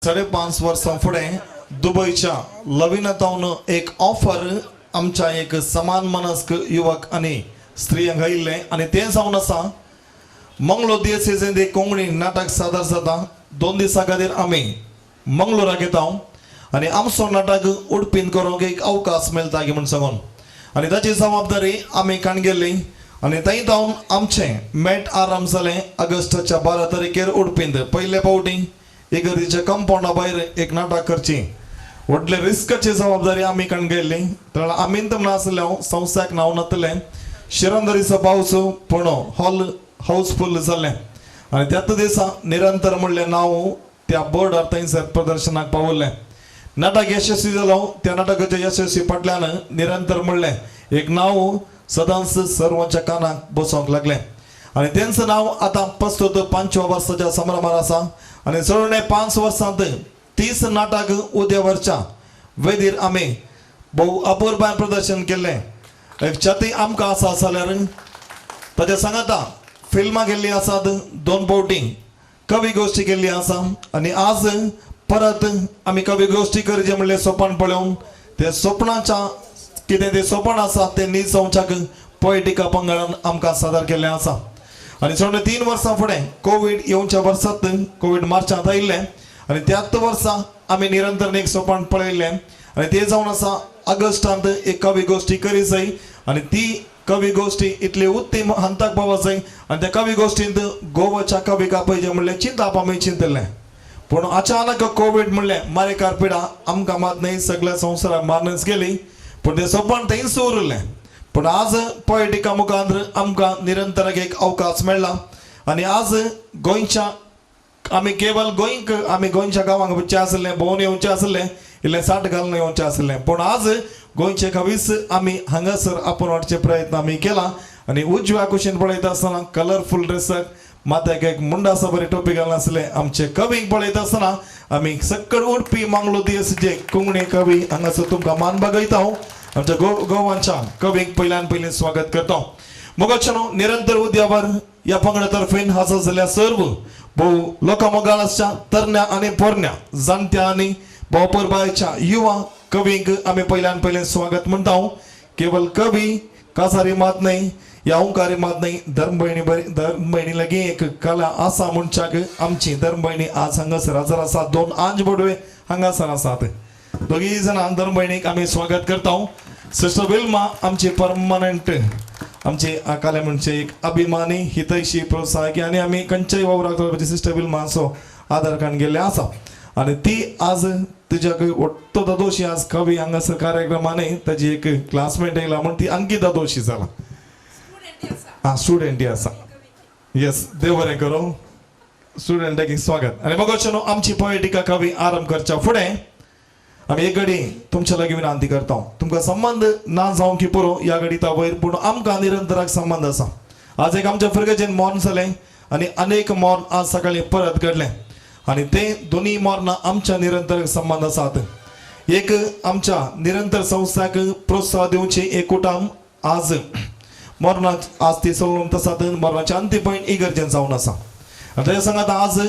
5.5 वर्सां फुडें दुबयच्या लवीनातावन एक ऑफर आमच्या एक समान मनस्क युवक आनी स्त्रियांक आयिल्लें आनी तें जावन आसा मंगलोर दियसेजेंत एक कोंकणी नाटक सादर जाता. 2 दिसां खातीर आमी मंगलोराक येता आनी आमचो नाटक उडपीन करूंक एक अवकाश मेळटा की म्हूण सांगून आनी ताची जबाबदारी आमी काण गेल्ली आनी थंय जावन आमचें मेट आराम जालें ऑगस्टाच्या 12 तारखेर उडपींत पयले फावटी इगर्जेच्या कंपावंडा भायर एक नाटक करची व्हडले रिस्काची जबाबदारी आमी काण गेल्ली. तर आमी तर नासले संस्थाक नांव नातलें शिरंदरीचो पावस पूण हॉल हाऊसफुल जालें आनी त्याच दिसा निरंतर म्हणलें नांव त्या बोर्डार थंयसर प्रदर्शनाक पावलें. नाटक यशस्वी जालो. त्या नाटकाच्या यशस्वी फाटल्यान निरंतर म्हणलें एक नांव सदांच सर्वांच्या कानाक बसोवंक लागलें आनी तेंच नांव आतां प्रस्तुत 5व्या वर्साच्या संभ्रमार आसा आनी चडणे 5 वर्सांत 30 नाटक उद्यावरच्या वेदीर आमी भोव अपुरबाय प्रदर्शन केल्लें. एक छाती आमकां आसा जाल्यार ताच्या सांगाता फिल्मां केल्लीं आसात, 2 फावटी कवी गोश्टी केल्ली आसा आनी आज परत आमी कवी गोश्टी करचें म्हणलें सोपान पळोवन ते सोपणाच्या कितें तें सोपान आसा तें नीज जावच्याक पोएटिका पंगडान आमकां सादर केल्लें आसा. आनी सोडून 3 वर्सां फुडें कोवीड येवच्या वर्सांत कोवीड मार्चांत आयिल्लें आनी त्याच वर्सा आमी निरंतर एक सोपान पळयल्लें आनी तें जावन आसा ऑगस्टांत एक कवी गोश्टी करी जाय आनी ती कवी गोश्टी इतली उत्तम हंताक पावत जाय आनी त्या कवी गोश्टींत गोवाच्या कविका पळयचें म्हणलें चिंताप आमी चिंतलें पूण अचानक कोवीड म्हणलें मारेकार पिडा आमकां मात न्हय सगळ्या संवसाराक मारनच गेली पूण तें सोपान थंयच उरलें. पूण आज पोएटिका मुखार आमकां निरंतराक एक अवकाश मेळ्ळा आनी आज गोंयच्या आमी केवल गोंयक आमी गोंयच्या गांवांक वचचें आसलें भोंवन येवचें आसलें इल्लें साठ घालून येवचें आसलें पूण आज गोंयचे कवीस आमी हांगासर आपोवन हाडचे प्रयत्न आमी केला आनी उजव्या कुशीन पळयता आसतना कलरफूल ड्रेसाक माथ्याक एक मुंडासा बरी टोपी घालून आसले आमचे कवींक पळयता आसतना आमी सक्कड उडपी मांगलो दियस जे कोंकणी कवी हांगासर तुमकां मान बागयता. हांव आमच्या गोवांच्या कवींक पयल्यान पयलीं स्वागत करता. मोगाच्यानो निरंतर उद्यावर ह्या पंगडा तर्फेन हाजर जाल्ल्या सर्व भोव लोकां मोगाळ आसच्या तरण्या आनी पोरण्या जाणट्या आनी भोवपरबायच्या युवा कवींक आमी पयल्यान पयलें स्वागत म्हणटा. केवल कवी कासारी मात न्हय या ओंकारी मात न्हय धर्मभयणी बरी धर्मभयणी लागीं एक कला आसा म्हणच्याक आमची धर्मभयणी आज हांगासर हजर आसा. 2 आंज बोडवे हांगासर आसात. दोगीय जाणां धर्मभयणीक आमी स्वागत करता. सिस्टर विल्मा आमची परमनंट आमचे अकाले म्हणजे एक अभिमानी हितैशी प्रोत्साहकी आनी आमी खंयच्याय वावराक सिस्टर विल्माचो आदार काडून गेल्ले आसा आनी ती आज तिच्या वट्टो दादोशी आज कवी हांगासर कार्यक्रमाने ताजी एक क्लासमेट येयला म्हण ती आणखी दादोशी जाला. हा स्टुडंटी आसा. येस देव बरें करूं. स्टुडंटाक स्वागत. आनी मगो न्हू आमची पोएटिका कवी आरंभ करच्या फुडें आमी एक घडी तुमच्या लागीं विनंती करता. तुमकां संबंद ना जावंक की पुरो ह्या घडिता वयर पूण आमकां निरंतराक संबंद आसा. आज एक आमच्या फिरगेजेन मॉर्न जालें आनी अनेक मॉर्न आज सकाळीं परत घडलें आनी ते दोनूय मॉर्नां आमच्या निरंतर संबंद आसात. एक आमच्या निरंतर संस्थाक प्रोत्साहन दिवचें एक कुटाम आज मरणाक आज ती चलून आसात. मरणाचे अंतीम पॉयंट इगर्जेन जावन आसा. आनी तेज्या सांगात आज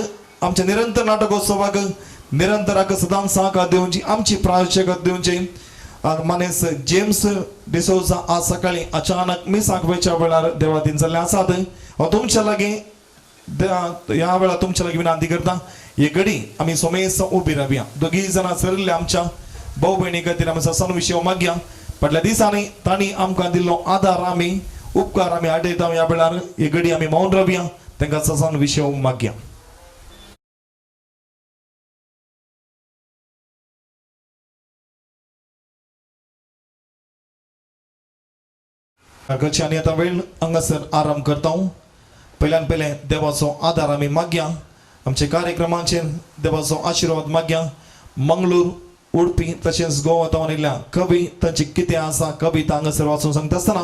आमच्या निरंतर नाटकोत्सवाक निरंतराक सदांच सहकार दिवची आमची प्रायोजकत दिवची मानेस जेम्स डिसोजा आज सकाळी अचानक मिसाक वयच्या वेळार देवादीन जाल्ले आसात. हांव तुमच्या लागीं ह्या वेळार तुमच्या लागीं विनंती करता ही घडी आमी सोमेस उबी रावया. दोगीय जाणां सरिल्ले आमच्या भाव भयणी खातीर आमी ससान विशय मागया. फाटल्या दिसांनी तांणी आमकां दिल्लो आदार आमी उपकार आमी आडयता. ह्या वेळार ही घडी आमी मौन रावया तांकां ससान विशय मागया. आनी आतां वेळ हांगासर आराम करता. पयल्यान पयलें देवाचो आदार आमी मागया. आमच्या कार्यक्रमाचेर देवाचो आशिर्वाद मागया. मंगळूर उडपी तशेंच गोवा तावन येयल्ल्या कवी तांची कितें आसा कविता हांगासर वाचून सांगता आसतना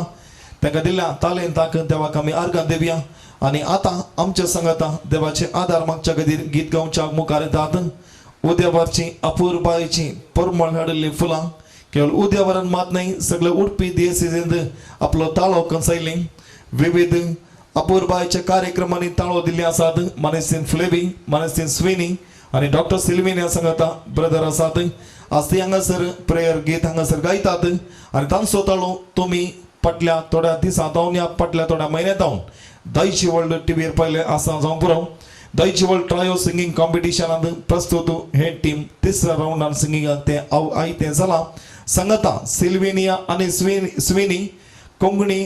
तांकां दिल्ल्या तालेंताक देवाक आमी आर्गां दिवया. आनी आतां आमच्या सांगाता देवाचे आदार मागच्या खातीर गीत गावच्या मुखार येतात. उद्यावरची अपुरबायेची परमळ हाडिल्लीं फुलां केवळ उद्यावरान मात न्हय सगळे उडपी दियेसींत आपलो ताळो कंसयली विविध अपुरबायेच्या कार्यक्रमांनी ताळो दिल्ले आसात. मानेस्तीन फ्लेवी, मानेस्तीन स्विनी, आनी डॉक्टर सिल्वीन ह्या सांगता ब्रदर आसात. आज ती हांगासर प्रेयर गीत हांगासर गायतात आनी तांचो ताळो तुमी फाटल्या थोड्या दिसां जावन या फाटल्या थोड्या म्हयन्या जावन दायची वर्ल्ड टिवीर पयलें आसा जावं पुरो. दायची वर्ल्ड ट्रायो सिंगींग कॉम्पिटिशनांत प्रस्तुत हे टीम तिसऱ्या रावंडान सिंगिंगाक तें आयतें जालां. सांगता सिल्वेनिया आनी स्विनी कोंकणी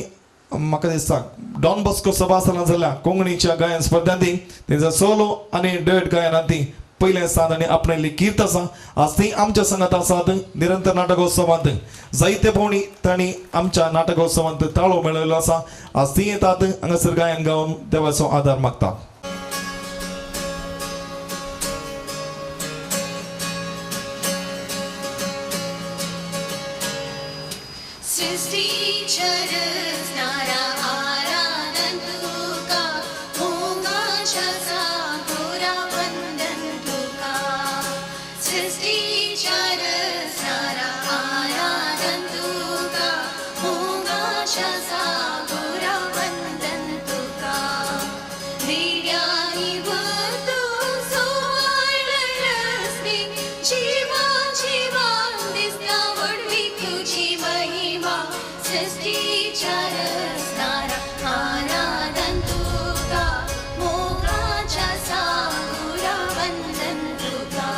म्हाका दिसता डॉन बॉस्को सभासनां जाल्या कोंकणीच्या गायन स्पर्धांत तेंचा सोलो आनी डुएट गायनांत ती पयलें स्थान आनी आपणाली कीर्त आसा. आज ती आमच्या संगात आसात. निरंतर नाटकोत्सवांत जायते पावणी तांणी आमच्या नाटकोत्सवांत ताळो मेळयलो आसा. आज ती येतात हांगासर गायन गावन देवाचो आदार मागतात. सृष्टीच्या रचणारा आराधन तुका, मोगाच्या सागोरा वंदन तुका. सृष्टीच्या रचणारा आराधन तुका, मोगाच्या सागोरा वंदन तुका. दिव्यानी वतू सुवर्ण रस्ते, जीवा जीवान दिसता व्हडवी तुजी महिमा. सृष्टीच्या रचणारा आराधन तुका, मोगाच्या सागोरा वंदन तुका.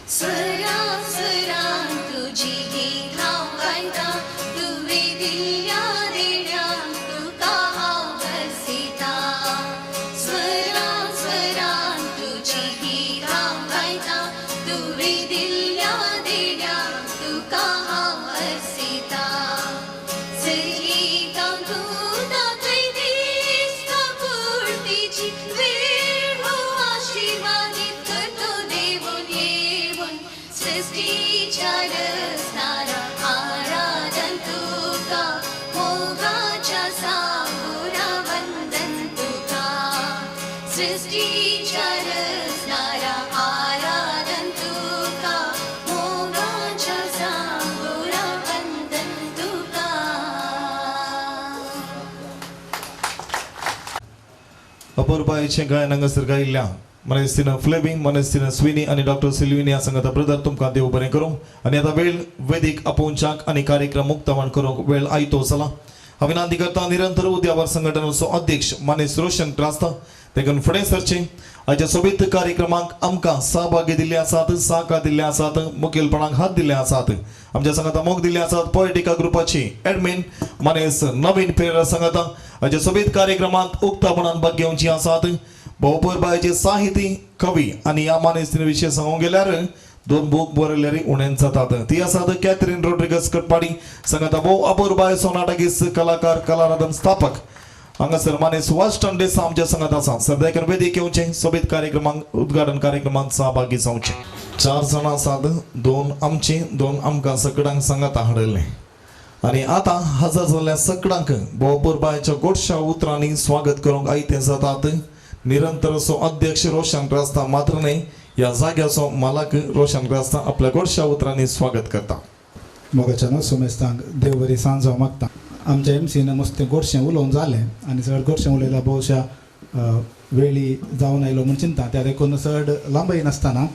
स्वरा स्वरान तुजी गीत हांव गायता, तुवें दिल्ल्या देण्यान तुका हांव भरसिता. स्वरा स्वरान तुजी गीत हांव गायता, तुवें दिल्ल्या देण्यान तुका हांव भरसिता. सरितां तूं दाखय दिसता पुर्तीची वेळ हो आशिर्वादीत करतो देवून येवन. सृष्टीच्या रचणारा आराधन तुका, मोगाच्या सागोरा वंदन तुका. सृष्टीच्या रचणारा आराधन तुका, मोगाच्या सागोरा वंदन तुका. अपुरबायेचें गायन हांगासर गायिल्ल्या मनेस्तीन फ्लेविंग, मनेस्तीन स्विनी आनी डॉक्टर सिल्विनी ह्या सांगता ब्रदर तुमकां देव बरें करूं. आनी आतां वेळ वेदीक आपोवच्याक आनी कार्यक्रम मुक्तावण करूंक वेळ आयतो जाला. हांव विनंती करता निरंतर उद्यावर संघटनाचो अध्यक्ष मानेस रोशन क्रास्ता देखून फुडें सरचें. आयच्या सोबीत कार्यक्रमाक आमकां सहभागी दिल्ले आसात, सहकार दिल्ले आसात, मुखेलपणाक हात दिल्ले आसात, आमच्या सांगाता मोग दिल्ले आसात. पोएटिका ग्रुपाची एडमीन मानेस नवीन पेरेरा सांगाता आयच्या सोबीत कार्यक्रमांत उक्तापणान भाग घेवची आसात. भोवपरबायचे साहिती कवी आनी ह्या मानेस्तीन विशय सांगूंक गेल्यार दोन बूक बरयल्यार उणेंच जातात. ती आसात कॅथरीन रोड्रिगस कटपाडी सांगाता भोव अपुरबायचो नाटकीस कलाकार, कलाराधन स्थापक हांगासर मानेस वास्टन डेसा आमच्या संगात आसा. सद्याक वेदीक येवचें, सोबीत कार्यक्रमांक उद्घाटन कार्यक्रमांत सहभागी जावचें. 4 जाणां आसात, 2 आमची, 2 आमकां सगळ्यांक सांगाता हाडलें. आनी आतां हजर जाल्ल्या सगळ्यांक भोवपुरबायच्या गोडशा उतरांनी स्वागत करूंक आयतें जातात. निरंतर असो अध्यक्ष रोशन क्रास्ता मात्र न्हय, ह्या जाग्याचो मालक रोशन क्रास्ता आपल्या गोडशा उतरांनी स्वागत करता. मोगाच्या न्हू सुमेस्तांक देव बरी सांज हांव मागता. आमच्या एमसीन मस्तें गोडशें उलोवन जालें आनी चड गोडशें उलयलां भोवशा वेळी जावन आयलो म्हूण चिंता त्या देखून चड लांबय नासतना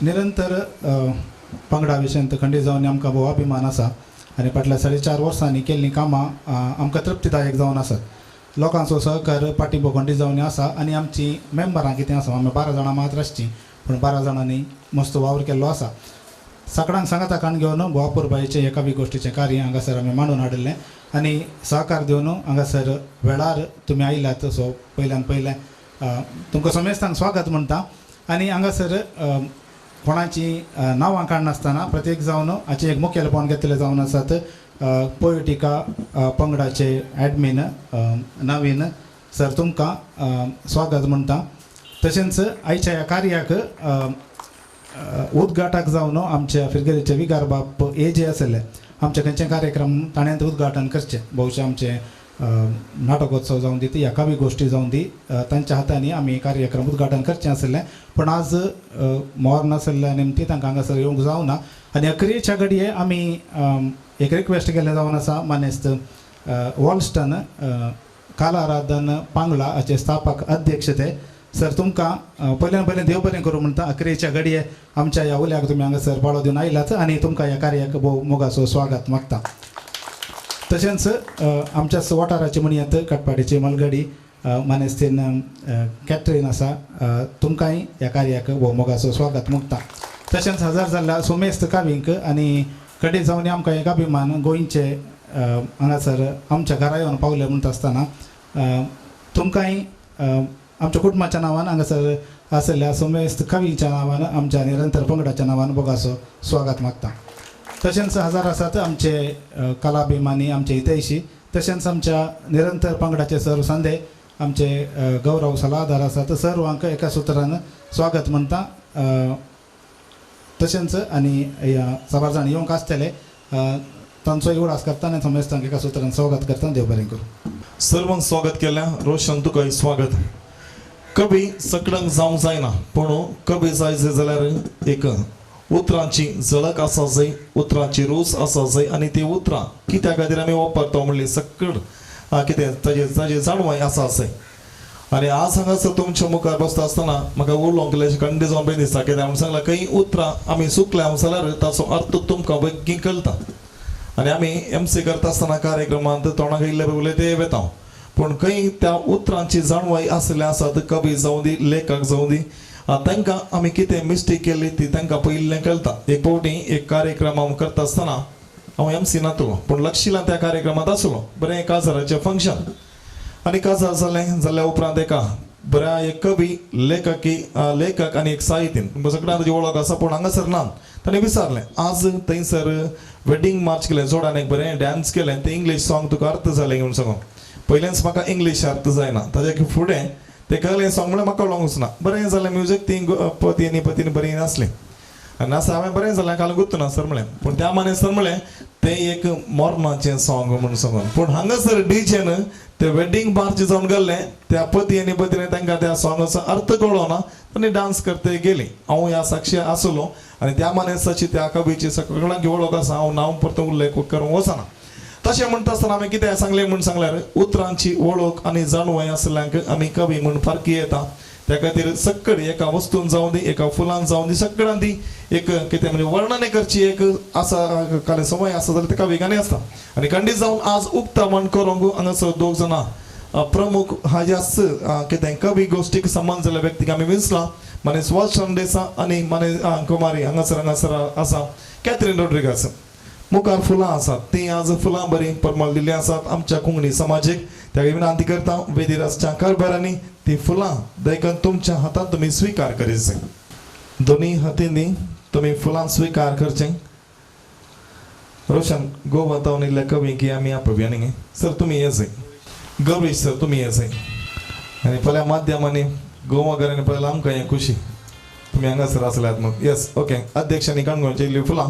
निरंतर पंगडा विशयांत खंडीत जावन आमकां भोव अभिमान आसा आनी फाटल्या 4.5 वर्सांनी केल्लीं कामां आमकां तृप्तीदायक जावन आसात. लोकांचो सहकार पाठिंबो खंडीत जावन आसा आनी आमची मेंबरां कितें आसा, आमी 12 जाणां मात्र आसची पूण 12 जाणांनी मस्त वावर केल्लो आसा. सगळ्यांक सांगाता काण घेवन भोवापुरबायचें एका बी गोश्टीचें कार्य हांगासर आमी मांडून हाडिल्लें आनी सहकार दिवन हांगासर वेळार तुमी आयल्यात. सो पयल्यान पयलें तुमकां समेस्तांक स्वागत म्हणटा आनी हांगासर कोणाची नांवां काडनासतना प्रत्येक जावन हाचें एक मुखेलपण घेतलें जावन आसात पोएटिका पंगडाचे एडमीन नवीन सर तुमकां स्वागत म्हणटा. तशेंच आयच्या ह्या कार्याक उद्घाटक जावन आमच्या फिरगेरीचे विगार बाप ए जे आसले आमचे खंयचे कार्यक्रम ताणें उद्घाटन करचे, भोवशे आमचे नाटकोत्सव जावन दी या कवी गोश्टी जावन दी तांच्या हातांनी आमी कार्यक्रम उद्घाटन करचें आशिल्लें पूण आज मोर नासल्या निमती तांकां हांगासर येवंक जावना आनी अक्रियेच्या घडये आमी एक रिक्वेस्ट केल्लें जावन आसा मानेस्त वॉल्स्टन कलाराधन पांगळा हाचे स्थापक अध्यक्ष ते सर तुमकां पयल्यान पयलें देव बरें करूं म्हणटा. अक्रियेच्या घडये आमच्या ह्या उल्याक तुमी हांगासर पाळो दिवन आयलात आनी तुमकां ह्या कार्याक भोव मोगाचो स्वागत मागता. तशेंच आमच्याच वाठाराची म्हणयात कटपाडीची मलगडी मानेस्तीन कॅटरीन आसा तुमकांय ह्या कार्याक भोव मोगाचो स्वागत मागता. तशेंच हजार जाल्ल्या सुमेस्त कावींक आनी कडे जावन आमकां एक अभिमान गोंयचे हांगासर आमच्या घरा येवन पावले म्हणटा आसतना तुमकांय आमच्या कुटुंबाच्या नांवान हांगासर आशिल्ल्या सुमेस्त कवीच्या नांवान आमच्या निरंतर पंगडाच्या नांवान भोगाचो स्वागत मागता. तशेंच हजार आसात आमचे कलाभिमानी आमचे हितैशी तशेंच आमच्या निरंतर पंगडाचे सर्व संदे आमचे गौरव सलाहदार आसात सर्वांक एका सुत्रान स्वागत म्हणटा. तशेंच आनी साबार जाण येवंक आसतले तांचो उडास करता आनी समेस्तांक एका सुत्रान स्वागत करता. देव बरें करूं. सर्वांक स्वागत केल्या रोशन तुकाय स्वागत. कवी सकळांक जावंक जायना पूण कवी जाय जाल्यार एक उतरांची झळक आसा जाय, उतरांची रूच आसा जाय आनी ती उतरां कित्या खातीर आमी वापरता म्हणली सकळ कितें ताजे ताजे जाणवाय आसा जाय. आनी आज हांगासर तुमच्या मुखार बसता आसतना म्हाका उलोवंक इल्लें खंड जावन बरें दिसता कित्याक म्हूण सांगलां खंय उतरां आमी चुकल्या जाल्यार ताचो अर्थ तुमकां बेगीन कळटा. आनी आमी एम सी करता आसतना कार्यक्रमांत तोंडाक इल्ले उलयते वेता पूण खंय त्या उतरांची जाणवाय आसले आसात कवी जावं दी लेखक जावं दी तांकां आमी कितें मिस्टेक केली ती तांकां पयिल्लें कळटा. एक फावटी एक कार्यक्रम हांव करता आसतना हांव एम सी नातलो पूण लक्षिला त्या कार्यक्रमांत आसलो. बरें काजाराचें फंक्शन आनी काजार जालें जाल्या उपरांत एका बऱ्या एक कवी लेखकी लेखक आनी एक साहित्यीन तुमकां सगळ्यांक ताजी वळख आसा पूण हांगासर ना ताणें विचारलें आज थंयसर वेडींग मार्च केलें जोडान एक बरें डांस केलें तें इंग्लीश सॉंग तुका अर्थ जालें म्हणून सांगून पयलेंच म्हाका इंग्लीश अर्थ जायना ताज्या फुडें तें कळ्ळें सॉंग म्हणल्यार म्हाका कळोंक वचना. बरें जालें म्युजीक ती पती आनी पतीन बरीं नासलीं आनी आसा हांवें बरें जालें काल गुत्तना सर म्हणलें पूण त्या माने सर म्हणलें तें एक मोरनाचें सॉंग म्हणून सांगून पूण हांगासर डीजेन ते वेडींग मार्च जावन गेल्लें त्या पती आनी पतीन तांकां त्या सॉंगाचो अर्थ कळ्ळो ना आनी डांस करते गेली. हांव ह्या साक्षी आसलो आनी त्या मानेसाची त्या कवीची सगळ्यांक वळख आसा हांव नांव परतो उल्लेख करूंक वचना. तशें म्हणटा आसतना आमी कितें सांगलें म्हूण सांगल्यार उतरांची वळख आनी जाणवाय आसल्यांक आमी कवी म्हूण फारकी येता. त्या खातीर सकळ एका वस्तून जावं दी एका फुलान जावं दी सगळ्यान ती एक कितें म्हणजे वर्णन करची एक आसा काल समय आसा जाल्यार ते कविकांनी आसता. आनी खंडीत जावन आज उक्तावण करूंक हांगासर दोग जाणां प्रमुख हाज्याच कितें कवी गोश्टीक संबंद जाल्ल्या व्यक्तीक आमी विंचला माने सुभाष देसा आनी माने कुमारी हांगासर हांगासर आसा कॅथरीन रोड्रिगास. मुखार फुलां आसात तीं आज फुलां बरीं परमळ दिल्लीं आसात आमच्या कोंकणी समाजीक. त्या विनंती करता वेदीर आसच्या कारभारांनी ती फुलां देखून तुमच्या हातांत तुमी स्विकार करीत जाय. दोनी हातींनी तुमी फुलां स्विकार करचें. रोशन गोवा तावन इल्ले कवी की आमी आपोवया न्ही सर तुमी ये जाय गौरीश सर तुमी ये जाय आनी पळया माध्यमांनी गोवा घरांनी पळयला आमकां हें खुशी तुमी हांगासर आसल्यात म्हूण. येस ओके अध्यक्षांनी काणकोणची इल्ली फुलां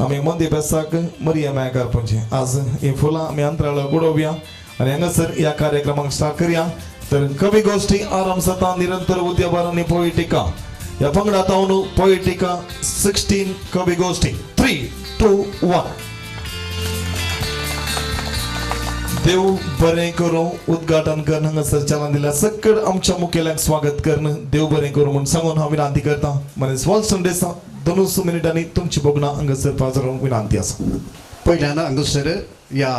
आमी मोंदी बेसाक मरिया मेळकार पणजे आज ही फुलां आमी अंतराळ उडोवया आनी हांगासर ह्या कार्यक्रमाक स्टार्ट करया. तर कवी गोश्टी आराम सता निरंतर उद्याबार आनी पोयटिका ह्या पंगडा तावन पोयटिका 16 कवी गोश्टी 3 2 1. देव बरें करूं उद्घाटन करून हांगासर चालना दिल्या सकळ आमच्या मुखेल्यांक स्वागत करून देव बरें करूं म्हूण सांगून हांव विनंती करता. मनीस वॉल्सन देसा दोनूच मिनटांनी तुमची भोगणां हांगासर पाजरोवंक विनंती आसा. पयल्यान हांगासर ह्या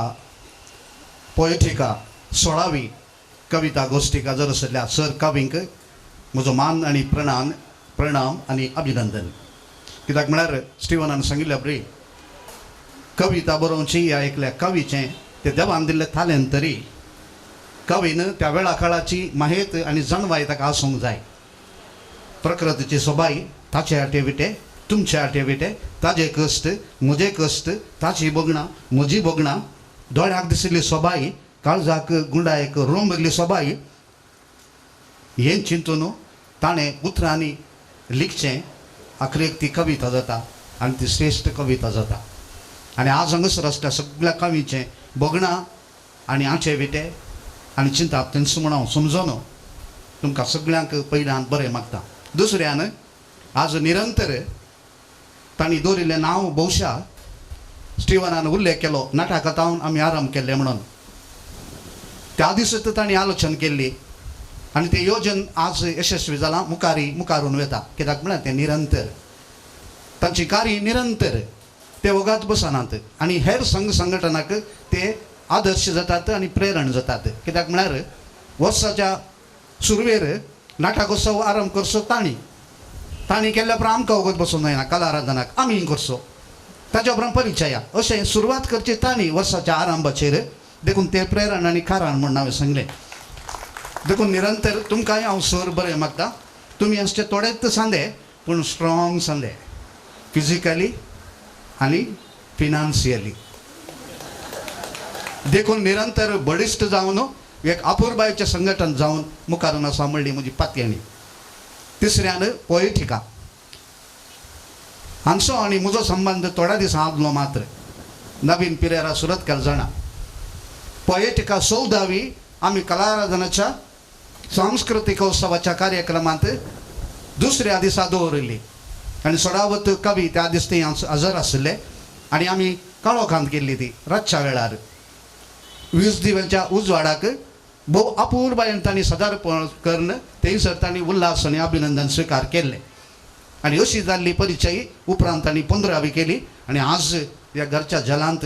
पोयटिका 16वी कविता गोश्टीक हजर आशिल्ल्या सर कवींक म्हजो मान आनी प्रणाम आनी अभिनंदन. कित्याक म्हळ्यार स्टिवनान सांगिल्ल्या परी कविता बरोवची ह्या एकल्या कवीचें ते देवान दिल्लें तालेंत तरी कवीन त्या वेळा काळाची माहेत आनी जाणवाय ताका आसूंक जाय. प्रकृतीची सोबाय ताचे आटे विटे तुमचे आटे विटे ताजे कश्ट म्हजे कश्ट ताची भोगणां म्हजी भोगणां दोळ्याक दिशिल्ली सोबाय काळजाक गुंडायक रोंबली सोबाय हें चिंतून ताणें उतरांनी लिखचें आखरेक ती कविता जाता आनी ती श्रेश्ठ कविता जाता. आनी आज हांगासर आसल्या सगळ्या कवीचें भोगणां आनी आचे विटे आनी चिंताप तेंच म्हूण हांव समजोन तुमकां सगळ्यांक पयल्यान बरें मागता. दुसऱ्यान आज निरंतर तांणी दवरिल्लें नांव बहुशा स्टिवनान उल्लेख केलो नाटकांत आमी आरंभ केल्लें म्हणून त्या दिसा तांणी आलोचन केल्ली आनी तें योजन आज यशस्वी जालां मुखारी मुखारून वता कित्याक म्हळ्यार तें निरंतर तांची कार्य निरंतर ते वगात बसनात आनी हेर संघ संघटनाक ते आदर्श जातात आनी प्रेरण जातात कित्याक म्हळ्यार वर्साच्या सुरवेर नाटकोत्सव आरंभ करचो तांणी तांणी केल्ल्या उपरांत आमकां वगत बसूंक जायना कला आराधनाक आमी करचो ताच्या उपरांत परिचया अशें सुरवात करची तांणी वर्साच्या आरंभाचेर देखून ते प्रेरण आनी कारण म्हूण हांवें सांगलें. देखून निरंतर तुमकांय हांव सर बरें मागता तुमी आसचे थोडेच सांदे पूण स्ट्रॉंग सांदे फिजिकली आनी फिनान्शियली देखून निरंतर बळिश्ट जावन एक अपुरबायेचें संघटन जावन मुखार आसा म्हणली म्हजी पातयेणी. तिसऱ्यान पोएटिका हांचो आनी म्हजो संबंद थोड्या दिसां आदलो मात्र नवीन पिरेरा सुरत केल जाणा. पोएटिका 14वी आमी कलाराधनाच्या सांस्कृतीक उत्सवाच्या कार्यक्रमांत दुसऱ्या दिसा दवरिल्ली आनी सडावत कवी त्या दीस ते हजर आशिल्ले आनी आमी काळोखांत केल्ली ती रातच्या वेळार वीज दिव्यांच्या उजवाडाक भोव अपुरबायेन तांणी सादरपण करून थंयसर तांणी उल्हास आनी अभिनंदन स्विकार केल्लें आनी अशी जाल्ली परिचय उपरांत तांणी 15वी केली आनी आज ह्या घरच्या जलांत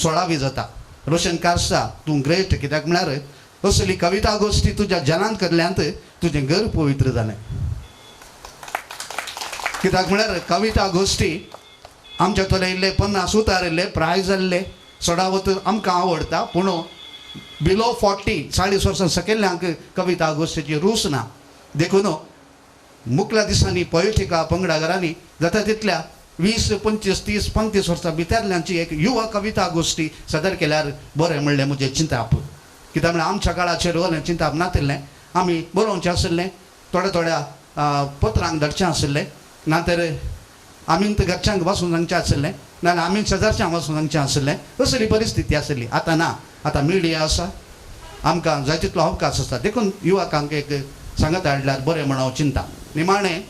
16वी जाता. रोशन कारसा तूं ग्रेट कित्याक म्हळ्यार असली कविता गोश्टी तुज्या जलांत करल्यांत तुजें घर पवित्र जालें कित्याक म्हळ्यार कविता गोश्टी आमच्या थोडे इल्ले 50 उतारिल्ले प्राय जाल्ले चडावत आमकां आवडटा पूण बिलो 40 40 वर्सां सकयल्ल्यांक कविता गोश्टीची रूच ना. देखून मुखल्या दिसांनी पोएटिका पंगडा घरांनी जाता तितल्या 20, 25, 30, 35 वर्सां भितरल्यांची एक युवा कविता गोश्टी सादर केल्यार बरें म्हणलें म्हजें चिंताप कित्याक म्हळ्यार आमच्या काळाचेर वलें चिंताप नातिल्लें आमी बरोवचें आशिल्लें थोड्या थोड्या पत्रांक धाडचें आशिल्लें ना तर आमी घरच्यांक बसून सांगचें आशिल्लें नाजाल्यार आमी शेजारच्यांक वचून सांगचें आशिल्लें असली परिस्थिती आशिल्ली. आतां ना, आतां मिडिया आसा आमकां जाय तितलो अवकाश आसा देखून युवकांक एक सांगत हाडल्यार बरें म्हण हांव चिंता. निमाणें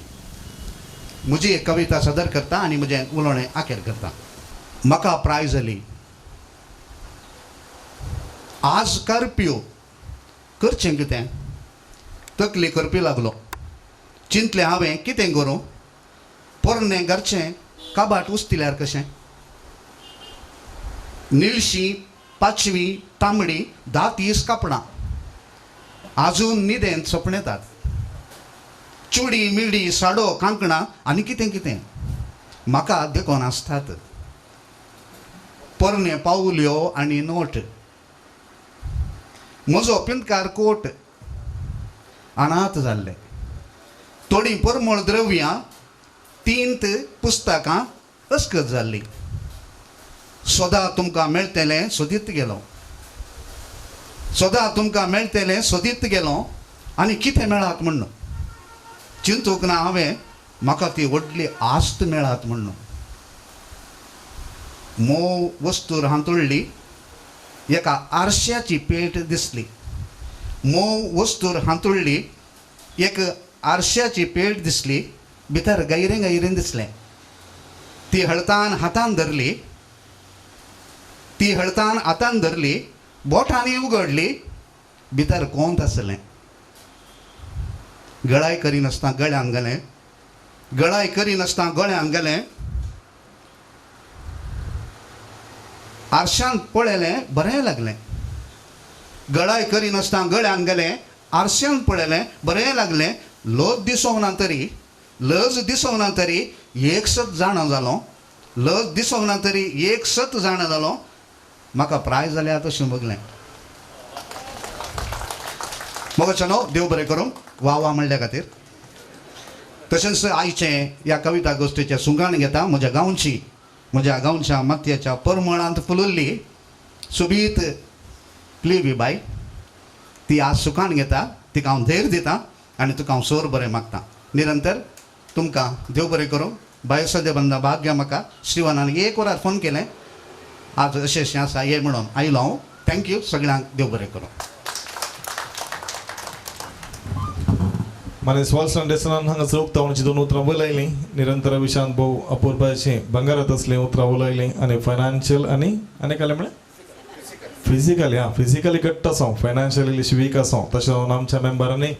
म्हजी एक कविता सादर करता आनी म्हजें उलोवणें आखेर करता. म्हाका प्राय जाली आज कर्फ्यू करचें कितें तकली करपी लागलो चिंतलें हांवें कितें करूं पोरणें घरचें काबाट उस्तिल्यार कशें निळशी पाचवी तांबडी 10 30 कापडां आजून निदेंत सपणेतात चुडी मिडी साडो कांकणां आनी कितें कितें म्हाका देखून आसतात पोरणे पावल्यो आनी नोट म्हजो पिंतकार कोट अनाथ जाल्ले थोडीं परमळ द्रव्यां 3 पुस्तकां अस्कत जाल्लीं सदां तुमकां मेळटलें सोदीत गेलो सदां तुमकां मेळटलें सोदीत गेलो आनी कितें मेळात म्हण्ण चिंतूंक ना हांवें म्हाका ती व्हडली आस्त मेळात म्हण्ण मोव वस्तूर हांतुळ्ळी एका आरश्याची पेट दिसली मोव वस्तूर हांतुळ्ळी एक आरश्याची पेट दिसली भितर गैरें गैरें दिसलें ती हळतान हातान धरली ती हळतान हातान धरली बोटांनी उगडली भितर कोंत आसलें गळाय करिनासतना गळ्यांक गेलें गळाय करिनासतना गळ्यांक गेलें आरशांत पळयलें बरें लागलें गळाय करिनासतना गळ्यांक गेलें आरशांत पळयलें बरें लागलें लज दिसोंक ना तरी लज दिसोंक ना तरी एक सत जाणा जालो लज दिसोंक ना तरी एक सत जाणा जालो म्हाका प्राय जाल्या तशें बगलें. मोगाचो देव बरें करूं वा वा म्हणल्या खातीर. तशेंच आयचें ह्या कविता गोश्टीचें सुंगाण घेता म्हज्या गांवची म्हज्या गांवच्या मातयेच्या परमळांत फुलुल्ली सोबीत प्लेवी बाय ती आज सुखान घेता तिका हांव धैर्य दिता आनी तुका हांव सोर बरें मागता. निरंतर तुमकां देव बरें करूं. बाय सदेबंदा भाग्य म्हाका श्रीवनान एक वरार फोन केलें आज अशें अशें आसा ये म्हणून आयलो हांव. Thank you सगळ्यांक, देव बरें करूं. माने वॉल्सन डेसनान हांगासर उक्तावणाची दोन उतरां उलयलीं. निरंतर विशयान भोव अपुरबायेचीं भांगरात असलीं उतरां उलयलीं आनी फायनान्शियल आनी आनी काय म्हळें फिजिकली, आं फिजिकली घट्ट आसा, फायनान्शियली इल्लीशी वीक आसा. तशें जावन आमच्या मेंबरांनी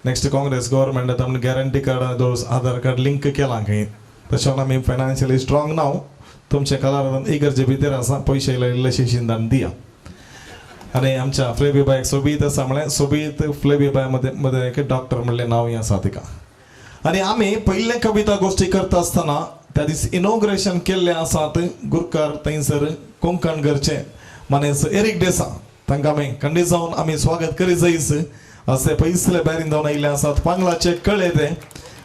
नेक्स्ट काँग्रेस गव्हर्मेंट आतां आमी गॅरंटी कार्ड आनी आधार कार्ड लिंक केलां खंय. तशें जावन आमी फायनान्शियली स्ट्रॉंग ना. तुमच्या कलारान इगर्जे भितर आसा, पयशे इल्ले इल्लेशे शिंदान दिया. आनी आमच्या फ्लेबी बायक सोबीत आसा म्हळ्यार सोबीत फ्लेबी बाय मदें मदें एक डॉक्टर म्हणलें नांवूय आसा तिका. आनी आमी पयले कविता गोश्टी करता आसतना त्या दीस इनॉग्रेशन केल्लें आसात गुरकार थंयसर कोंकण घरचे मानेस एरीक डेसा, तांकां आमी खंडीत जावन आमी स्वागत करीत जायस. असे पयसले भायरीन जावन आयिल्ले आसात पांगलाचे कळे ते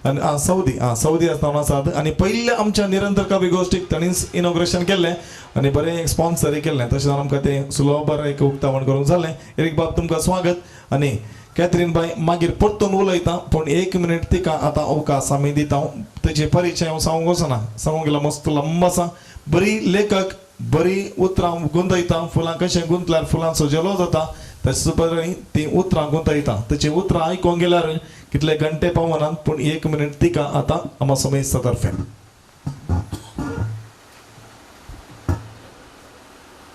आनी आं सौदी, आं सौदी आसतना आसात. आनी पयले आमच्या निरंतर कवी गोश्टीक ताणीच इनॉग्रेशन केल्लें आनी बरें एक स्पॉन्सरय केल्लें. तशें जावन आमकां तें सुलभ एक उक्तावण करूंक जालें. एरीक बाब तुमकां स्वागत. आनी कॅथरीन बाय मागीर परतून उलयता, पूण एक मिनीट तिका आतां अवकाश आमी दिता. तेजे परिचय हांव सांगूंक वचना, सांगूंक गेल्यार मस्त लंब आसा. बरी लेखक, बरी उतरां गुंतयता. फुलां कशें गुंतल्यार फुलांचो झेलो जाता तशें बरी ती उतरां गुंतयता. तेची उतरां आयकूंक गेल्यार कितले घंटे पावनात, पूण एक मिनीट तिका आतां आमा समेस्त तर्फे.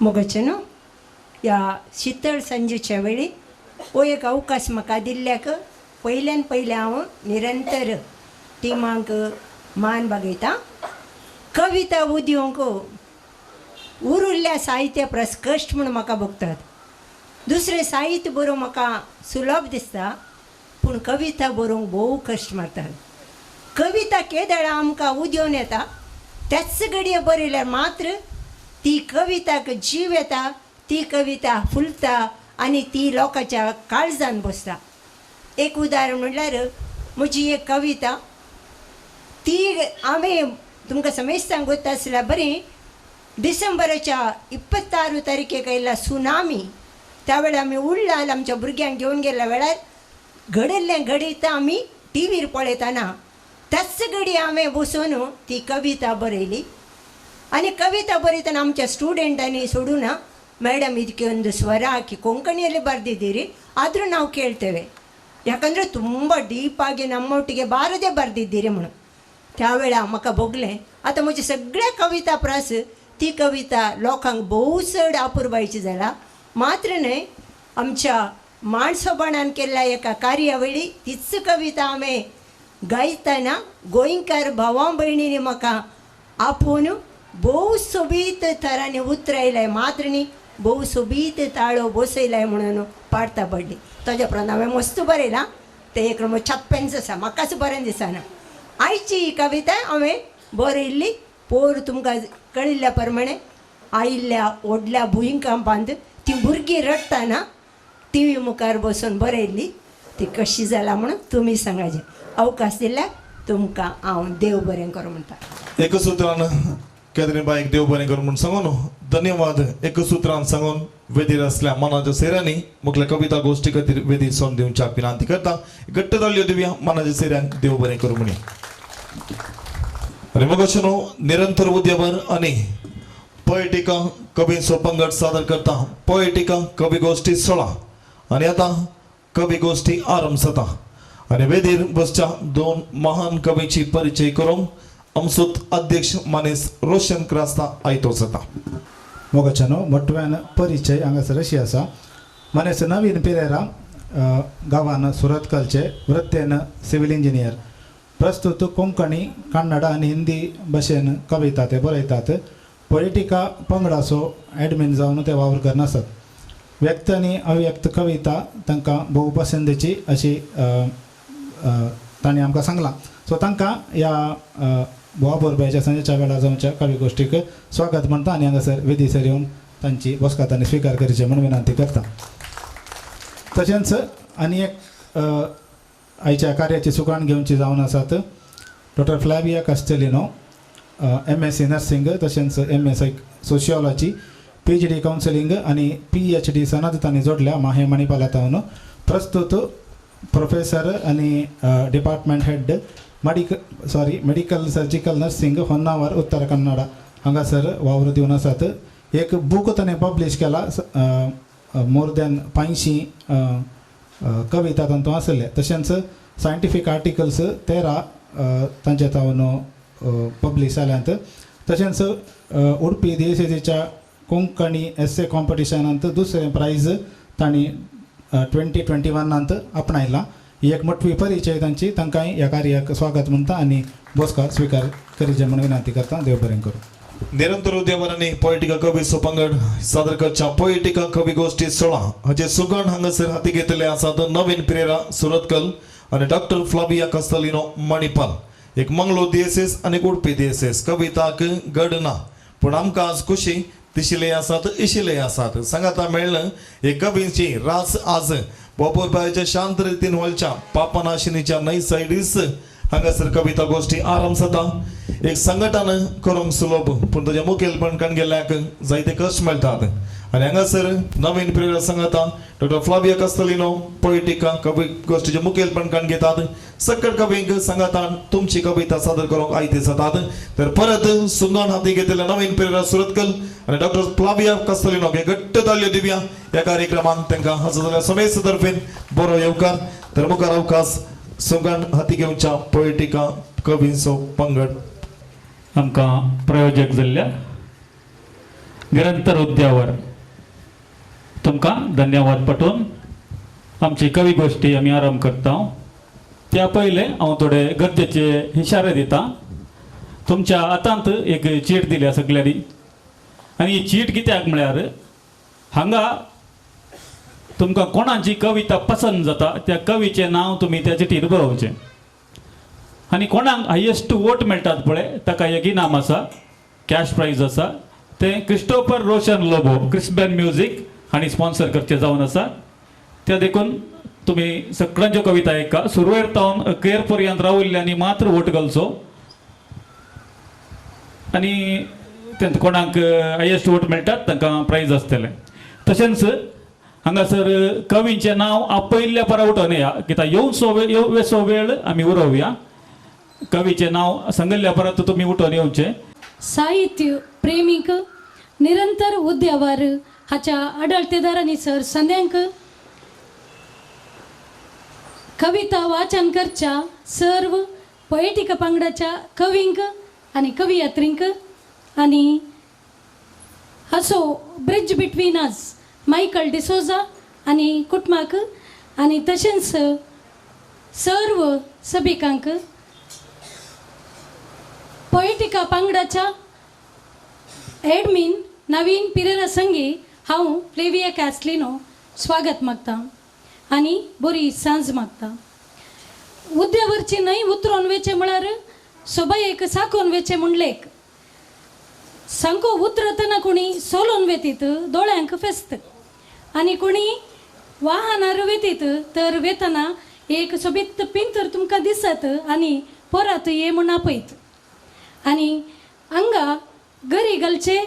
मोगाचें न्हू ह्या शितळ सांजेच्या वेळी हो एक अवकाश म्हाका दिल्ल्याक पयल्यान पयलें हांव निरंतर टिमांक मान बागयता. कविता उदयोंक उरिल्ल्या साहित्य परस कश्ट म्हूण म्हाका भोगतात. दुसरें साहित्य बरोवंक म्हाका सुलभ दिसता, पूण कविता बरोवंक भोव कश्ट मारतात. कविता केदळा आमकां उदेवन येता त्याच घडये बरयल्यार मात्र ती कविताक जीव येता, ती कविता फुलता आनी ती लोकांच्या काळजान बसता. एक उदाहरण म्हणल्यार म्हजी एक कविता, ती हांवें तुमकां समेस्तांक गोत्ता आसल्यार बरी, डिसेंबराच्या 26 तारखेक आयिल्ला सुनामी, त्या वेळार आमी उडलाल आमच्या भुरग्यांक घेवन गेल्ल्या वेळार घडिल्लें घडीत आमी टिवीर पळयतना त्याच घडी हांवें बसून ती कविता बरयली. आनी कविता बरयतना आमच्या ಸ್ಟೂಡೆಂಟಾಂनी सोडूನ ಮೇಡಮ್ ಇದಕ್ಕೆ ಒಂದು ಸ್ವರ ಹಾಕಿ ಕೊಂಕಣಿಯಲ್ಲಿ ಬರೆದಿದ್ದೀರಿ ಆದರೂ ನಾವು ಕೇಳ್ತೇವೆ, ಯಾಕಂದರೆ ತುಂಬ ಡೀಪಾಗಿ ನಮ್ಮೊಟ್ಟಿಗೆ ಬಾರದೇ ಬರೆದಿದ್ದೀರಿ म्हणून. त्या वेळार म्हाका भोगलें आतां म्हजी सगळ्या कविता परस ती कविता लोकांक भोव चड अपुरबायची जाला. मात्र न्हय, आमच्या माणसोबाणान केल्ल्या एका कार्यावळी तीच कविता हांवें गायतना गोंयकार भावां भयणींनी म्हाका आपोवन भोव सोबीत तरांनी उतरायलाय, मात्र न्ही भोव सोबीत ताळो बसयलाय म्हणून पाडता पडली. ताज्या उपरांत हांवें मस्त बरयलां तें एक छप्पेंच आसा, म्हाकाच बरें दिसना. आयची ही कविता हांवें बरयल्ली पोर तुमकां कळिल्ल्या प्रमाणे आयिल्ल्या व्हडल्या भुंयकांपांत ती भुरगीं रडटना टिवी मुखार बसून बरयल्ली, ती कशी जाला म्हणून तुमी सांगाचे. अवकाश दिल्यार तुमकां हांव देव बरें करूं म्हणटा. एकसूत्रान कॅथरीन बाईक देव बरें करूं म्हूण सांगून धन्यवाद. एकसूत्रान सांगून वेदीर आसल्या मनाच्या सेऱ्यांनी मुखल्या कविता गोश्टी खातीर वेदीर सोन दिवच्याक विनंती करता. घट्ट ताळयो दिवया मनाच्या सेऱ्यांक देव बरें करूं म्हणया. आनी मग अशें न्हू निरंतर उद्यावर आनी पोएटिका कवींचो पंगड सादर करता पोएटिका कवी गोश्टी 16. आनी आतां कवी गोश्टी आरंभ जाता आनी वेदीर बसच्या दोन महान कवीची परिचय करूंक आमचो अध्यक्ष मानेस रोशन क्रास्ता आयतो जाता. मोगाच्यानो मोटव्यान परिचय हांगासर अशी आसा. मानेस नवीन पिरेरा, गांवान सुरतकलचे, वृत्तेन सिव्हील इंजिनियर, प्रस्तुत कोंकणी, कन्नड आनी हिंदी भाशेन कविता ते बरयतात. पोलिटिका पंगडाचो एडमीन जावन ते वावर करनासत. व्यक्त आनी अव्यक्त कविता तांकां भोव पसंदीची अशी तांणी आमकां सांगलां. सो तांकां ह्या भोवा बोरबायच्या सांजेच्या वेळार जावच्या कवी गोश्टीक स्वागत म्हणटा आनी हांगासर वेदीसर येवन तांची बसका तांणी स्विकार करची म्हूण विनंती करता. तशेंच आनी एक आयच्या कार्याची सुकाण घेवची जावन आसात doctor Flavia Castelino, MSc nursing, तशेंच MS sociology, PhD counselling आनी PhD सनद तांणी जोडल्या माहे मणिपालांत. प्रस्तुत प्रोफेसर आनी department head medical surgical nursing, Honnavar, Uttara Kannada हांगासर वावर दिवन आसात. एक बूक ताणें पब्लीश केला. मोर दॅन 500 कविता तांतून आसले. तशेंच सायंटिफीक आर्टिकल्स 13 तांचे तावन पब्लीश जाल्यात. तशेंच उडपी दियेसेजीच्या कोंकणी एस्से कॉम्पिटिशनांत दुसरें प्रायज तांणी 2021 आपणायलां. ही एक मोटवी परिचय तांची. तांकांय ह्या कार्याक स्वागत म्हणटा आनी बसका स्विकार करीचे म्हूण विनंती करता. देव बरें करूं. निरंतर उद्यावरांनी पोएटिका कवी पंगड सादर करच्या पोएटिका कवी गोष्टी 16 हाचे सुगण हांगासर हाती घेतले आसात नवीन पिरेरा सुरतकल आनी डॉक्टर फ्लाविया कास्तालिनो मणिपाल. एक मंगलोर डीएसएस आनी उडपी डीएसएस. कविताक गड ना पूण आमकां आज खुशी तिशिले आसात इशिले आसात सांगाता मेळ्ळें. एक कवींची रास आज बोपोरबायच्या शांत रितीन व्हलच्या पापनाशिनीच्या न्हंय सायडीस हांगासर कविता गोष्टी आराम जाता. एक संघटन करूंक सुलभ पूण ताजें मुखेलपण कणगेल्ल्याक जायते कश्ट मेळटात आनी हांगासर नवीन प्रेरणा सांगाता डॉक्टर फ्लाविया कास्तलिनो पोएटिका कवी गोष्टीचें मुखेलपण कण घेतात. सकट कवींक सांगातान तुमची कविता सादर करूंक आयते जातात. तर परत सुंगण हाती घेतलेल्या नवीन प्रेरणा सुरतकल आनी डॉक्टर फ्लाविया कास्तलिनो हे घट्ट ताळयो दिवया. ह्या कार्यक्रमांत तांकां हजर जाल्ल्या समेस्त तर्फेन बरो येवकार. तर मुखार अवकाश सुंगण हाती घेवच्या पोएटिका कवींचो पंगड. आमकां प्रयोजक जाल्ल्या निरंतर उद्यावर तुमकां धन्यवाद पटोवन आमची कवी गोश्टी आमी आरंभ करता. त्या पयलें हांव थोडे गरजेचे इशारे दिता. तुमच्या हातांत एक चीट दिल्या सगल्यांनी आनी ही चीट कित्याक म्हळ्यार हांगा तुमकां कोणाची कविता पसंत जाता त्या कवीचें नांव तुमी त्या चिटीर बरोवचें आनी कोणाक हायेस्ट वोट मेळटात पळय ताका एक इनाम आसा, कॅश प्रायज आसा. तें क्रिस्टोफर रोशन लोबो क्रिस्बॅन म्युजीक हांणी स्पॉन्सर करचें जावन आसा. त्या देखून तुमी सगळ्यांच्यो कविता आयका, सुरवेर तावन अखेर पर्यंत राविल्ल्यांनी मात्र वोट घालचो आनी ते कोणाक हायेस्ट वोट मेळटात तांकां प्रायज आसतलें. तशेंच हांगासर कवींचें नांव आपयल्ल्या परा उठोवन येया, कित्याक येवचो वेळ येवचो वेळ आमी उरोवया. कवीचें नांव सांगिल्ल्या परत तुमी उठोवन येवचें. साहित्य प्रेमीक निरंतर उद्यावर हाच्या आडळतेदारांनी सर संद्यांक कविता वाचन करच्या सर्व पोएटिका पंगडाच्या कवींक आनी कवियात्रींक आनी असो bridge between us Michael D'Souza आनी कुटुंबाक आनी तशेंच सर्व सभिकांक पोएटिका पंगडाच्या एडमीन नवीन पिरेरा संगी हांव फ्लेविया कॅस्लिनो स्वागत मागता आनी बरी सांज मागता. उद्यावरची न्हंय उतरोन वेचें म्हळ्यार सोबायेक साकोन वेचें म्हूण लेख सामको उतरतना कोणी सोलोन वेतीत दोळ्यांक फेस्त आनी कोणी वाहनार वेतीत तर वेतना एक सोबीत पिंतर तुमकां दिसत आनी परत ये म्हूण आपयत आनी हांगा गरी घालचे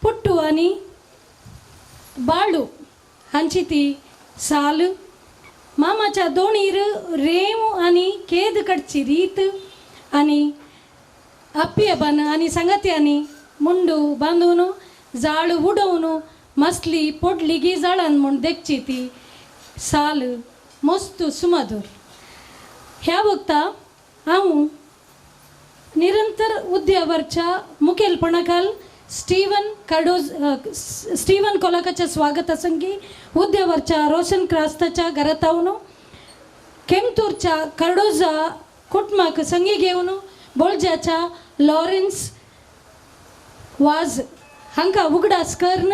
पुट्टू आनी बाळू हांची ती साल मामाच्या दोणीर रेंव आनी खेद काडची रीत आनी अप्पियबान आनी सांगात्यांनी मुंडू बांदून जाळ उडोवन मसली पोडली गी जाळान म्हूण देखची ती साल मस्त सुमधूर. ह्या वखता हांव निरंतर उद्यावरच्या मुखेलपणाखाल स्टीवन कार्डोज स्टीवन कोलाकाच्या स्वागता संगी उद्यावरच्या रोशन क्रास्ताच्या घरात केमतूरच्या कार्डोजा कुटुंबाक संगी घेवन बोळजाच्या लॉरेन्स वाज हांकां उगडास करून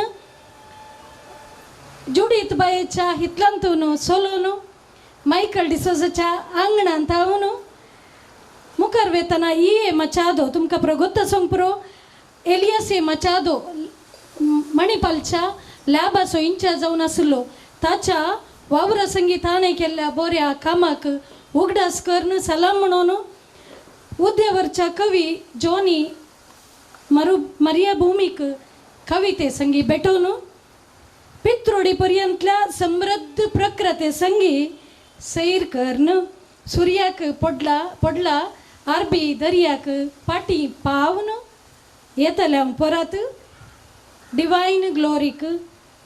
जुडीत बायेच्या हितलांतून सोलोन मायकल डिसोजाच्या आंगणांत हांव मुखार वेतना ई ए मचादो तुमकां प्रगोत्ता सोंग पुरो एलियास ए मचादो मणिपालच्या लॅबाचो इन्चार्ज जावन आसलो ताच्या वावरा संगीत ताणें केल्ल्या बऱ्या कामाक उगडास करून सलाम म्हणून उद्यावरच्या कवी जॉनी मरु मरिया भूमीक कविते संगी भेटोवन पित्रोडी पर्यंतल्या समृद्ध प्रकृते संगी सैर करून सुर्याक पडला पडला अरबी दर्याक पाटी पावन येतले हांव परत डिवायन ग्लोरीक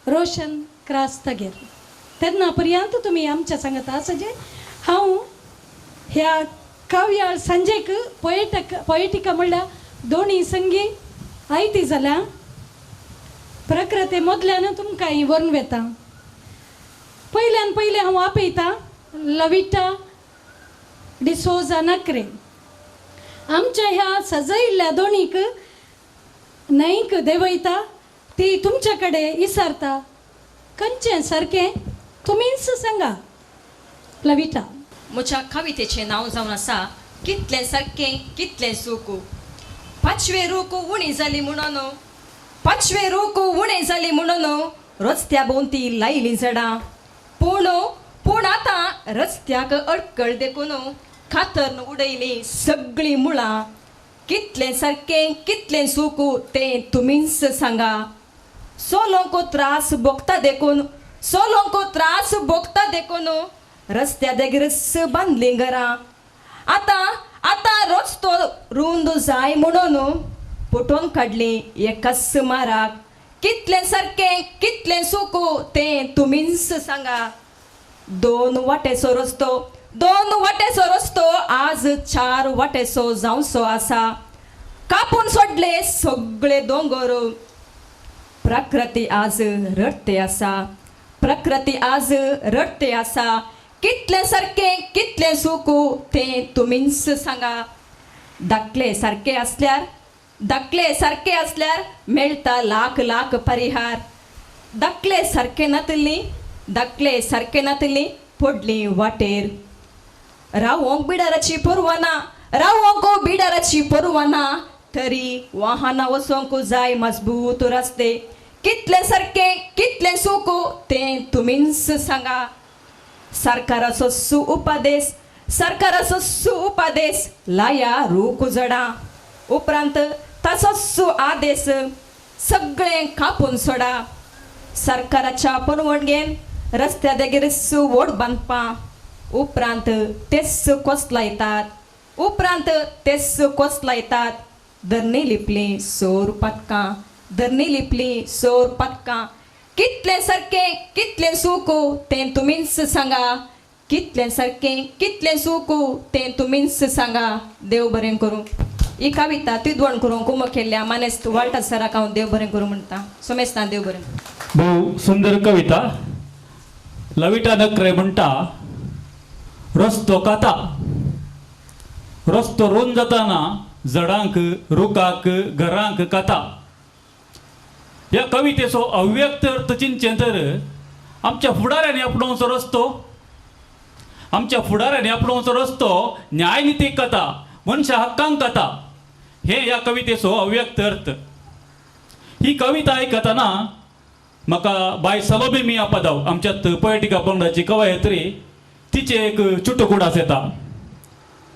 रोशन क्रास्तागेर. तेन्ना पर्यंत तुमी आमच्या सांगत आसा हांव ह्या काव्याळ सांजेक पोएटक पोएटिका म्हणल्यार दोनी संगी आयती जाल्या प्रकृते मदल्यान तुमकां ही व्हरून वेता. पयल्यान पयलें हांव आपयतां लविटा डिसोजा नकरे. आमच्या ह्या सजयिल्ल्या दोनीक न्हंयक देंवयता ती तुमच्या कडेन इसारता खंयचें सारकें तुमीच सांगा. लविटा. म्हज्या कवितेचें नांव जावन आसा कितलें सारकें कितलें सूख. पांचवे रूख उणी जाली म्हणून, पांचवे रूख उणें जाली म्हणून रस्त्या भोंवती लायलीं झाडां. पूण पूण आतां रस्त्याक अडकळ देखून कातरून उडयलीं सगळीं मुळां. कितलें सारकें कितलें सूख तें तुमीच सांगा. सोलोंक त्रास भोगता देखून, सोलोंक त्रास भोगता देखून रस्त्या देगेरच बांदलीं घरां. आतां आतां रस्तो रुंद जाय म्हणून पोटोवन काडली एकाच माराक. कितलें सारकें कितलें सूख तें तुमीच सांगा. दोन वाटेचो रस्तो, दोन वाटेचो रस्तो आज चार वाटेचो जावचो आसा. कापून सोडले सगळे दोंगर. प्रकृती आज रडते आसा, प्रकृती आज रडते आसा. कितलें सारकें कितलें सूख तें तुमीच सांगा. धाकले सारके आसल्यार, धाकले सारके आसल्यार मेळटा लाख लाख परिहार. धाकले सारके नातली, धाकले सारके नातली पडली वाटेर. रावोंक बिडाराची परवाना, रावोंक बिडाराची परवाना तरी वाहनां वचोंक जाय मजबूत रस्ते. कितलें सारकें कितलें सूख तें तुमीच सांगा. सरकाराचो सुउपदेश, सरकाराचो सुउपदेश लाया रूख झाडां. उपरांत ताचो सु आदेश सगळें कापून सोडा. सरकाराच्या परवणगेन रस्त्या देगेर व्हड बांदपां. उपरांत तेच कोस लायतात, उपरांत तेच कोस लायतात. धरणी लिपली सोर पातकां, धरणी लिपली सोर पातकां. कितलें सारकें कितलें सूख तें तुमीच सांगा. कितलें सारकें कितलें सूख तें तुमीच सांगा. देव बरें करूं. ही कविता तिदवण करूंक कुमो केल्ल्या मानेस्त वाळटा सराक हांव देव बरें करूं म्हणटा. सोमेस्तान देव बरें. भोव सुंदर कविता. लविटा नकरे म्हणटा रस्तो काता, रस्तो रोवन जाताना झाडांक रुखाक घरांक काता. ह्या कवितेचो अव्यक्त अर्थ चिंतचें तर आमच्या फुडाऱ्यांनी आपणावचो रस्तो, आमच्या फुडाऱ्यांनी आपणावचो रस्तो न्यायनितीक कथा, मनशा हक्कांक कथा, हे ह्या कवितेचो अव्यक्त अर्थ. ही कविता आयकतना म्हाका बाय सलोमी मिया पदाव आमच्यात पोएटिका पंगडाची कवयित्री तिचे एक चुटकुडास येता.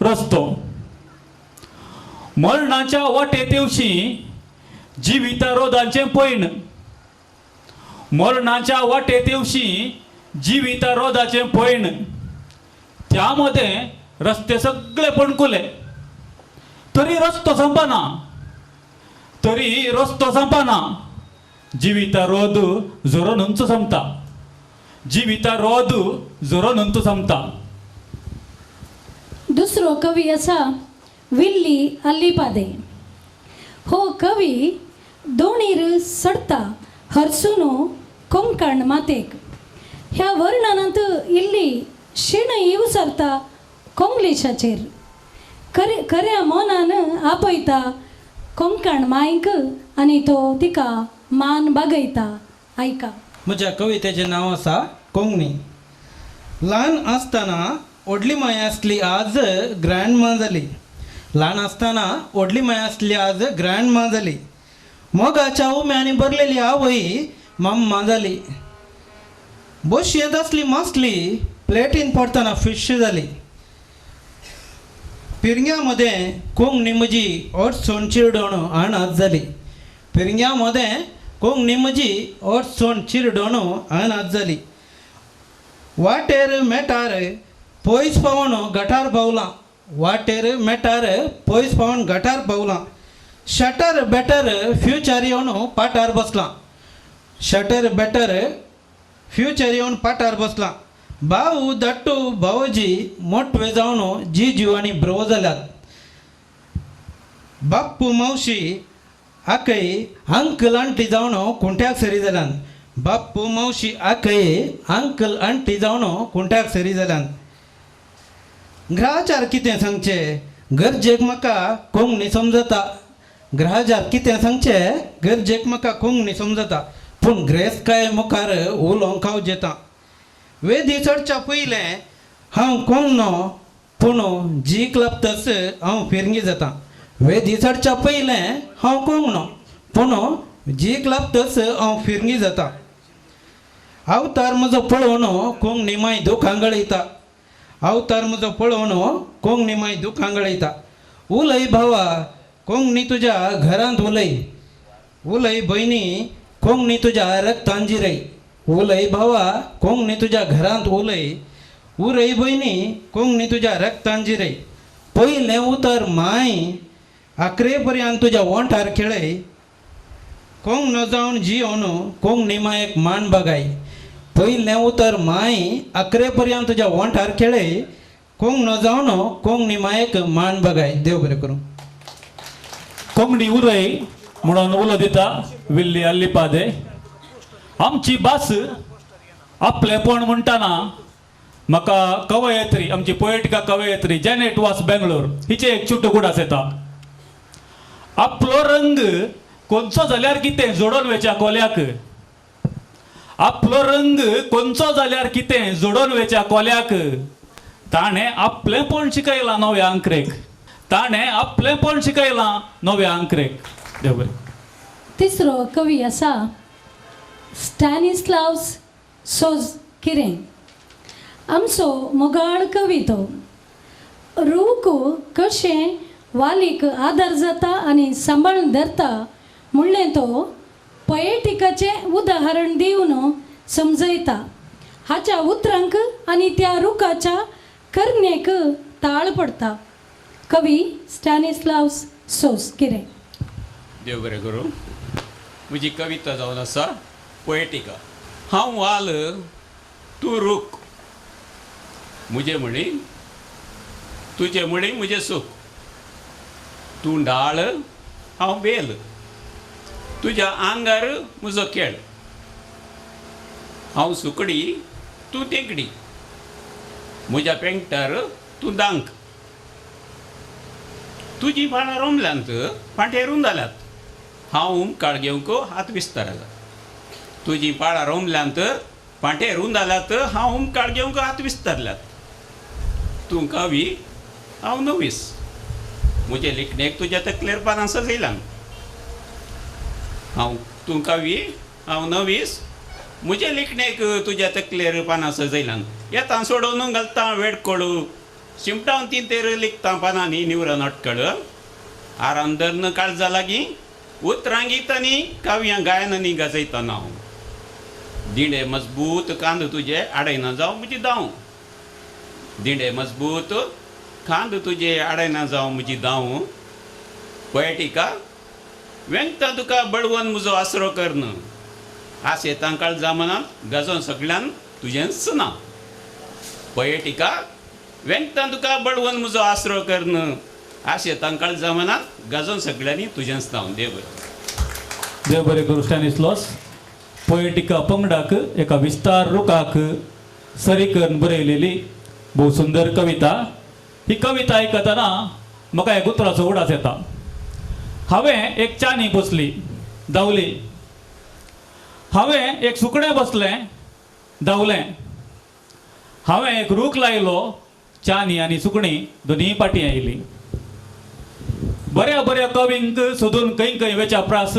रस्तो मरणाच्या वाटे तेवशी जिविता रोदांचें पयण, मरणाच्या वाटे तेवशी जिविता रोदाचें पयण, त्या मदें रस्ते सगळे पणकुले तरी रस्तो संपना, तरी रस्तो संपना, जिविता रोद झरोन उंच संपता, जिविता रोद झरोन उंच संपता. दुसरो कवी आसा विल्ली अल्लीपादे. हो कवी दोणीर चडता हरसून कोंकण मातेक. ह्या वर्णनांत इल्ली शिणय उसरता कोंग्लिशाचेर. खरे खऱ्या मनान आपयता कोंकण मायक आनी तो तिका मान बागयता. आयका. म्हज्या कवितेचें नांव आसा कोंकणी. ल्हान आसतना व्हडली माय आसली आज ग्रँड मा जाली. ल्हान आसतना व्हडली माय आसली आज ग्रँड मा जाली. मोगाच्या उम्यानी भरलेली आवय मम्मा जाली. बशयेंत आसली मासली प्लेटीन पडटना फिश जाली. पिरग्यां मदें कोंकणी म्हजी अडचण चिरडोण अनाथ जाली. पिरग्यां मदें कोंकणी म्हजी अडचण चिरडोण अनाथ जाली. वाटेर मेटार पयस पावून गटार पावलां. वाटेर मेटार पयस पावून गटार पावलां. शटर बेटर फ्युचर येवन पाटार बसलां. Shutter better फ्युचर येवन पाटार बसलां. भाऊ धाकटो भावोजी मोटवे जावन जिजू आनी ब्रो जाल्यात. बाप्पू मावशी आकय अंकल आंटी जावन खुंट्याक सरी जाल्यान. बाप्पू मावशी आकय अंकल आंटी जावन खुंट्याक सरी जाल्यान. ग्रहाचार कितें सांगचें गरजेक म्हाका कोंकणी समजता. ग्रहाचार कितें सांगचें गरजेक म्हाका कोंकणी समजता पूण ग्रेस्तकाये मुखार उलोवंक हांव जेता. वेदी चडच्या पयलें हांव कोंगणो पूण जीक लागतच हांव फिरंगी जाता. वेदी चडच्या पयलें हांव कोंगणो पूण जीक लागतच हांव फिरंगी जाता. अवतार म्हजो पळोवन कोंकणी माय दुखां गळयता. अवतार म्हजो पळोवन कोंकणी माय दुखां गळयता. उलय भावा कोंकणी तुज्या घरांत उलय. उलय भयणी कोंकणी तुज्या रक्तान जिरय. उलय भावा कोंकणी तुज्या घरांत उलय. उरय भयणी कोंकणी तुज्या रक्तान जिरय. पयलें उतर माय आखरे पर्यंत तुज्या ओंठार खेळय. कोंकणो जावन जियोन कोंकणी मायेक मान बगाय. पयलें उतर माय आखरे पर्यंत तुज्या ओंठार खेळय. कोंकणो जावन कोंकणी मायेक मान बगाय. देव बरें करूं. कोंकणी उरय म्हणून उलो दिता विल्ली अल्लिपादे. आमची भास आपलेपण म्हणटाना म्हाका कवयत्री आमची पोएटिका कवयत्री जॅनेट वास बेंगलोर हिचे एक चुट्टो गुडास येता. आपलो रंग कोनचो जाल्यार कितें जोडोन वेच्या कोल्याक. आपलो रंग कोनचो जाल्यार कितें जोडोन वेच्या कोल्याक. ताणें आपलेंपण शिकयलां नव्या आंकरेक. ताणें आपलेंपण शिकयलां नव्या आंकरेक. देव बरें. तिसरो कवी आसा स्टॅनिस्लावस सोज किरें. आमचो मोगाळ कवी तो. रूख कशें वालीक आदार जाता आनी सांबाळून धरता म्हणलें तो पयेटिकाचें उदाहरण दिवन समजयता. हाच्या उतरांक आनी त्या रुखाच्या करणेक ताळ पडटा. कवी स्टॅनिस्लावस सोज किरें. देव बरें करूं. म्हजी कविता जावन आसा पोएटिका. हांव वाल तूं रूख म्हजें म्हणी तुजें म्हणी म्हजें सूख. तूं डाळ हांव बेल तुज्या आंगार म्हजो खेळ. हांव सुकडी तूं तेंकडी म्हज्या पेंकटार तूं दांक. तुजीं पाळां रोमल्यांत फांटेर जाल्यात हांव उमकाळ घेवंक हात विस्तारला. तुजीं पाळां रोमल्यांत फांटेर जाल्यात हांव उमकाळ घेवंक हात विस्तारल्यात. तूं कवी हांव नवीस म्हजे लिखणेक तुज्या तकलेर पानां सजयल्यान. हांव तूं कवी हांव नवीस म्हजे लिखणेक तुज्या तकलेर पानां सजयल्यान. येता सोडोवन घालता वेडकोळू शिमटावन तिंतेर लिखता पानांनी निवरण अटकळ. आराम धरून काळजा लागीं उतरां गितांनी काव्यां गायनांनी गाजयतना हांव. दिंडे मजबूत कांद तुजे आडयना जावं म्हजी दाव. दिंडे मजबूत खांद तुजे आडयना जावं म्हजी दाव. पोएटिका वेंगता तुका बळवंत म्हजो आसरो करन. आस येता काळजा मनांत गाजोवन सगळ्यान तुजेंच ना. पोएटिका वेंगता तुका बळवंत म्हजो आसरो करन. आस येता काळजा मनांत गाजोवन सगळ्यांनी तुजेंच नांव. देव बरें. देव बरें करूं स्टॅनिस्लॉस. पोएटिका पंगडाक एका विस्तार रुखाक सरी करून बरयलेली भोव सुंदर कविता. ही कविता आयकतना म्हाका एक उतराचो उडास येता. हांवें एक चानी बसली धांवली. हांवें एक सुकणें बसलें धांवलें. हांवें एक रूख लायलो चानी आनी सुकणीं दोनूय पाटी आयलीं. बऱ्या बऱ्या कवींक सोदून खंय खंय वेच्या प्रास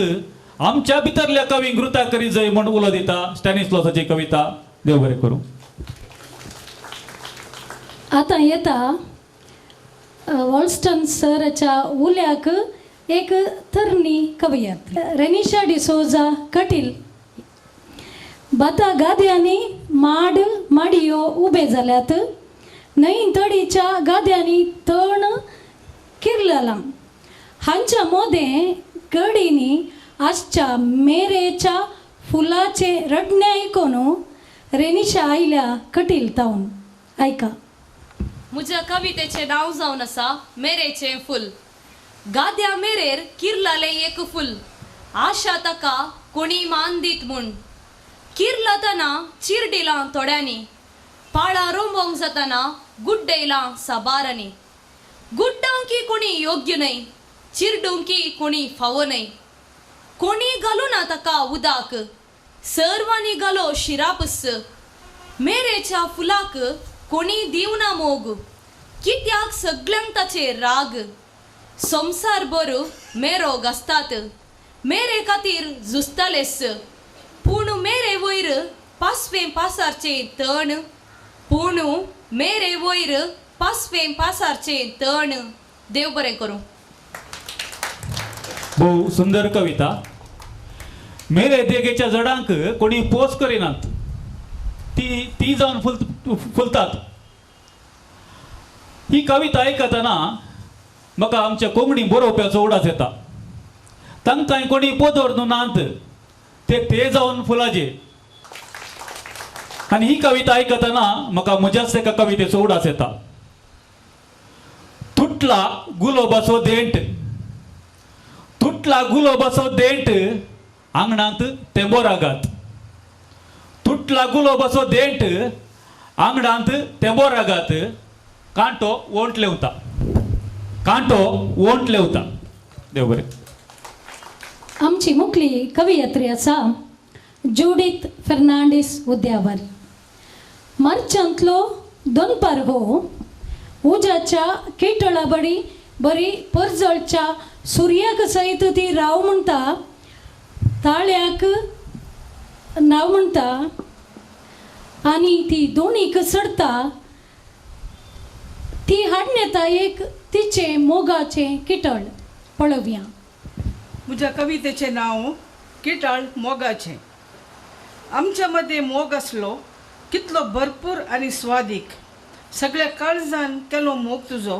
आमच्या भितरल्या कवींक रुता करी जय म्हूण उलो दिता स्टॅनिस्लॉसाची कविता. देव बरें करूं. आतां येता वॉल्स्टन सराच्या उल्याक एक तरणी कवयत रेनिशा डिसोजा कटील. बाता गाद्यांनी माड माडयो उबे जाल्यात. न्हंय तडीच्या गाद्यांनी तण किरललां. हांच्या मोदें गडींनी आसच्या मेरेच्या फुलाचें रडणें आयकून रेनिशा आयल्या कटील तावन. आयका. म्हज्या कवितेचें नांव जावन आसा मेरेचें फूल. गाद्या मेरेर किर्लालें एक फूल, आशा ताका कोणी मान दीत म्हूण. किर्लतना चिरडिलां थोड्यांनी, पाळां रोंबोंक जातना गुड्डयलां साबारांनी. गुड्डोवंकी कोणी योग्य न्हय, चिरडूंकी कोणी फावो न्हय. कोणी घालूं ना ताका उदक, सर्वांनी घालो शिरापस. मेरेच्या फुलाक कोणी दिवना मोग, कित्याक सगल्यांक ताचेर राग. संवसार भर मेरो घासतात, मेरे खातीर झुजतालेस. पूण मेरे वयर पासवें पासारचें तण, पूण मेरे वयर पासवें पासारचें तण. देव बरें करूं. भोव सुंदर कविता. मेरे देगेच्या जडांक कोणी पोस करिनात, ती ती जावन फुलतात. ही कविता आयकतना म्हाका आमच्या कोंकणी बरोवप्याचो उडास येता. तांकां कोणी पोदोर नात, ते ते जावन फुलाचे. आनी ही कविता आयकतना म्हाका म्हज्याच एका कवितेचो उडास येता. तुटला गुलोबाचो देंट, तुटला गुलोबाचो देंट, आंगणांत तेंबो रागात. तुटला गुलोबाचो देंट, आंगणांत तेंबो रागात. कांटो ओंट लेवता, कांटो ओंट लेवता. देव बरें. आमची मुखली कवियत्री आसा जुडीत फेर्नांडीस उद्यावर. मार्चांतलो दोनपार हो उज्याच्या किटळा बडी बरी परजळच्या सुर्याक सयत ती राव म्हणटा, ताळ्याक नांव म्हणटा आनी ती दोणीक चडता. ती हाडून एक तिचें मोगाचें किटळ. पळोवया. म्हज्या कवितेचें नांव किटाळ मोगाचें. आमच्या मदें मोग आसलो कितलो भरपूर आनी स्वादीक. सगळ्या काळजान केलो मोग तुजो,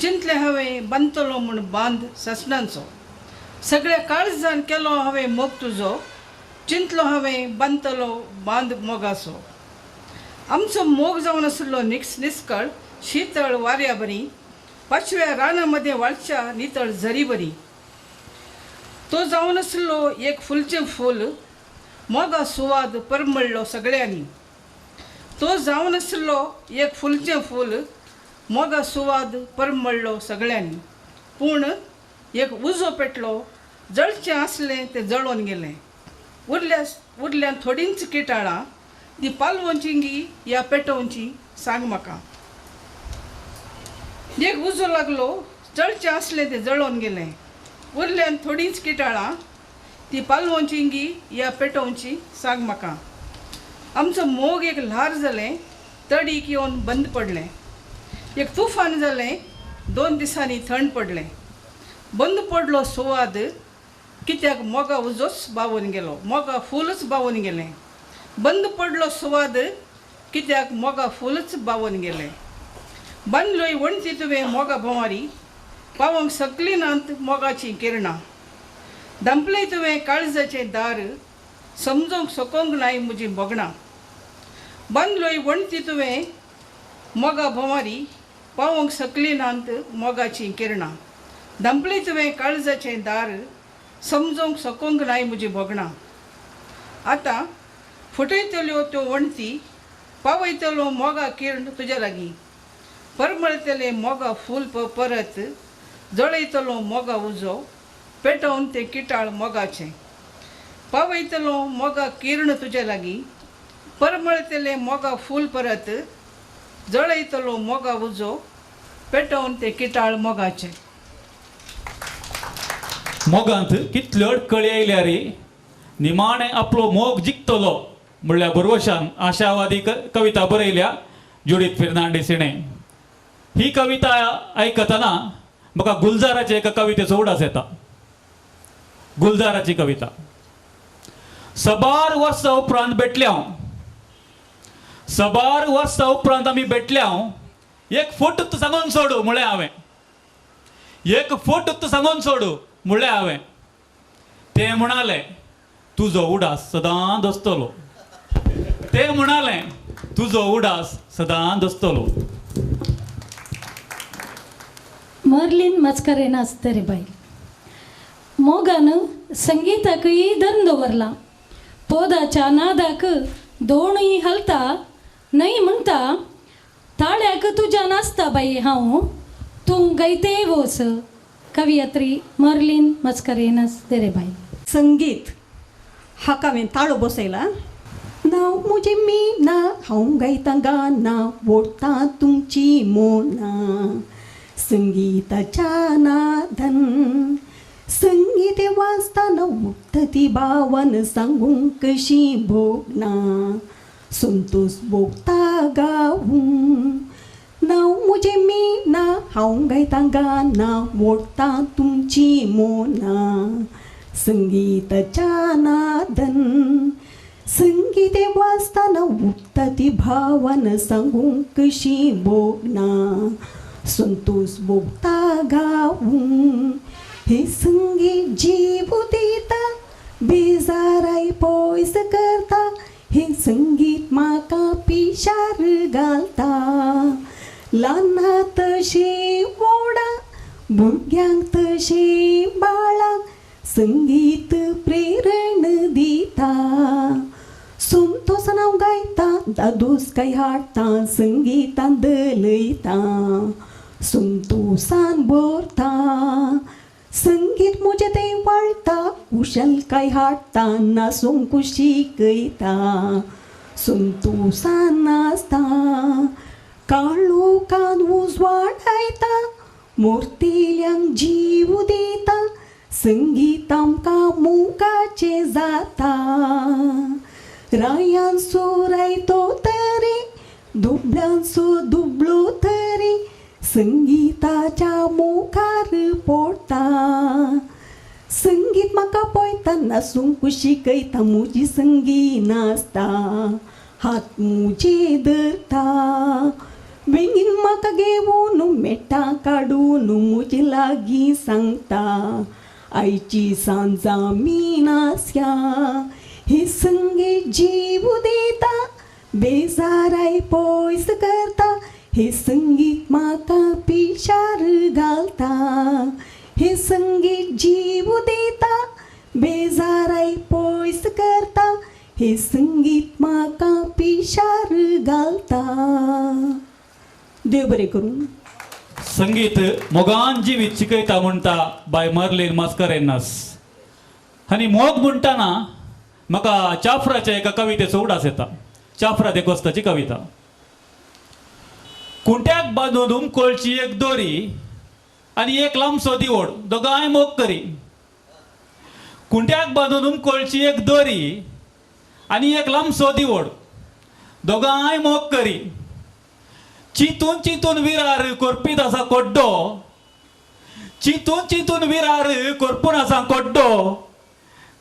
चिंतलें हांवें बांदतलो म्हूण बांद सासणांचो. सगळ्या काळजान केलो हांवें मोग तुजो, चिंतलो हांवें बांदतलो बांद मोगाचो. आमचो मोग जावन आसलो निस्कळ शितळ वाऱ्या बरी, पाचव्या रानां मदें वाळच्या नितळ झरी बरी. तो जावन आसलो एक फुलचें फूल, मोगा सुवाद परमळ्ळो सगळ्यांनी. तो जावन आसलो एक फुलचें फूल, मोगा सुवाद परमळ्ळो सगळ्यांनी. पूण एक उजो पेटलो, जळचें आसलें तें जळोवन गेलें. उरल्यान थोडींच किटाळां, ती पालवोंची गी या पेटोवची सांग म्हाका. एक उजो लागलो, जळचें आसलें तें जळोवन गेलें. उरल्यान थोडींच किटाळां, ती पालवोंची गी या पेटोवची सांग म्हाका. आमचो मोग एक ल्हार जालें, तडीक येवन बंद पडलें. एक तुफान जालें, 2 दिसांनी थंड पडलें. बंद पडलो सुवाद, कित्याक मोगा उजोच बावून गेलो, मोगा फुलूच बावून गेलें. बंद पडलो सुवाद, कित्याक मोगा फुलूच बावून गेलें. बांदलोय वणटी तुवें मोगा भोंवारी, पावोंक सकली नात मोगाचीं किरणां. धांपलें तुवें काळजाचें दार, समजोंक सकोंक नाय म्हजीं भोगणां. बांदलोय वणटी तुवें मोगा भोंवारी, पावोंक सकली नात मोगाचीं किरणां. धांपलें तुवें काळजाचें दार, समजोंक सकोंक नाय म्हजीं भोगणां. आतां फुटयतल्यो त्यो वणटी, पावयतलो मोगा किरण तुज्या लागीं. परमळतलें मोगा फूल परत, जळयतलो मोगा उजो, पेटोवन तें किटाळ मोगाचें. पावयतलो मोगा किरण तुज्या लागीं, परमळतलें मोगा फूल परत, जळयतलो मोगा उजो, पेटोवन तें किटाळ मोगाचें. मोगांत कितल्यो अडकळी आयल्यार निमाणें आपलो मोग जिखतलो म्हणल्यार भरवशान आशावादी कविता बरयल्या जुडीत फेर्नांडीस हिणें. ही कविता आयकतना म्हाका गुलजाराचे एका कवितेचो उडास येता. गुलजाराची कविता. सबार वर्सां उपरांत भेटल्या हांव, सबार वर्सां उपरांत आमी भेटल्या हांव. एक फोट सांगून सोडू म्हळें हांवें, एक फोट सांगून सोडू म्हळें हांवें. तें म्हणालें तुजो उडास सदां दसतलो. ते म्हणाले तुजो उडास सदां दसतलो. मर्लिन मस्करेनास तरी बायल मोगान संगीताकय धरून दवरला, पोदाच्या नादाक दोणूय हलता न्हय म्हणटा, ताळ्याक तुज्या नाचता बाई हांव, तूं गायते वोस. कवियत्री मर्लिन मस्करेनास तेरे बाई. संगीत हाका हांवें ताळो बसयला. नांव म्हजें मीना, हांव गायतां गाना, वोडटा तुमची मोना, संगीताच्या नादन संगीत वाजताना उठता ती भावन, सांगूंक कशी भोगना, संतोष भोगता गावूं. नांव म्हजें मीना, हांव गायतां गाना, वोडटा तुमची मोना, संगीताच्या नादन संगीत वाजताना उठता ती भावन, सांगूंक कशी भोगना, संतोष भोगता गावूं. हे संगीत जीव दिता, बेजाराय पयस करता, हे संगीत म्हाका पिशार घालता. ल्हाना तशें व्हडा, भुरग्यांक तशें बाळांक, संगीत प्रेरण दिता. संतोसान हांव गायता, दादोस काय हाडटा, संगीतान दलयता, संतोसान भरता. संगीत म्हजें तें वाळटा, कुशलकाय हाडटा, नाचूंक शिकयता, संतोसान नाचता. काळोखान उजवाडायता, मोर्तिल्यांक जीव दिता, संगीत आमकां मोगाचें जाता. रायान सोरायतो तरी, दुबळ्यांचो दुबळो तरी, संगीताच्या मुखार पडटा. संगीत म्हाका पळयता, नाचूंक शिकयता, म्हजी संगी नाचता, हात म्हजे धरता. बेगीन म्हाका घेवन मेटां काडून म्हजे लागीं सांगता, आयची सांज आमी नाचया. हे संगीत जीव दिता, बेजाराय पयस करता, हे संगीत म्हाका पिशार घालता. हे संगीत जीव दिता, बेजाराय पयस करता, हे संगीत म्हाका पिशार घालता. देव बरें करूं. संगीत मोगान जिवीत शिकयता म्हणटा बाय मर्लिन मस्करेनास. आनी मोग म्हणटाना म्हाका चाफ्राच्या एका कवितेचो उडास येता. चाफ्रा देकोस्ताची कविता. कुंट्याक बांदून उमकोळची एक दोरी आनी एक लांबसो दिवोड, दोगांय मोग करी. कुंट्याक बांदून उमकोळची एक दोरी आनी एक लांबसो दिवोड, दोगांय मोग करी. चिंतून चिंतून विरार कोरपीत आसा कोड्डो, चिंतून चिंतून विरार कोरपून आसा कोड्डो,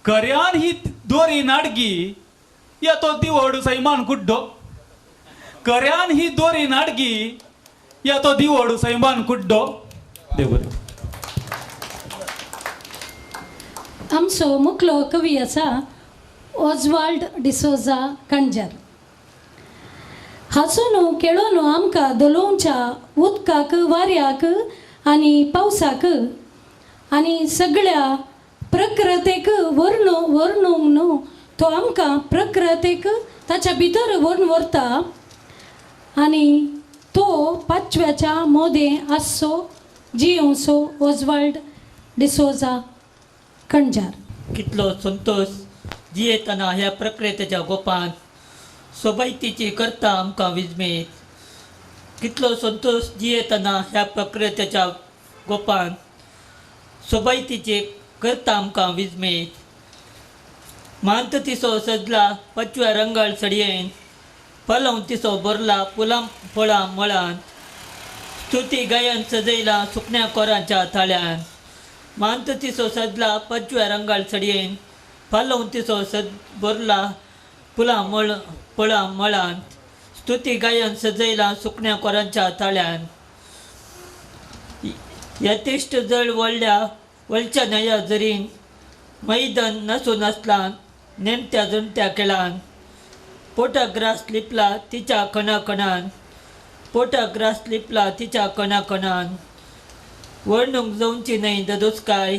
कर्यान ही दोरी नाडगी या तो दिवोड सैमान कुड्डो. कर्यान ही दोरी नाडगी या तो दिवोड सैमान कुड्डो. देव बरें. आमचो मुखलो कवी आसा ओजवाल्ड डिसोजा कंजर. हांसून खेळून आमकां दलोवच्या उदकाक, वाऱ्याक आनी पावसाक आनी सगळ्या प्रकृतेक व्हरून व्हरूंक न्हू तो आमकां प्रकृतेक ताच्या भितर व्हरून व्हरता आनी तो पांचव्याच्या मोदें आसचो जियोवचो. ओजवाल्ड डिसोजा कंजार. कितलो संतोश जियेतना ह्या प्रकृतेच्या गोपान, सोबायतीची करता आमकां विजमेत. कितलो संतोश जियेतना ह्या प्रकृतेच्या गोपान, सोबायतीची करता आमकां विजमेत. मांत तिसो सजला पाचव्या रंगाळ सडयेन, पलव तिसो भरला फुलां फळां मळान, स्तुती गायन सजयला सुकण्या कोरांच्या थाळ्यान. मांत तिसो सजला पाचव्या रंगाळ सडयेन, पालव तिसो सज भरला फुलां मळ फळां मळान, स्तुती गायन सजयला सुकण्या कोरांच्या थाळ्यान. यतिश्ट जळ वळ्ळ्या वळच्या न्हंया जरीन, मैदान नासून आसलान नेणत्या जणत्या खेळान. पोटाक ग्रास लिपला तिच्या कणाकणान, पोटाक ग्रास लिपला तिच्या कणाकणान. वर्णूंक जावची न्हय ददोसकाय,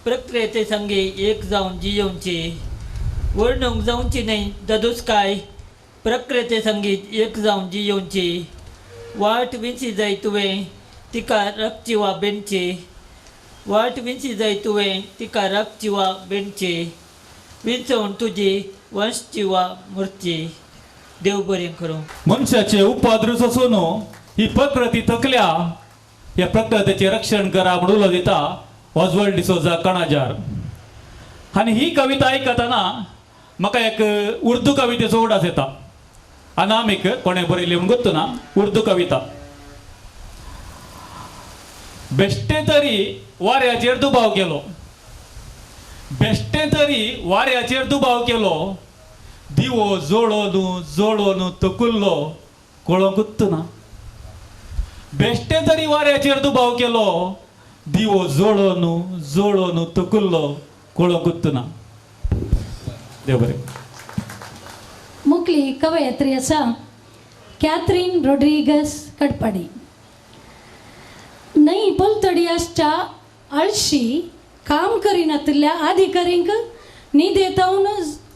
प्रक्रियेते संगे एक जावन जियोवची. वर्णूंक जावची न्हय ददोसकाय, प्रक्रियेते संगीत एक जावन जियोवची. वाट विंची जाय तुवें तिका राखची वा बेणची, वाट विंची जाय तुवें तिका राखची वा बेणची. विंचोवन तुजी वंशची वा मुर्ची. देव बरें करूं. मनशाचे उपद्र सोसून ही प्रकृती थकल्या, ह्या प्रकृतीचें रक्षण करा म्हूण उलो दिता ऑजवल्ड डिसोजा कणाजार. आनी ही कविता आयकतना म्हाका एक उर्दू कवितेचो उडास येता. अनामीक कोणें बरयली म्हूण गोत्तू ना, उर्दू कविता. बेश्टे तरी वाऱ्याचेर दुबाव केलो, बेश्टे तरी वाऱ्याचेर दुबाव केलो, दिवो जोळोन जोळोन तकुल्लो कळोंकूच ना. बेश्टे तरी वाऱ्याचेर दुबाव केलो, दिवो जोळोन जोळोन तकुल्लो कळोंकूच ना. देव बरें. मुकली कवयत्री आसा कॅथरीन रोड्रिगस कडपाडी. न्हंय पलतडी आसच्या आळशी काम करिनातिल्ल्या अधिकारींक न्हिदेतावन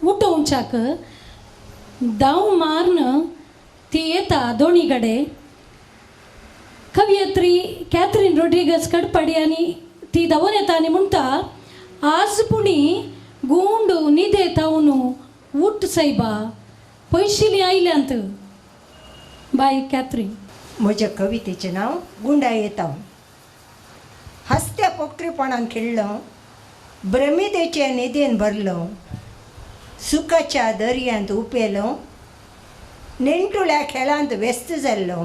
उठोवच्याक धांव मारून ती येता दोनी कडेन. कवयत्री कॅथरीन रोड्रिगस कडपाडी आनी ती धांवून येता आनी म्हणटा, आज पुणी गुंड न्हिदेतावन उठ सायबा, पयशिली आयल्यांत. बाय कॅथरीन. म्हज्या कवितेचें नांव गुंडा येता. हसत्या पोखरीपणान खेळ्ळो, भ्रमितेचे न्हिदेन भरलो, सुखाच्या दर्यांत उपेलो, नेणटुल्या खेळांत व्यस्त जाल्लो.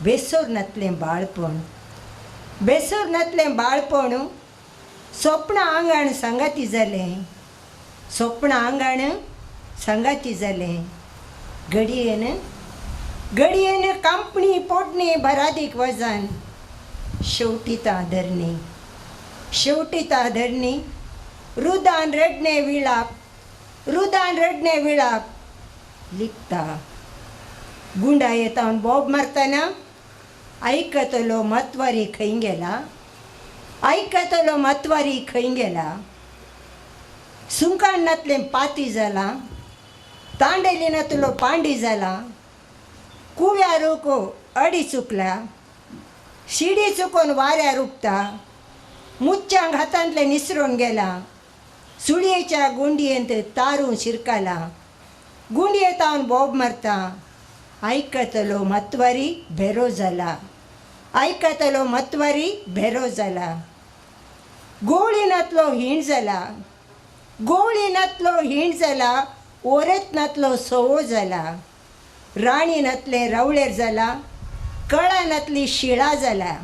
बेसोर नातलें बाळपण, बेसोर नातलें बाळपण, सोपणां आंगाण सांगाती जालें, सोपणां आंगाण सांगाती जालें. घडयेन घडयेन कांपणी पोडणी भरादीक वजन, शेवटी धरणी, शेवटी धरणी, रुदान रडणे विळाप, रुदान रडणे विळाप लिपता. गुंडा येता बोब मारतना आयकतलो मतवारी खंय गेला, आयकतलो मतवारी खंय गेला. सुंकाण नातलें पाती जाला, तांडेली नातलो पांडी जाला, कुव्या रोको अडी चुकला, शिडी चुकोन वाऱ्यार उपता, मुच्च्यांक हातांतलें निसरून गेला, सुळयेच्या गुंडयेंत तारूं शिरकाला, गुंडयेतावन बोब मारता. आयकतलो मतवारी भेरो जाला, आयकतलो मतवारी भेरो जाला. गोवळी नातलो हीण जाला, गोवळी नातलो हीण जाला, ओरेत नातलो सोवो जाला, राणी नातलें रावळेर जाला, कळा नातली शिळा जाला,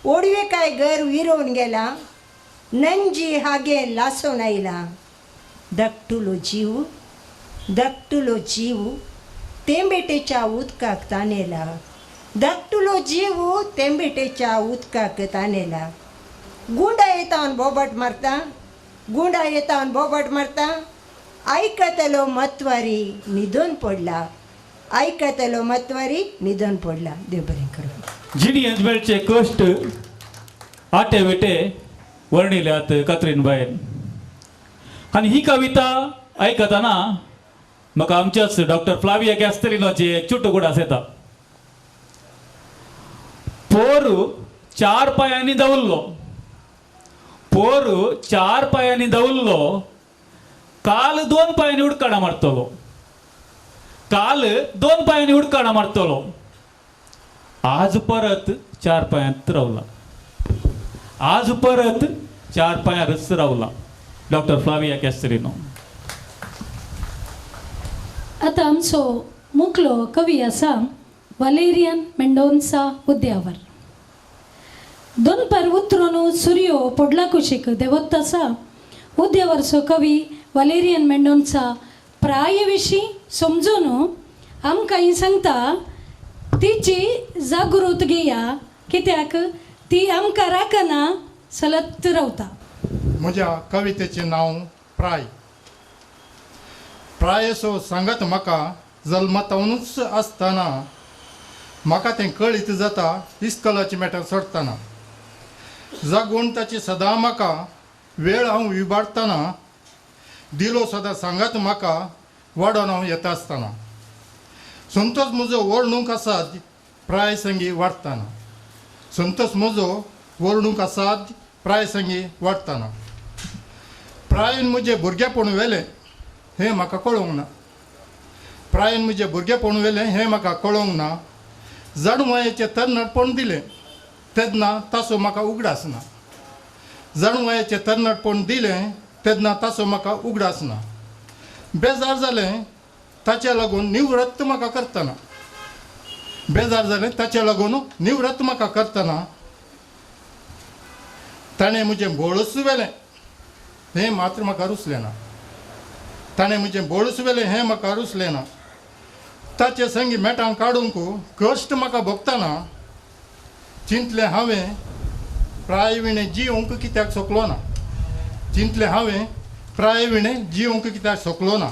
ओडवे काय घर विरोवन गेला, नंजी हागे लासोन आयला. धाकटुलो जीव, धाकटुलो जीव तेंबेटेच्या उदकाक तानेला, धाकटुलो जीव तेंबेटेच्या उदकाक तानेला. गुंडा येतावन बोबाट मारता, गुंडा येतावन बोबाट मारता, आयकतलो मतवारी न्हिदून पडला, आयकतलो मतवारी न्हिदून पडला. देव बरें करूं. जिणेंत मेळचे कश्ट आटे वेटे वर्णिल्यात कात्रीन बायन. आनी ही कविता आयकतना म्हाका आमच्याच डॉक्टर फ्लाविया कॅस्टेलिनोची एक चुट्टो गुडास येता. पोर चार पायांनी दवरलो, पोर चार पायांनी दवरलो, काल दोन पायांनी उडकाणां मारतलो, काल दोन पायांनी उडकाणां मारतलो, आज परत चार पायांत रावला, आज परत चार पायांरच रावला. डॉक्टर फ्लाविया कॅस्टेलिनो. आतां आमचो मुकलो कवी आसा वालेरियन मेंडोन्सा उद्यावर. दोनपार उतरून सुर्यो पडला कुशीक देवत आसा. उद्यावरचो कवी वालेरियन मेंडोन्सा प्राय विशीं समजून आमकां ही सांगता, तिची जागृत घेया, कित्याक ती आमकां राखना चलत रावता. म्हज्या कवितेचें नांव प्राय. प्रायसो सांगात म्हाका जल्मतावनूच आसतना म्हाका तें कळीत जाता इस्कलाची मेटां चडटना जागून ताची सदां म्हाका वेळ हांव विबाडटना दिलो सदां सांगात म्हाका वाडोवन हांव येता आसतना संतोष म्हजो वर्णूंक आसात प्राय संगी वाडटना संतोष म्हजो वर्णूंक आसात प्राय संगी वाडटना प्रायन म्हजें भुरगेपण व्हेलें हें म्हाका कळोंक ना प्रायन म्हजें भुरगेपण व्हेलें हें म्हाका कळोंक ना जाणवायेचें तरणाटपण दिलें तेन्ना ताचो म्हाका उगडास ना जाणवायेचें तरणाटपण दिलें तेन्ना ताचो म्हाका उगडास ना बेजार जालें ताच्या लागून निवृत्त म्हाका करतना बेजार जालें ताच्या लागून निवृत्त म्हाका करतना ताणें म्हजें बोळूच व्हेलें हें मात्र म्हाका रुचलें ना ताणें म्हजें बोळूच व्हेलें हें म्हाका रुचलें ना ताचे संगी मेटां काडूंक कश्ट म्हाका भोगतना चिंतलें हांवें प्राय विणें जिवंक कित्याक शकलो ना चिंतलें हांवें प्राय विणें जिवंक कित्याक शकलो ना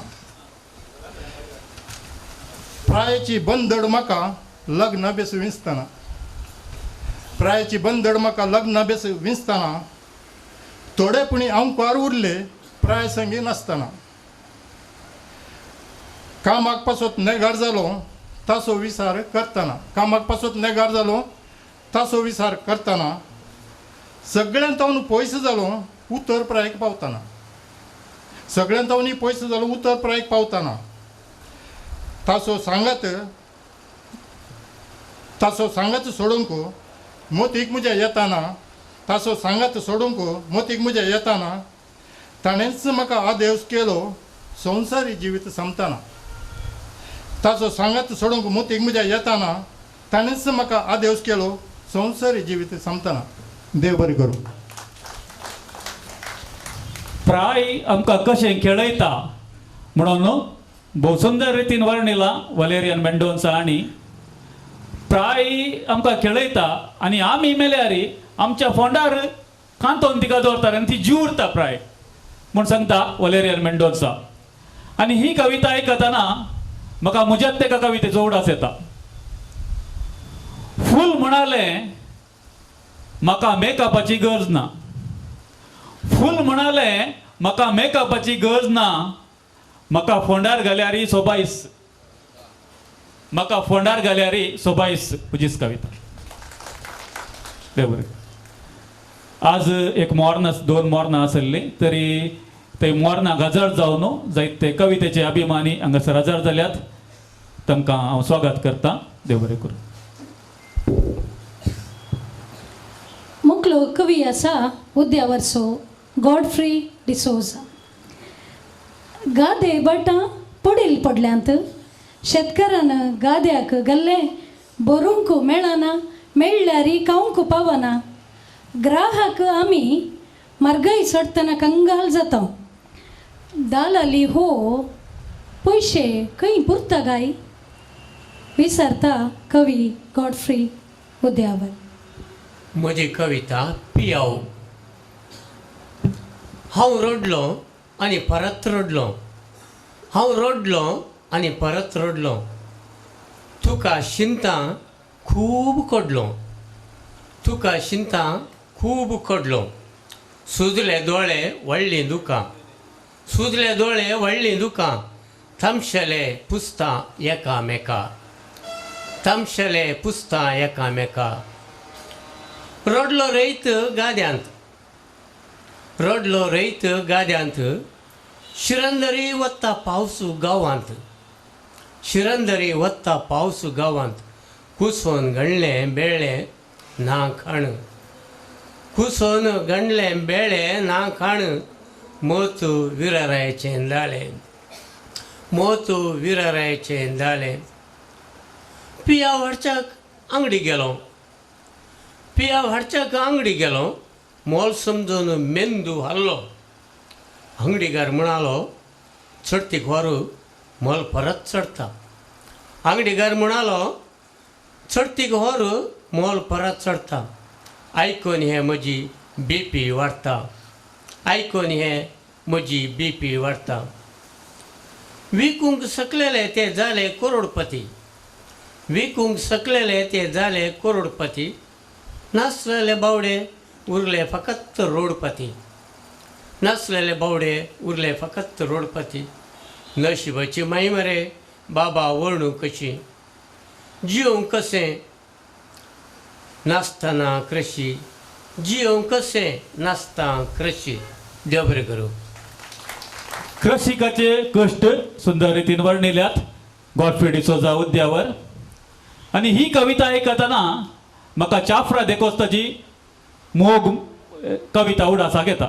प्रायची बंदड म्हाका लग्न बेस विंचतना प्रायची बंदड म्हाका लग्न बेस विंचतना थोडे पुणी अंकार उरले प्राय संगी नासतना कामाक पासत नेगार जालो ताचो विचार करतना कामाक पासत नेगार जालो ताचो विचार करतना सगळ्यांत पयस जालो उतर प्रायक पावतना सगळ्यांत पयस जालो उतर प्रायक पावतना ताचो सांगात सोडूंक मोतीक म्हज्या येताना ताचो सांगात सोडूंक मोतीक म्हज्या येताना ताणेंच म्हाका आदेश केलो संवसारी जिवीत सोंपतना ताचो सांगात सोडूंक मोतीक म्हज्या येताना ताणेंच म्हाका आदेश केलो संवसारी जिवीत सोंपतना. देव बरें करूं. प्राय आमकां कशें खेळयता म्हणून भोव सुंदर रितीन वर्णिला वलेरियन मेंडोन्सा आनी प्राय आमकां खेळयता आनी आमी मेल्यार आमच्या फोंडार कांतोन तिका दवरतात आनी ती जीव उरता प्राय म्हूण सांगता वलेरियन मेंडोन्सा. आनी ही कविता आयकतना म्हाका म्हज्यात तेका कवितेचो उडास येता. फूल म्हणालें म्हाका मेकअपाची गरज ना, फूल म्हणालें म्हाका मेकअपाची गरज ना, म्हाका फोंडार घाल्यार सोबायस, म्हाका फोंडार घाल्यार सोबायस. म्हजीच कविता. बरें, आज एक मोर्ना दोन मोर्नां आसली तरी ते मोर्नां गजर जावन जायते ते कवितेचे अभिमानी हांगासर हजर जाल्यात, तांकां हांव स्वागत करता. देव बरें करूं. मुकलो कवी आसा उद्यावरसो गॉडफ्री डिसोजा. गादे बटां पडील पडल्यांत शेतकारान गाद्याक गल्ले भरूंक मेळना, मेळ्ळ्यार खावंक पावना. ग्राहक आमी म्हारगाय चडटना कंगाल जाता. दालाली हो पयशे खंय पुरता काय विचारता कवी गॉडफ्री उद्यावर. म्हजी कविता पियाव. हांव रडलो आनी परत रडलो, हांव रडलो आनी परत रडलो, तुका शिंतां खूब कडलो, तुका शिंतां खूब कडलो, सुजले दोळे व्हडलीं दुकां, सुजले दोळे व्हडलीं दुकां, तामशेले पुसता एकामेका, तामशेले पुसता एकामेका. रडलो रयत गाद्यांत, रडलो रयत गाद्यांत, शिरंदरी वता पावस गांवांत, शिरंदरी वता पावस गांवांत, कुसोन गणलें बेळ्ळें ना खाण, कुसोन गणलें बेळ्ळें ना खाण, मोत विरारायचें दाळें, मोत विरारायचें दाळें. पिया हाडच्याक आंगडी गेलो, पिया हाडच्याक आंगडी गेलो, मोल समजून मेंदू हाल्लो, आंगडीकार म्हणालो चडतीक व्हरू मोल परत चडता, आंगडीकार म्हणालो चडतीक व्हरू मोल परत चडता, आयकून हें म्हजी बी पी वाडटा, आयकून हें म्हजी बी पी वाडटा. विकूंक शकलेले ते जाले करोडपती, विकूंक शकलेले ते जाले करोडपती, नासलेले बावडे उरले फकत रोडपती, नासलेले बावडे उरले फकत रोडपती. नशिबाची माई मरे बाबा वळणूक कशी, जियोवंक कशें नासतना कृशी, जियोवंक कशें नासता कृशी. देव बरें करूं. कृषिकाचे कश्ट सुंदर रितीन वर्णिल्यात गॉडफ्री डिसोजा उद्यावर. आनी ही कविता आयकतना म्हाका चाफ्रा देकोस्ताची मोग कविता उडासाक येता.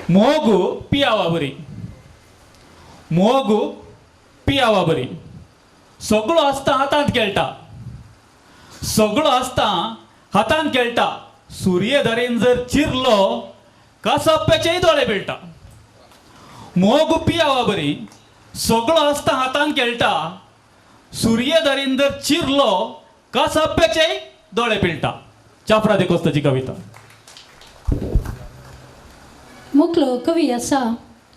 मोग पियावा बरी, मोग पियावा बरी, सगळो आसता हातांत खेळटा, सगळो आसता हातांत खेळटा, सुर्यधारेन जर चिरलो कासाप्याचेय दोळे मेळटा. मोग पियावा बरी, सगळो आसता हातांत खेळटा, सुर्यधारेन जर चिरलो कासाप्याचेय दोळे पिळटा. चाफ्रा देकोस्ताची कविता. मुकलो कवी आसा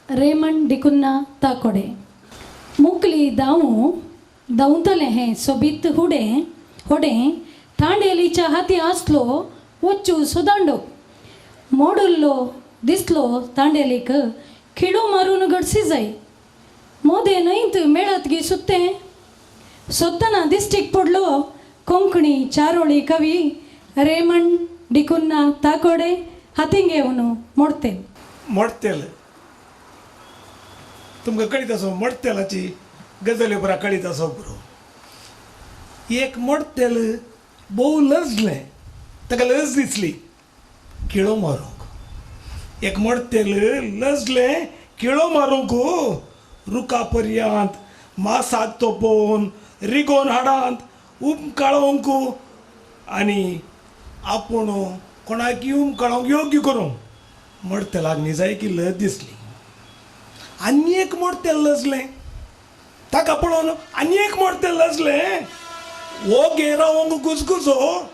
रेमंड डिकुन्ना ताकोडे. मुकली धांवू धांवतलें हें सोबीत हुडें होडें, तांडेलीच्या हाती आसलो वच्चू सुदांडो, मोडुल्लो दिसलो तांडेलीक खिळू मारून घडसी जाय, मोदें न्हंयत मेळत गी सुत्तें, सोदतना दिश्टीक पडलो कोंकणी चारोळी कवी रेमंड डिकुन्ना ताकोडे हातीं घेवन मोडतेल. मोडतेल तुमकां कळीत आसो, मोडतेलाची गजाली बरा कळीत आसो बरो. एक मोडतेल भोव लजलें, ताका लज दिसली किळो मारूंक. एक मोडतेल लजलें किळो मारूंक, रुखा पर्यांत मासाक तोपोवन रिगोवन हाडांत उमकाळोवंक आनी आपूण कोणाक उमकाळोवंक योग्य करूंक मोडतेलाक निजायकी लज दिसली. आनी एक मोडतेल लजलें ताका पळोवन, आनी एक मोडतेल लजलें, वो गेरावंक गुजगुजो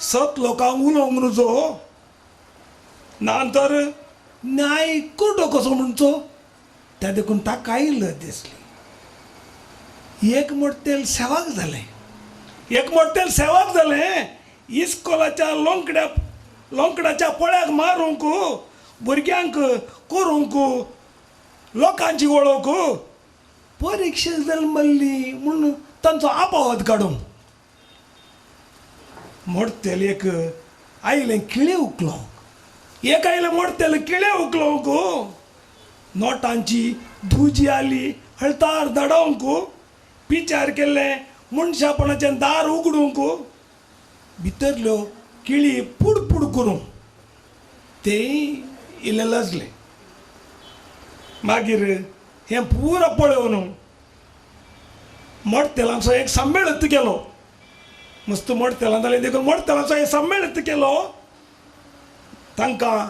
सत लोकांक उलोवंक नुजो, ना तर न्याय कुड्डो कसो म्हणचो, त्या देखून ताकाय लज दिसली. एक मोडतेल सेवाक जालें, एक मोडतेल सेवाक जालें, इस्कोलाच्या लोंकड्या लोंकडाच्या पोळ्याक मारूंक, भुरग्यांक करूंक, लोकांची वळख, परिक्षा जल्मल्ली म्हूण तांचो आपावत काडूंक. मोडतेल एक आयलें किळे उखलोंक, एक आयलें मोडतेल किळे उखलोंक, नोटांची धुजी आली हळतार धाडोवंक, पिचार केल्लें मनशापणाचें दार उगडूंक, भितरल्यो किळी पुडपूड करूंक तेय इल्लें लजलें. मागीर हें पुरो पळोवन मोडतेलांचो एक सम्मेळत केलो, मस्त मोडतेलां जालें देखून मोडतेलांचो एक सम्मेळत केलो. तांकां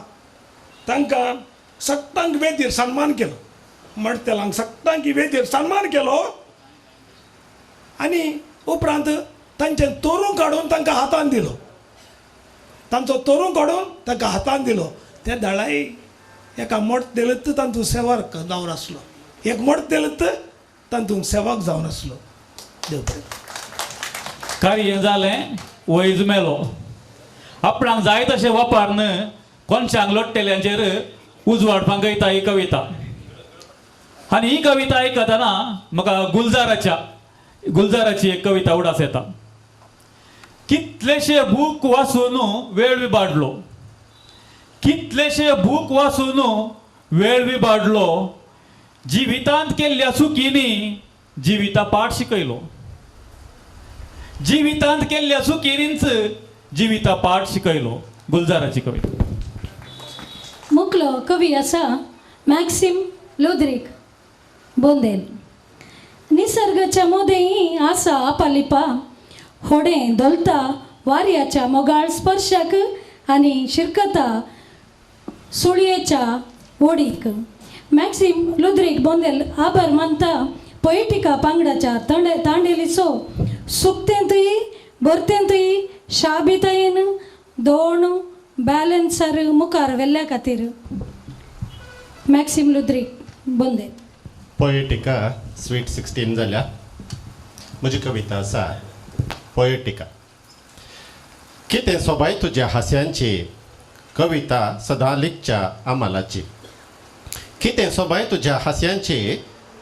तांकां सगळ्यांक वेदीर सन्मान केलो, मोडतेलांक सगळ्यांक वेदीर सन्मान केलो आनी उपरांत तांचें तोरूं काडून तांकां हातान दिलो, तांचो तोरूं काडून तांकां हातान दिलो. ते दळाई एका मोडतेलत तांतूं सेवाक जावन आसलो, एक मोडतेलत तांतूं सेवाक जावन आसलो. देव बरें. कार्य जालें, वैज मेलो. आपणाक जाय तशें वापरून कोनशांक लोट्टेल्यांचेर उजवाड फांगयता ही कविता. आनी ही कविता आयकतना म्हाका गुलजाराच्या गुलजाराची एक कविता उडास येता. कितलेशे बूक वाचून वेळ विबाडलो, कितलेशे बूक वाचून वेळ विबाडलो, जिवितांत केल्ल्या चुकींनी जिविता पाठ शिकयलो, जिवितांत केल्ल्या चुकींनीच जिविता पाठ शिकयलो. गुलजाराची कविता. मुकलो कवी आसा मॅक्सिम लोद्रीक बोंदेल. निसर्गाच्या मोदेंय आसा आपालिपा, होडें धोलता वाऱ्याच्या मोगाळ स्पर्शाक आनी शिरकता सुळयेच्या ओडीक. मॅक्सिम लुद्रीक बोंदेल आभार मानता पोएटिका पांगडाच्या तांडेलीचो सुकतेंतूय भरतेंतूय शाबितायेन दोन बॅलन्सर मुखार व्हेल्ल्या खातीर. मॅक्सिम लुद्रीक बंदे. पोएटिका स्वीट 16 जाल्या. म्हजी कविता आसा पोएटिका. कितें सोबाय तुज्या हास्यांची, कविता सदां लिखच्या अमलाची. कितें सोबाय तुज्या हास्यांची,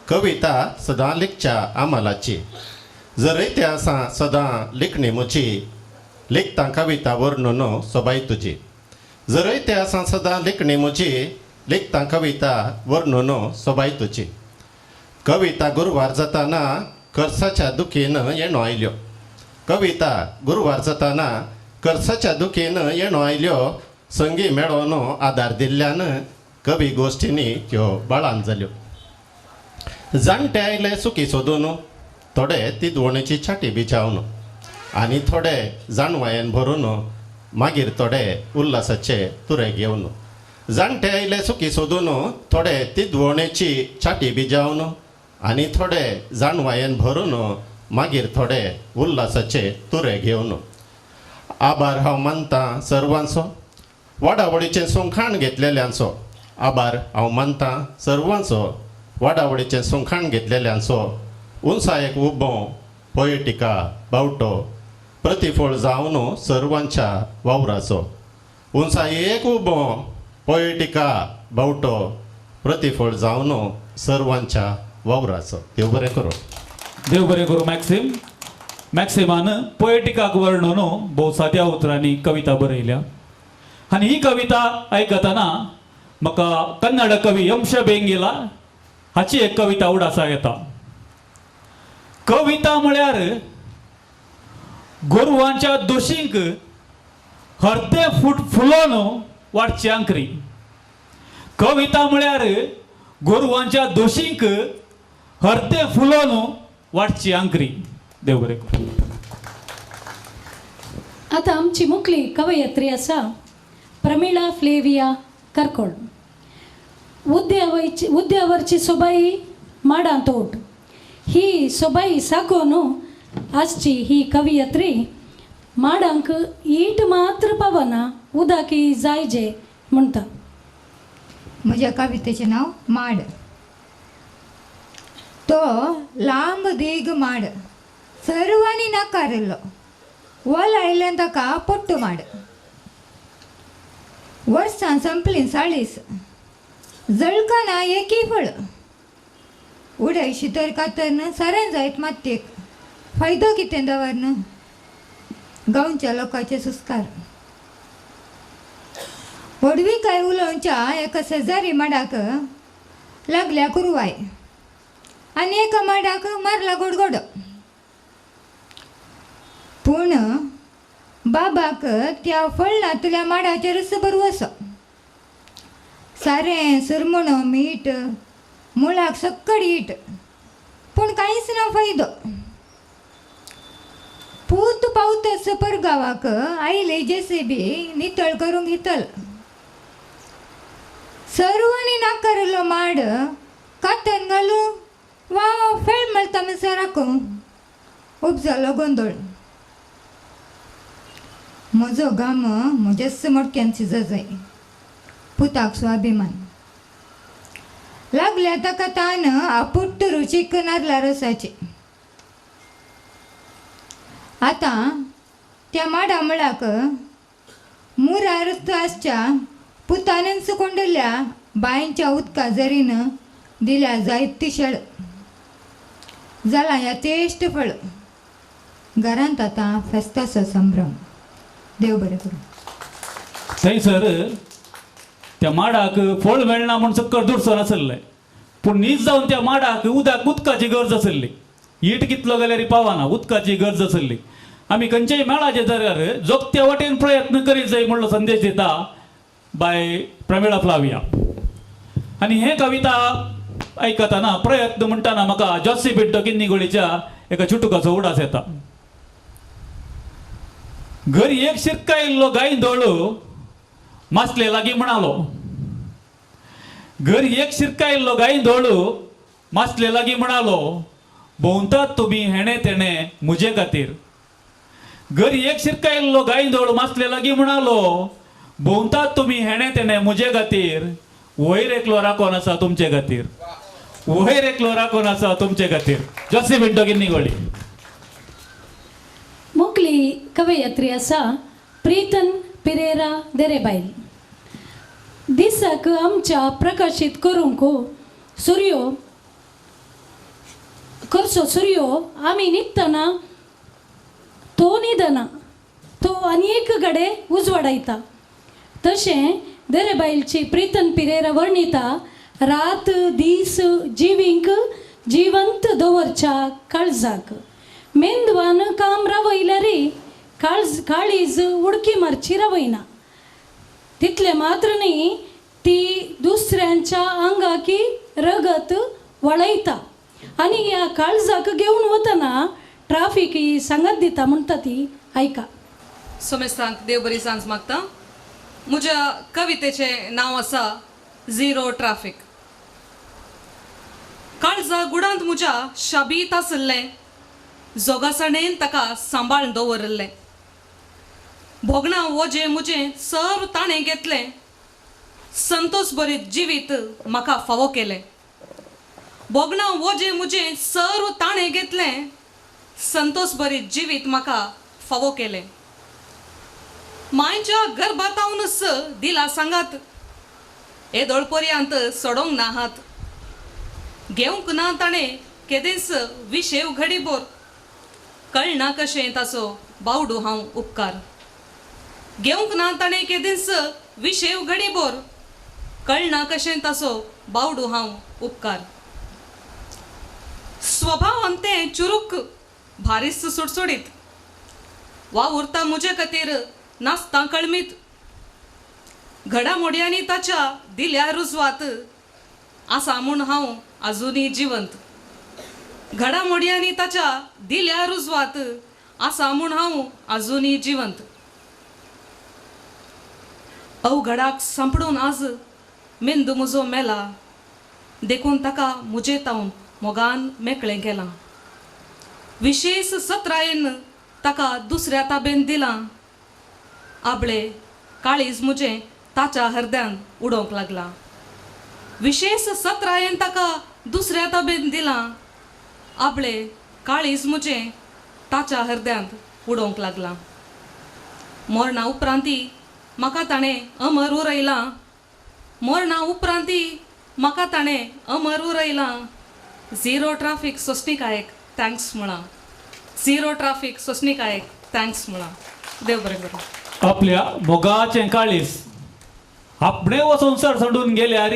कविता सदां लिखच्या अमलाची. जरय तें आसा सदां लिखणी म्हजी, लिखता कविता वर्णून सोबाय तुजी. जरय तें आसा सदां लिखणी म्हजी, लिखता कविता वर्णून सोबाय तुजी. कविता गुरवार जाताना कर्साच्या दुखीन येणो आयल्यो. कविता गुरवार जाताना कर्साच्या दुखीन येणो आयल्यो. संगी मेळोन आदार दिल्ल्यान कवी गोश्टींनी त्यो बाळान जाल्यो. जाणटे आयले सुकी सोदून, थोडे तिदवणेची छाटी बिजावन आनी थोडे जाणवायेन भरून, मागीर थोडे उल्हासाचे तुरे घेवन. जाणटे आयले सुकी सोदून, थोडे तिदवणेची छाटी बिजावन आनी थोडे जाणवायेन भरून, मागीर थोडे उल्हासाचे तुरे घेवन. आभार हांव मानतां सर्वांचो, वाडावडीचें सुंखाण घेतलेल्यांचो. आभार हांव मानतां सर्वांचो, वाडावडीचें सुंखाण घेतलेल्यांचो. उंचायेक उबो पोएटिका बावटो, प्रतिफळ जावन सर्वांच्या वावराचो. उंचायेक उबो पोएटिका बावटो, प्रतिफळ जावन सर्वांच्या वावराचो. देव बरें करूं. देव बरें करूं. मॅक्सिम मॅक्सिमान पोएटिकाक वर्णून भोव साद्या उतरांनी कविता बरयल्या आनी ही कविता आयकतना म्हाका कन्नड कवी यमश बेंगिला हाची एक कविता उडासा येता. कविता म्हळ्यार गोरवांच्या दोशींक हर्दे फूट फुलोवन वाडची आंकरी. कविता म्हळ्यार गोरवांच्या दोशींक हर्दे फुलोवन वाडची आंकरी. देव बरें करूं. आतां आमची मुखली कवयित्री आसा प्रमिळा फ्लेविया करकोड. उद्यावरची उद्यावरची सोबाई माडां तोट ही सोबाई साकोन आसची ही कवयित्री माडांक ईट मात्र पावना उदक जायजे म्हणटा. म्हज्या कवितेचें नांव माड. तो लांब दीग माड सर्वांनी नाकारिल्लो, वल आयिल्ल्यान ताका पोट्टू माड. वर्सां संपलीं 40, जळकाना एकय फळ. उडयशी तर कातरन सारें जायत मातयेक, फायदो कितें दवरन गांवच्या लोकांचे सुस्कार. व्हडविकाय उलोवच्या एका शेजारी माडाक लागल्या कुरवाय आनी एका माडाक मारला गोडगोडो. पूण बाबाक त्या फळणांतल्या माडाचेरच भरवसो. सारें सुरमणो मीठ मुळाक सक्कड ईट, पूण कांयच ना फायदो. पूत पावतस परगांवाक आयले जेसीबी नितळ करूंक हितल. सर्वांनी नाकारिल्लो माड कातन घालूं वा फेळ मेळटा म्हणसर राखूं, उपजालो गोंदळ. म्हजो घाम म्हज्याच मडक्यान शिज जाय, पुताक स्वाभिमान. लागल्या ताका तान आपुट्ट रुचीक नारला रसाची. आतां त्या माडा मुळाक मुरार आसच्या पुतानच कोंडल्या बांयच्या उदका जरीन दिल्या जायती शेळ. जाला ह्या तेश्ट फळ. घरांत आतां फेस्ताचो संभ्रम. देव बरें करूं. थंयसर त्या माडाक फळ मेळना म्हूण सक्कर दुडसो नासलें, पूण नीज जावन त्या माडाक उदक उदकाची गरज आसली. ईट कितलो गेल्यार पावना, उदकाची गरज आसली. आमी खंयच्याय मेळाचे जाल्यार जोगत्या वाटेन प्रयत्न करीत जाय म्हणलो संदेश दिता बाय प्रमिळा फ्लाविया. आनी हे कविता आयकतना प्रयत्न म्हणटाना म्हाका जॉसी पिंटो किन्नीगोळीच्या एका चुटुकाचो उडास येता. घरी एक शिरकायल्लो गायंदोळ मासले लागीं म्हणालो. घरी एक शिरकायल्लो गायंदोळ मासले लागीं म्हणालो, भोंवतात तुमी हेणे तेणे म्हजे खातीर. घरी एक शिरकायल्लो गायंदोळ मासले लागीं म्हणालो, भोंवतात तुमी हेणे तेणे म्हजे खातीर, वयर एकलो राखोन आसा तुमचे खातीर. वयर एकलो राखून आसा तुमचे खातीर. जोसी पिंटो किन्नीगोळी. मोकली कवयित्री आसा प्रीतन पिरेरा देरेबायल. दिसाक आमच्या प्रकाशीत करूंक सुर्यो करचो सुर्यो आमी न्हिदतना तो न्हिदना, तो आनी एक गडे उजवाडायता. तशें देरेबायलची प्रीतन पिरेरा वर्णिता रात दीस जिवींक जिवंत दवरच्या काळजाक मेंदवान काम रावयल्यार काळज काळीज उडकी मारची रावयना. तितलें मात्र न्ही, ती दुसऱ्यांच्या आंगाकी रगत वळयता आनी ह्या काळजाक घेवन वतना ट्राफीक ही सांगत दिता म्हणटा ती आयका. सोमेस्तांक देव बरी सांज मागता. म्हज्या कवितेचें नांव आसा झिरो ट्राफीक. काळजा गुडांत म्हज्या शाबीत आशिल्लें, जोगासाणेन ताका सांबाळून दवरिल्लें. भोगणां वजें म्हजें सर्व ताणें घेतलें, संतोष बरीत जिवीत म्हाका फावो केलें. भोगणां वजें म्हजें सर्व ताणें घेतलें, संतोष बरीत जिवीत म्हाका फावो केलें. मांयच्या गर्भातावनच दिला सांगात, येदोळ पर्यंत सोडोंक ना हात. घेवंक ना ताणें केदेंच विशेव घडीभर, कळना कशें ताचो बावडू हांव उपकार. घेवंक ना ताणें केदेंच विशेव घडीभर, कळना कशें ताचो बावडू हांव उपकार. स्वभावान तें चुरूक भारीच सुडसुडीत, वावुरता म्हजे खातीर नाचता कळमीत. घडामोडयांनी ताच्या दिल्या रुजवात, आसा म्हूण हांव आजुनूय जिवंत. घडामोडयांनी ताच्या दिल्या रुजवात, आसा म्हूण हांव आजुनूय जिवंत. अवघडाक सांपडून आज मेंदू म्हजो मेला, देखून ताका म्हजे तावन मोगान मेकळें केलां. विशेश सत्रायेन ताका दुसऱ्या ताबेन दिलां, आबळे काळीज म्हजें ताच्या हरद्यान उडोवंक लागलां. विशेश सत्रायेन ताका दुसऱ्या ताबेन दिलां, आबळे काळीज म्हजें ताच्या हरद्यांत उडोवंक लागलां. मरणा उपरांती म्हाका ताणें अमर उरयलां, मरणा उपरांती म्हाका ताणें अमर उरयलां. झिरो ट्राफीक सोंसणीकायेक thanks म्हळां, झिरो ट्राफीक सोंसणीकायेक thanks म्हळां. देव बरें करूं. आपल्या मोगाचें काळीज आपणे हो संवसार सोडून गेल्यार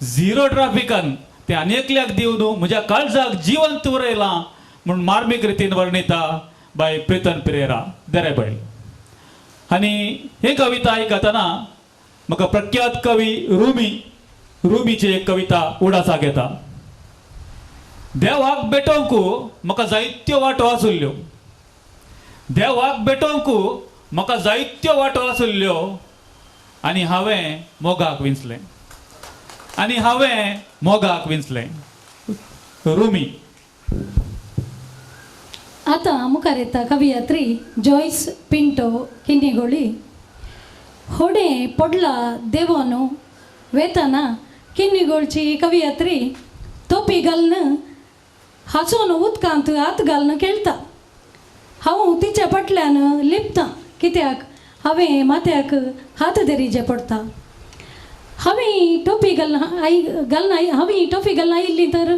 झिरो ट्राफिकान ते आनी एकल्याक दिवन म्हज्या काळजाक जिवंत उरयलां म्हूण मार्मीक रितीन वर्णिता बाय प्रितन पिरेरा देरेबैल. आनी ही कविता आयकतना म्हाका प्रख्यात कवी रुमी रुमीची एक कविता उडासाक येता. देवाक भेटोवंक म्हाका जायत्यो वाटो आसुल्ल्यो, देवाक भेटोवंक म्हाका जायत्यो वाटो आसुल्ल्यो आनी हांवें मोगाक विंचलें, आनी हांवें मोगाक विंचलें. रुमी. आतां मुखार येता कवियत्री जॉयस पिंटो किन्नीगोळी. होडें पडला देवोन वेतना किन्नीगोळची कवियत्री तोपी घालून हांसून उदकांत हात घालून खेळटा. हांव तिच्या फाटल्यान लिपतां कित्याक हांवें माथ्याक हात धरीचे पडटा. हांवें टोपी घालना आई घालना, हांवें टोपी घालना आयिल्ली तर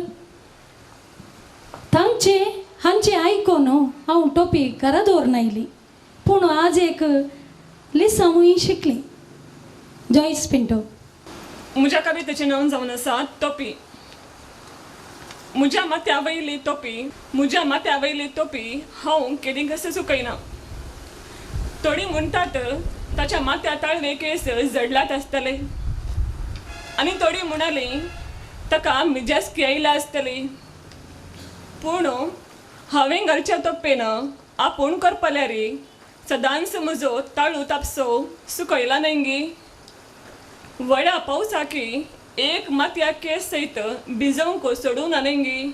तांचे हांचे आयकून हांव टोपी घरा दवरून आयली. पूण आज एक लिसांवूय शिकली. जॉयस पिंटो. म्हज्या कवितेचें नांव जावन आसा टोपी. म्हज्या माथ्या वयली टोपी, म्हज्या माथ्या वयली टोपी हांव केदी कशें चुकयना. थोडीं म्हणटात ताच्या माथ्या ताळवे केस जडल्यात आसतले, आनी थोडीं म्हणालीं ताका मिजासकी आयल्या आसतली. पूण हांवें घालच्या तोपेन आपूण करपल्यार सदांच म्हजो ताळू तापसो सुकयला न्हय गी. व्हडा पावसाकी एक मातया केस सयत भिजोवंक सोडूं ना न्हय गी.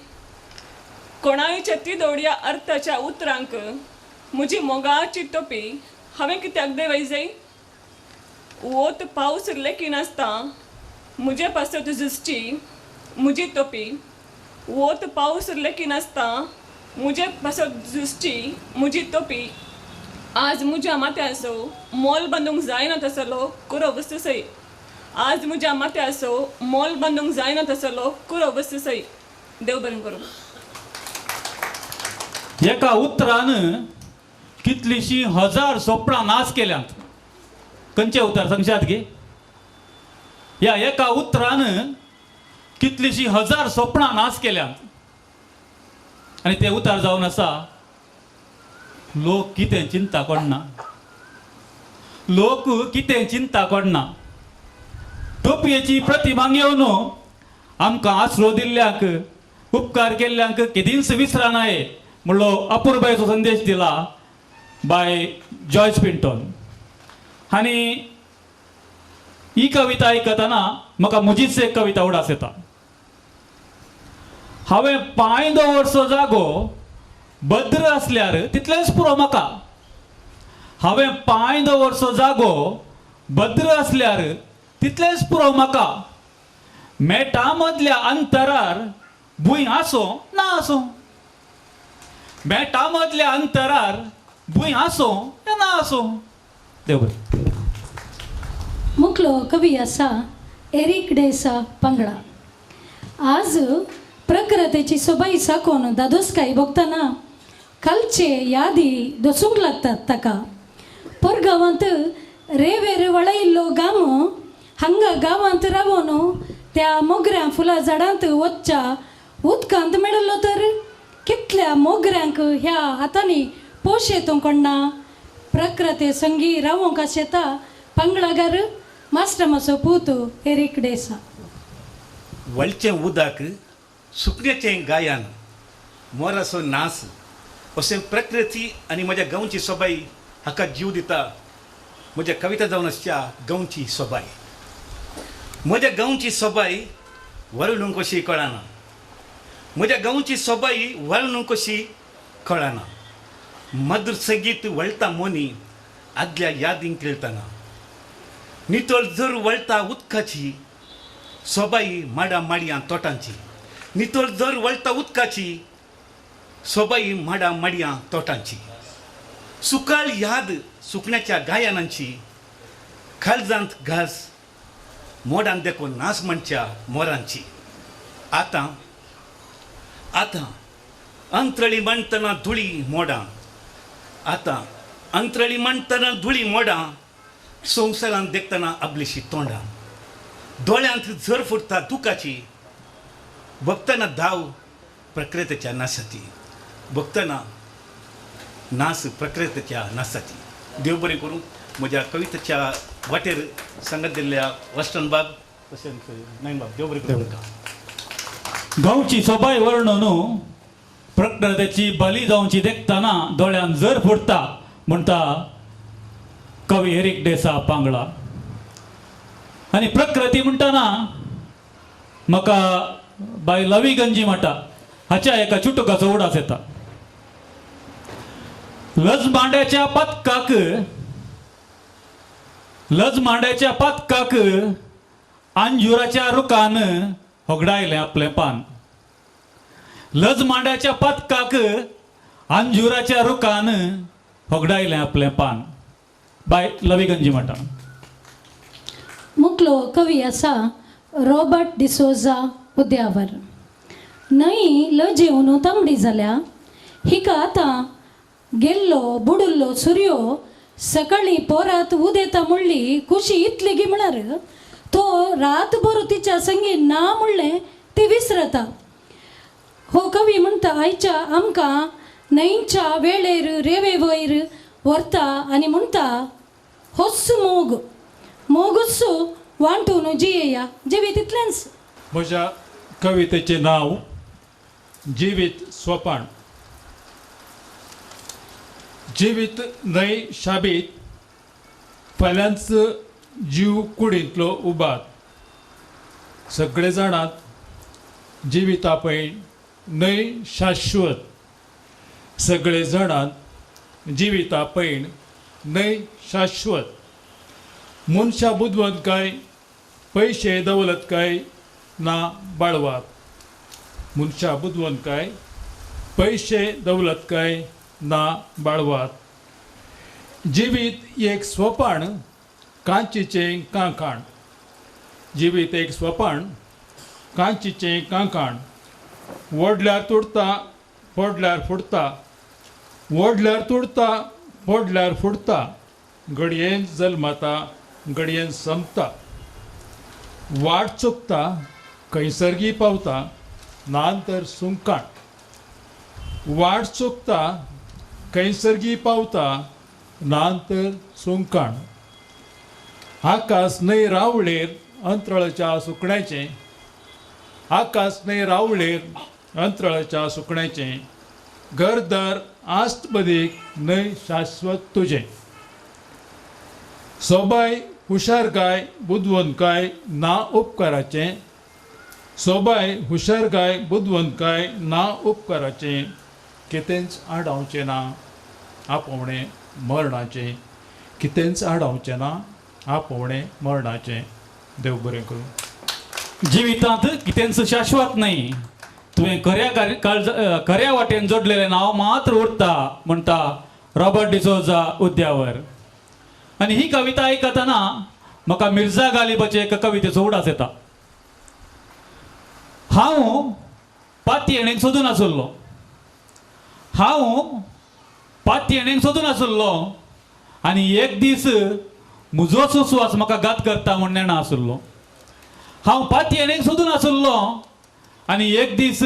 कोणायच्या तिदोडया अर्थाच्या उतरांक म्हजी मोगाची तोपी हांवें कित्याक देवय जाय. वोत पावस लेखिनासता म्हजे पासत झुजची म्हजी तोपी वोत पावस लेखिनासता म्हजे पासत झुजची म्हजी तोपी आज म्हज्या माथ्याचो मोल बांदूंक जायना तसलो कुरो वस्तू सई आज म्हज्या माथ्याचो मोल बांदूंक जायना तसलो कुरो वस्तू सई. देव बरें करूं. एका उतरान कितलीशीं हजार सोपणां नाश केल्यांत. खंयचें उतर सांगशात गे? ह्या एका उतरान कितलीशीं हजार सोपणां नाश केल्यांत आनी तें उतर जावन आसा लोक कितें चिंता कोणना, लोक कितें चिंता कोणना. टोपयेची प्रतिमा घेवन आमकां आसरो दिल्ल्यांक, उपकार केल्ल्यांक केदींच विसरानाय म्हणलो अपुरबायेचो संदेश दिला बाय जॉयस पिंटोन. आनी ही कविता आयकतना म्हाका म्हजीच एक कविता उडास येता. हांवें पांय दवरचो जागो भद्र आसल्यार तितलेंच पुरो म्हाका. हांवें पांय दवरचो जागो भद्र आसल्यार तितलेंच पुरो म्हाका. मेटा मदल्या अंतरार भूंय आसूं ना आसूं, मेटा मदल्या अंतरार भूंय आसूं ना आसूं. देव बरें. मुखलो कवी आसा एरीक डेसा पंगडा. आज प्रकृतीची सोबाई साकोन दादोसकाय भोगतना कालचे यादी दसूंक लागतात ताका. परगांवांत रेवेर वळयल्लो गाम हांगा गांवांत रावोन त्या मोगऱ्यां फुलां झाडांत वचच्या उदकांत मेळिल्लो तर कितल्या मोगऱ्यांक ह्या हातांनी पोशेतूं कोण्णा. प्रकृती संगी रावोंक आशेता पंगडागार मास्टमाचो पूत एरीक डेसा. वळचें उदक सुकण्याचें गायन मोराचो नाच अशें प्रकृती आनी म्हज्या गांवची सोबाई हाका जीव दिता. म्हज्या कविता जावन आसच्या गांवची सोबाय. म्हज्या गांवची सोबाय वर्णूंक कशी कळना, म्हज्या गांवची सोबाई वर्णूंक कशी कळना. मधुर संगीत वळटा मोनी आदल्या यादींक खेळटना, नितळ जर वळटा उदकाची सोबाई माडा माडयां तोटांची, नितळ जर वळटा उदकाची सोबाई माडा माडयां तोटांची. सुकाळ याद सुकण्याच्या गायनांची, खालजांत घास मोडान देखून नाच म्हणच्या मोरांची. आतां आतां अंतरळी मांडटना धुळी मोडां, आतां अंतरळी मांडटना धुळी मोडां, संवसारांत देखतना आपलीशी तोंडां, दोळ्यांत झर फुटता दुखाची, बघतना धाव प्रकृतीच्या नासाची, बघतना नास प्रकृतीच्या नासाची. देव बरें करूं म्हज्या कवितेच्या वाटेर सांगत दिल्ल्या वस्टन बाब तशेंच नायन बाब देव बरें करूं. गांवची सोबाय वर्णन प्रकृतीची बली जावची देखतना दोळ्यान जर फुटता म्हणटा कवी एरीक डेसा पांगळा. आनी प्रकृती म्हणटना म्हाका बाय लवी गंजी म्हणटा हाच्या एका चुटुकाचो उडास येता. लज मांड्याच्या पदकाक, लज मांड्याच्या पदकाक अंजुराच्या रुखान होगडायलें आपलें पान. लज मांड्याच्या पदकाक अंजुराच्या रुखान होगडायलें आपलें पान. बाय लवी गंजी म्हणटा. मुखलो कवी आसा रॉबर्ट डिसोजा उद्यावर. न्हंय लजेवन तांबडी जाल्या हिका आतां गेल्लो बुडुल्लो सुर्यो सकाळीं पोरात उदेता म्हणली खुशी इतली गी म्हळ्यार तो रातभर तिच्या संगी ना म्हणलें ती विसरता. हो कवी म्हणटा आयच्या आमकां न्हंयच्या वेळेर रेवे वयर व्हरता आनी म्हणटा होच मोग, मोगूच वांटून जियेया जिवीत इतलेंच. म्हज्या कवितेचें नांव जिवीत सोपाण. जिवीत न्हय शाबीत, फाल्यांच जीव कुडींतलो उबात, सगळे जाणात जिविता पळय न्हय शाश्वत, सगळे जाणात जिविता पयण न्हय शाश्वत. मनशा बुदवंत काय, पयशे दौलत काय, ना बाळवात. मनशा बुदवंतकाय पयशे दौलतकाय ना बाळवात. जिवीत एक स्वपाण कांचीचें कांकाण. जिवीत एक स्वपाण कांचीचें कांकाण. ओडल्यार तुडता फोडल्यार फुडता. ओडल्यार तुडता फोडल्यार फुडता. घडयेन जल्मता घडयेन संपता. वाट चुकता खंयसरगी पावता ना तर सुंकाण. वाट चुकता खंयसरगी पावता ना तर सुंकाण. आकाश न्हय रावळेर अंतराळाच्या सुकण्याचें. आकाश न्हय रावळेर अंतराळाच्या सुकण्याचें. घरदार आस्त बदीक न्हय शाश्वत तुजें. सोबाय हुशारकाय बुदवंतकाय ना उपकाराचें. सोबाय हुशारकाय बुदवंतकाय ना उपकाराचें. कितेंच आडावचें ना आपोवणें मरणाचें. कितेंच आडावचें ना आपोवणें मरणाचें. देव बरें करूं. जिवितांत कितेंच शाश्वत न्हय. तुवें खऱ्या खऱ्या वाटेन जोडलेलें नांव मात्र उरता म्हणटा रॉबर्ट डिसोजा उद्यावर. आनी ही कविता आयकतना म्हाका मिर्जा गालिबाचे एका कवितेचो उडास येता. हांव पातयेणेक सोदून आसलो. हांव पातयेणेक सोदून आसलो आनी एक दीस म्हजोच सुवास म्हाका घात करता म्हूण नेणा आसलो. हांव पातयेणेक सोदून आसलो आनी एक दीस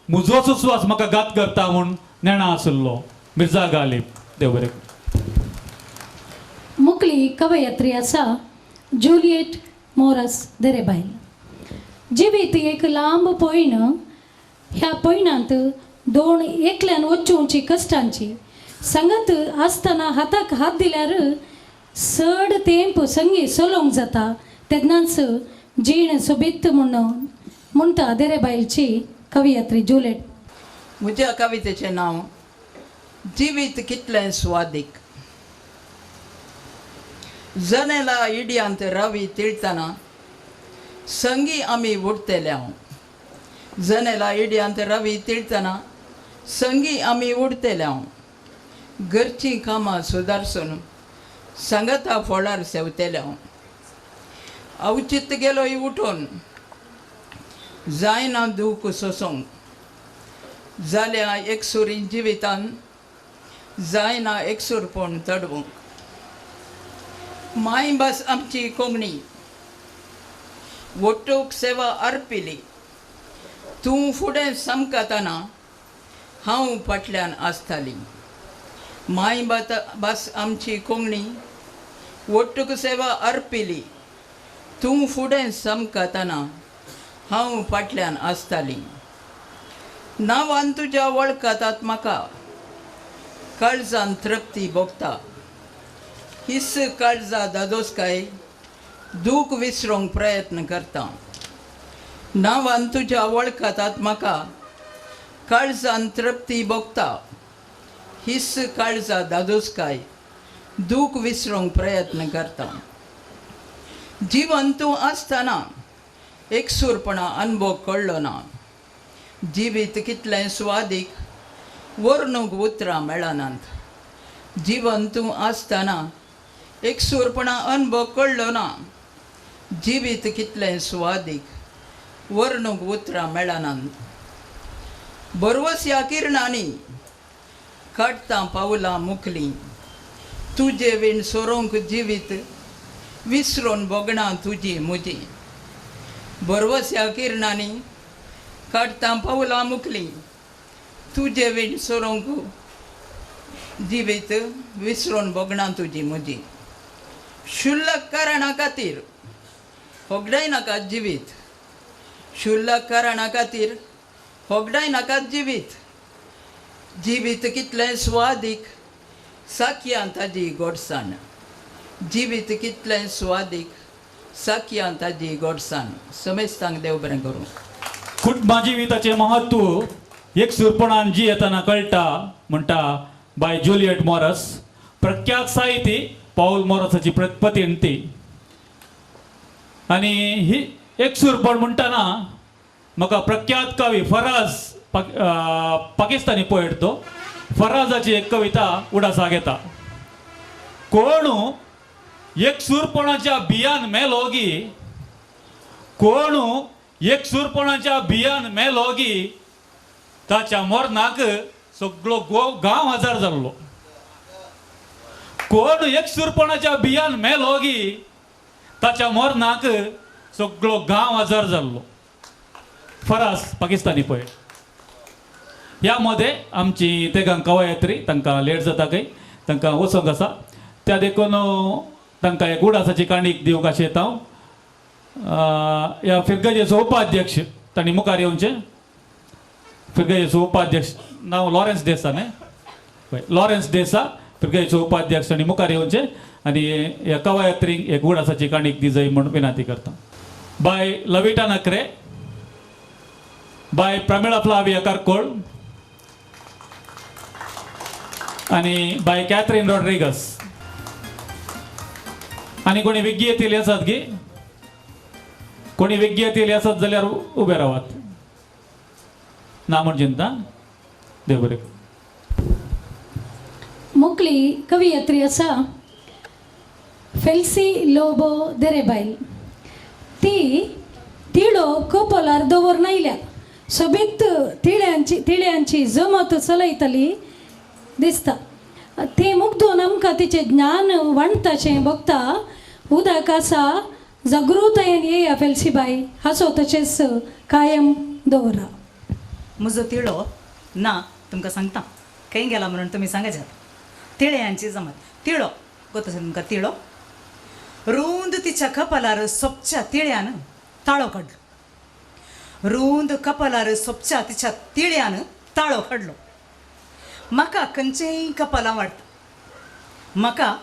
म्हजोच सुवास म्हाका घात करता म्हूण नेणा आसलो. मिर्जा गालिब. देव बरें. मुकली कवयत्री आसा जुलियट मोरस दरेबायल. जिवीत एक लांब पयण. ह्या पयणांत दोन एकल्यान वचूंची कश्टांची सांगत आसतना हाताक हात दिल्यार चड तेंप संगी चलोवंक जाता तेन्नाच जीण सोबीत म्हूण म्हणटा देरेबायलची कवयत्री जुलियट. म्हज्या कवितेचें नांव जिवीत कितलें स्वादीक. जनेला इड्यांत रवी तिळतना संगी आमी उडटले हांव. जनेला इड्यांत रवी तिळतना संगी आमी उडटले हांव. घरचीं कामां सुदारसून सांगाता फोळार सेवतले हांव. अवचीत गेलोय उठून जायना दूख सोसूंक. जाल्या एकसुरी जिवितान जायना एकसूरपण चडवंक. मायभास आमची कोंकणी वट्टूक सेवा अर्पिली. तूं फुडें समकतना हांव फाटल्यान आसताली. मायभास आमची कोंकणी वट्टूक सेवा अर्पिली. तूं फुडें समकतना हांव फाटल्यान आसताली. नांवान तुज्या वळखतात म्हाका काळजान तृप्ती भोगता. His काळजा दादोसकाय दूख विसरूंक प्रयत्न करता. नांवान तुज्या वळखतात म्हाका काळजान तृप्ती भोगता. His काळजा दादोसकाय दूख विसरूंक प्रयत्न करता. जिवन तूं आसतना एकसूरपणा अनुभव कळ्ळो ना. जिवीत कितलें स्वादीक वर्णूंक उतरां मेळनात. जिवन तूं आसतना एकसूरपणा अनुभव कळ्ळो ना. जिवीत कितलें स्वादीक वर्णूंक उतरां मेळनात. बरवस ह्या किरणांनी काडटां पावलां मुकलीं. तुजे वीण सोरोवंक जिवीत विसरून भोगणां तुजी म्हजी. बरवस ह्या किरणांनी काडटां पावलां मुकलीं. तुजे वीण सोरोवंक जिवीत विसरून भोगणां तुजी म्हजी. शुल्लक कारणा खातीर होगडाय नाका जिवीत. शुल्लक कारणा खातीर होगडाय नाका जिवीत. जिवीत कितलें स्वादीक साखयां ताजी गोडसाण. जिवीत कितलें स्वादीक साखयां ताजी गोडसाण. समेस्तांक देव बरें करूं. कुटुंबा जिविताचें महत्व एकसूरपणान जियेतना कळटा म्हणटा बाय जुलियट मॉरस. प्रख्यात साहिती पावल मॉरसाची पतीण ती. आनी ही एकसूरपण म्हणटना म्हाका प्रख्यात कवी फराज, पाकिस्तानी पोएट तो, फराजाची एक कविता उडासाक येता. कोण एकसूरपणाच्या बियान मेलोगी, कोण एकसूरपणाच्या बियान मेलोगी, ताच्या मरणाक सगळो गांव हजार जाल्लो. कोण एकसूरपणाच्या बियान मेलोगी, ताच्या मरणाक सगळो गांव हजार जाल्लो. फराज, पाकिस्तानी पोएट. ह्या मध्ये आमची तेगां कवयत्री तांकां लेट जाता खंय, तांकां वचोंक आसा, त्या देखून तांकां एक उडासाची काणीक दिवंक अशें येता हांव. ह्या फिरगजेचो उपाध्यक्ष तांणी मुखार येवचें. फिरगजेचो उपाध्यक्ष नांव लॉरेन्स देसा न्ही, हय लॉरेन्स देसा, फिरगजेचो उपाध्यक्ष तांणी मुखार येवचें आनी ह्या कवयत्रींक एक उडासाची काणीक दी जाय म्हूण विनंती करता. बाय लविटा नकरे, बाय प्रमिळा फ्लाविया कारकोळ आनी बाय कॅथरीन रॉड्रिगस. आनी कोणी विज्ञ येतील आसात गी? कोणी विज्ञ येतील आसात जाल्यार उबे रावात ना म्हूण चिंता. देव बरें. मोकली कवियत्री आसा फेल्सी लोबो देरेबायल. ती तिळो कपलार दवरून आयल्या, सोबीत तिळ्यांची तिळ्यांची जमत चलयतली दिसता. ती मुग्दून आमकां तिचें ज्ञान वांटताशें बघता. उदक आसा जागृतायेन येया फेल्सीबाय, हासो तशेंच कायम दवरा. म्हजो तिळो ना तुमकां सांगता खंय गेला म्हणून तुमी सांगात. तिळ्यांची जमत तिळो गोत आसा तुमकां. तिळो रूंद तिच्या कपालार सोपच्या तिळ्यान ताळो काडलो. रूंद कपालार सोपच्या तिच्या तिळ्यान ताळो काडलो. म्हाका खंयचेंय कपालां वाडटा, म्हाका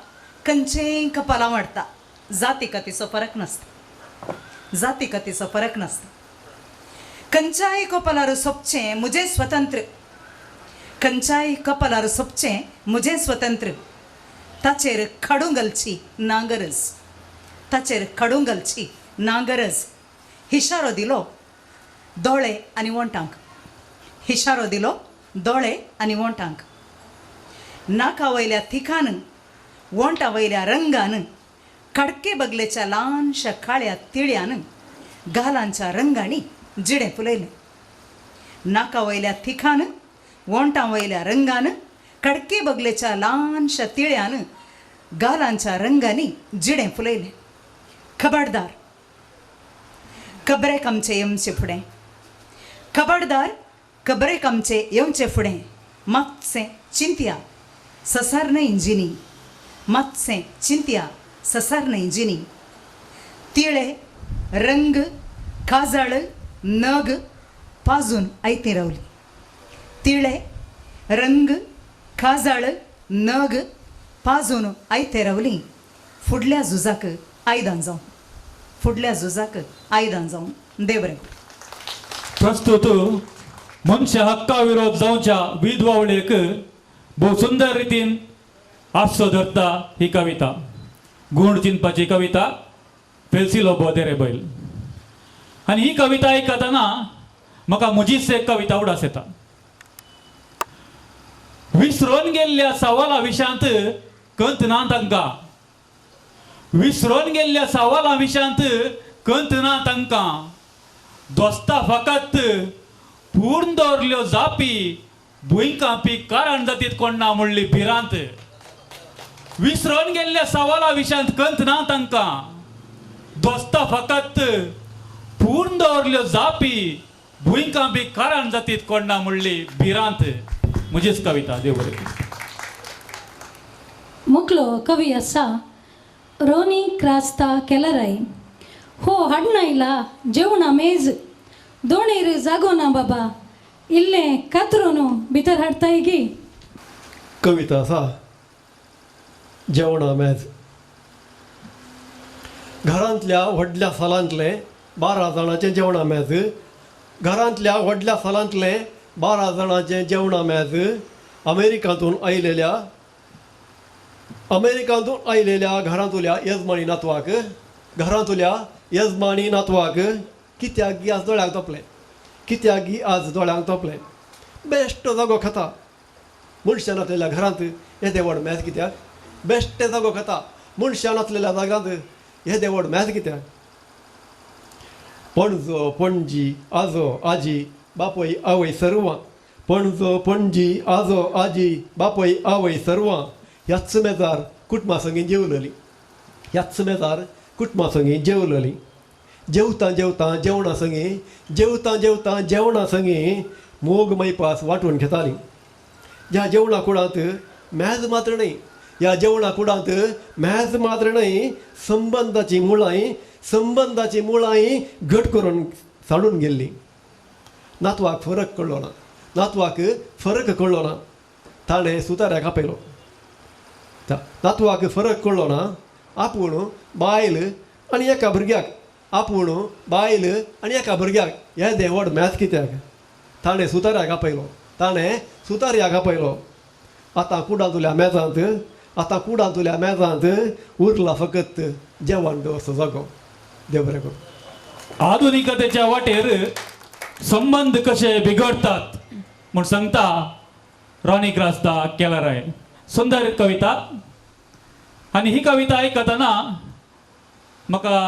खंयचेंय कपालां वाडटा. जाती कातीचो फरक नासता, जाती कातीचो फरक नासता. खंयच्याय कपालार सोपचें म्हजें स्वतंत्र, खंयच्याय कपालार सोपचें म्हजें स्वतंत्र. ताचेर खाडूं घालची ना गरज, ताचेर खाडूं घालची ना गरज. इशारो दिलो दोळे आनी वोंटांक, इशारो दिलो दोळे आनी वोंटांक. नाका वयल्या थिकान वोंटा वयल्या रंगान खाडके बगलेच्या ल्हानशा काळ्या तिळ्यान गालांच्या रंगांनी जिणें फुलयलें. नाका वयल्या थिकान वोंटा वयल्या रंगान खडके बगलेच्या ल्हानशा तिळ्यान गालांच्या रंगांनी जिणें फुलयलें. खबरदार खबरेक आमचे येवचे फुडें, खबरदार खबरेक आमचे येवचे फुडें. मातशें चिंतया ससार न्हय जिनी, मातशें चिंतया ससार न्हय जिनी. तिळे रंग काजळ नग पाजून आयती रावली. तिळे रंग काजळ नग पाजून आयते रावली. फुडल्या झुजाक आयदन जावं, फुडल्या झुजाक आयदन जावं. देव बरें. प्रस्तुत मनशा हक्का विरोध जावच्या विधवावळेक भोव सुंदर रितीन आसो धरता ही कविता. गूण चिंतपाची कविता फेल्सी लोबो देरे बैल. आनी ही कविता आयकतना म्हाका म्हजीच एक कविता उडास येता. विसरून गेल्ल्या सवाला विशांत कंत ना तांकां, विसरून गेल्ल्या सवाला विशांत कंत ना तांकां. दोस्ता फकत पूर्ण दवरल्यो जापी भुंयकांपी कारण जातीत कोण ना म्हणली भिरांत. विसरून गेल्ल्या सवाला विशांत कंत ना तांकां. दोस्ता फकत पूर्ण दवरल्यो जापी भुंयकांपी कारण जातीत कोण ना म्हणली भिरांत. म्हजीच कविता. देव बरें. मुकलो कवी आसा रोनी क्रास्ता केलराय. हो हाडनायला जेवणा मेज दोणेर जागो ना बाबा, इल्लें कातरून भितर हाडताय गी. कविता आसा जेवणा मेज. घरांतल्या व्हडल्या सालांतलें 12 जाणांचें जेवणा मेज. घरांतल्या व्हडल्या सालांतलें 12 जाणांचें जेवणा मेज. अमेरिकांतून आयलेल्या घरांतल्या येजमानी नातवाक, घरांतल्या येजमानी नातवाक कित्याक गी आज दोळ्यांक तोपलें, कित्याक गी आज दोळ्यांक तोपलें. बेश्टो जागो खाता मनशां नासलेल्या घरांत येदें व्हड मेज कित्याक, बेश्टें जागो खाता मनशां नासलेल्या जाग्यांत येदें व्हड मेज कित्याक. पणजो पणजी आजो आजी बापूय आवय सर्वां, पणजो पणजी आजो आजी बापूय आवय सर्वां ह्याच मेजार कुटुंबा संगी जेवलेलीं, ह्याच मेजार कुटुंबा संगी जेवलेलीं. जेवतां जेवतां जेवणा संगी, जेवतां जेवतां जेवणा संगी मोग मैपास वांटून घेतालीं. ह्या जेवणा कुडांत मेज मात्र न्हय, ह्या जेवणा कुडांत मेज मात्र न्हय, संबंदाची मुळां, संबंदाची मुळां घट करून साडून गेल्लीं. नातवाक फरक कळ्ळो ना, नातवाक फरक कळ्ळो ना, ताणें सुताऱ्याक आपयलो. नातवाक फरक कळ्ळो ना, आपूण बायल आनी एका भुरग्याक, आपूण बायल आनी एका भुरग्याक येदें व्हड मेज कित्याक. ताणें सुताऱ्याक आपयलो, ताणें सुताऱ्याक आपयलो. आतां कुडांतल्या मेजांत, आतां कुडांतल्या मेजांत उरला फकत जेवण दवरचो जागो. देव बरें करूं. आधुनिकतेच्या वाटेर संबंद कशे बिघडतात म्हूण सांगता रॉनी क्रास्ता केलराय. सुंदर कविता. आनी ही कविता आयकतना म्हाका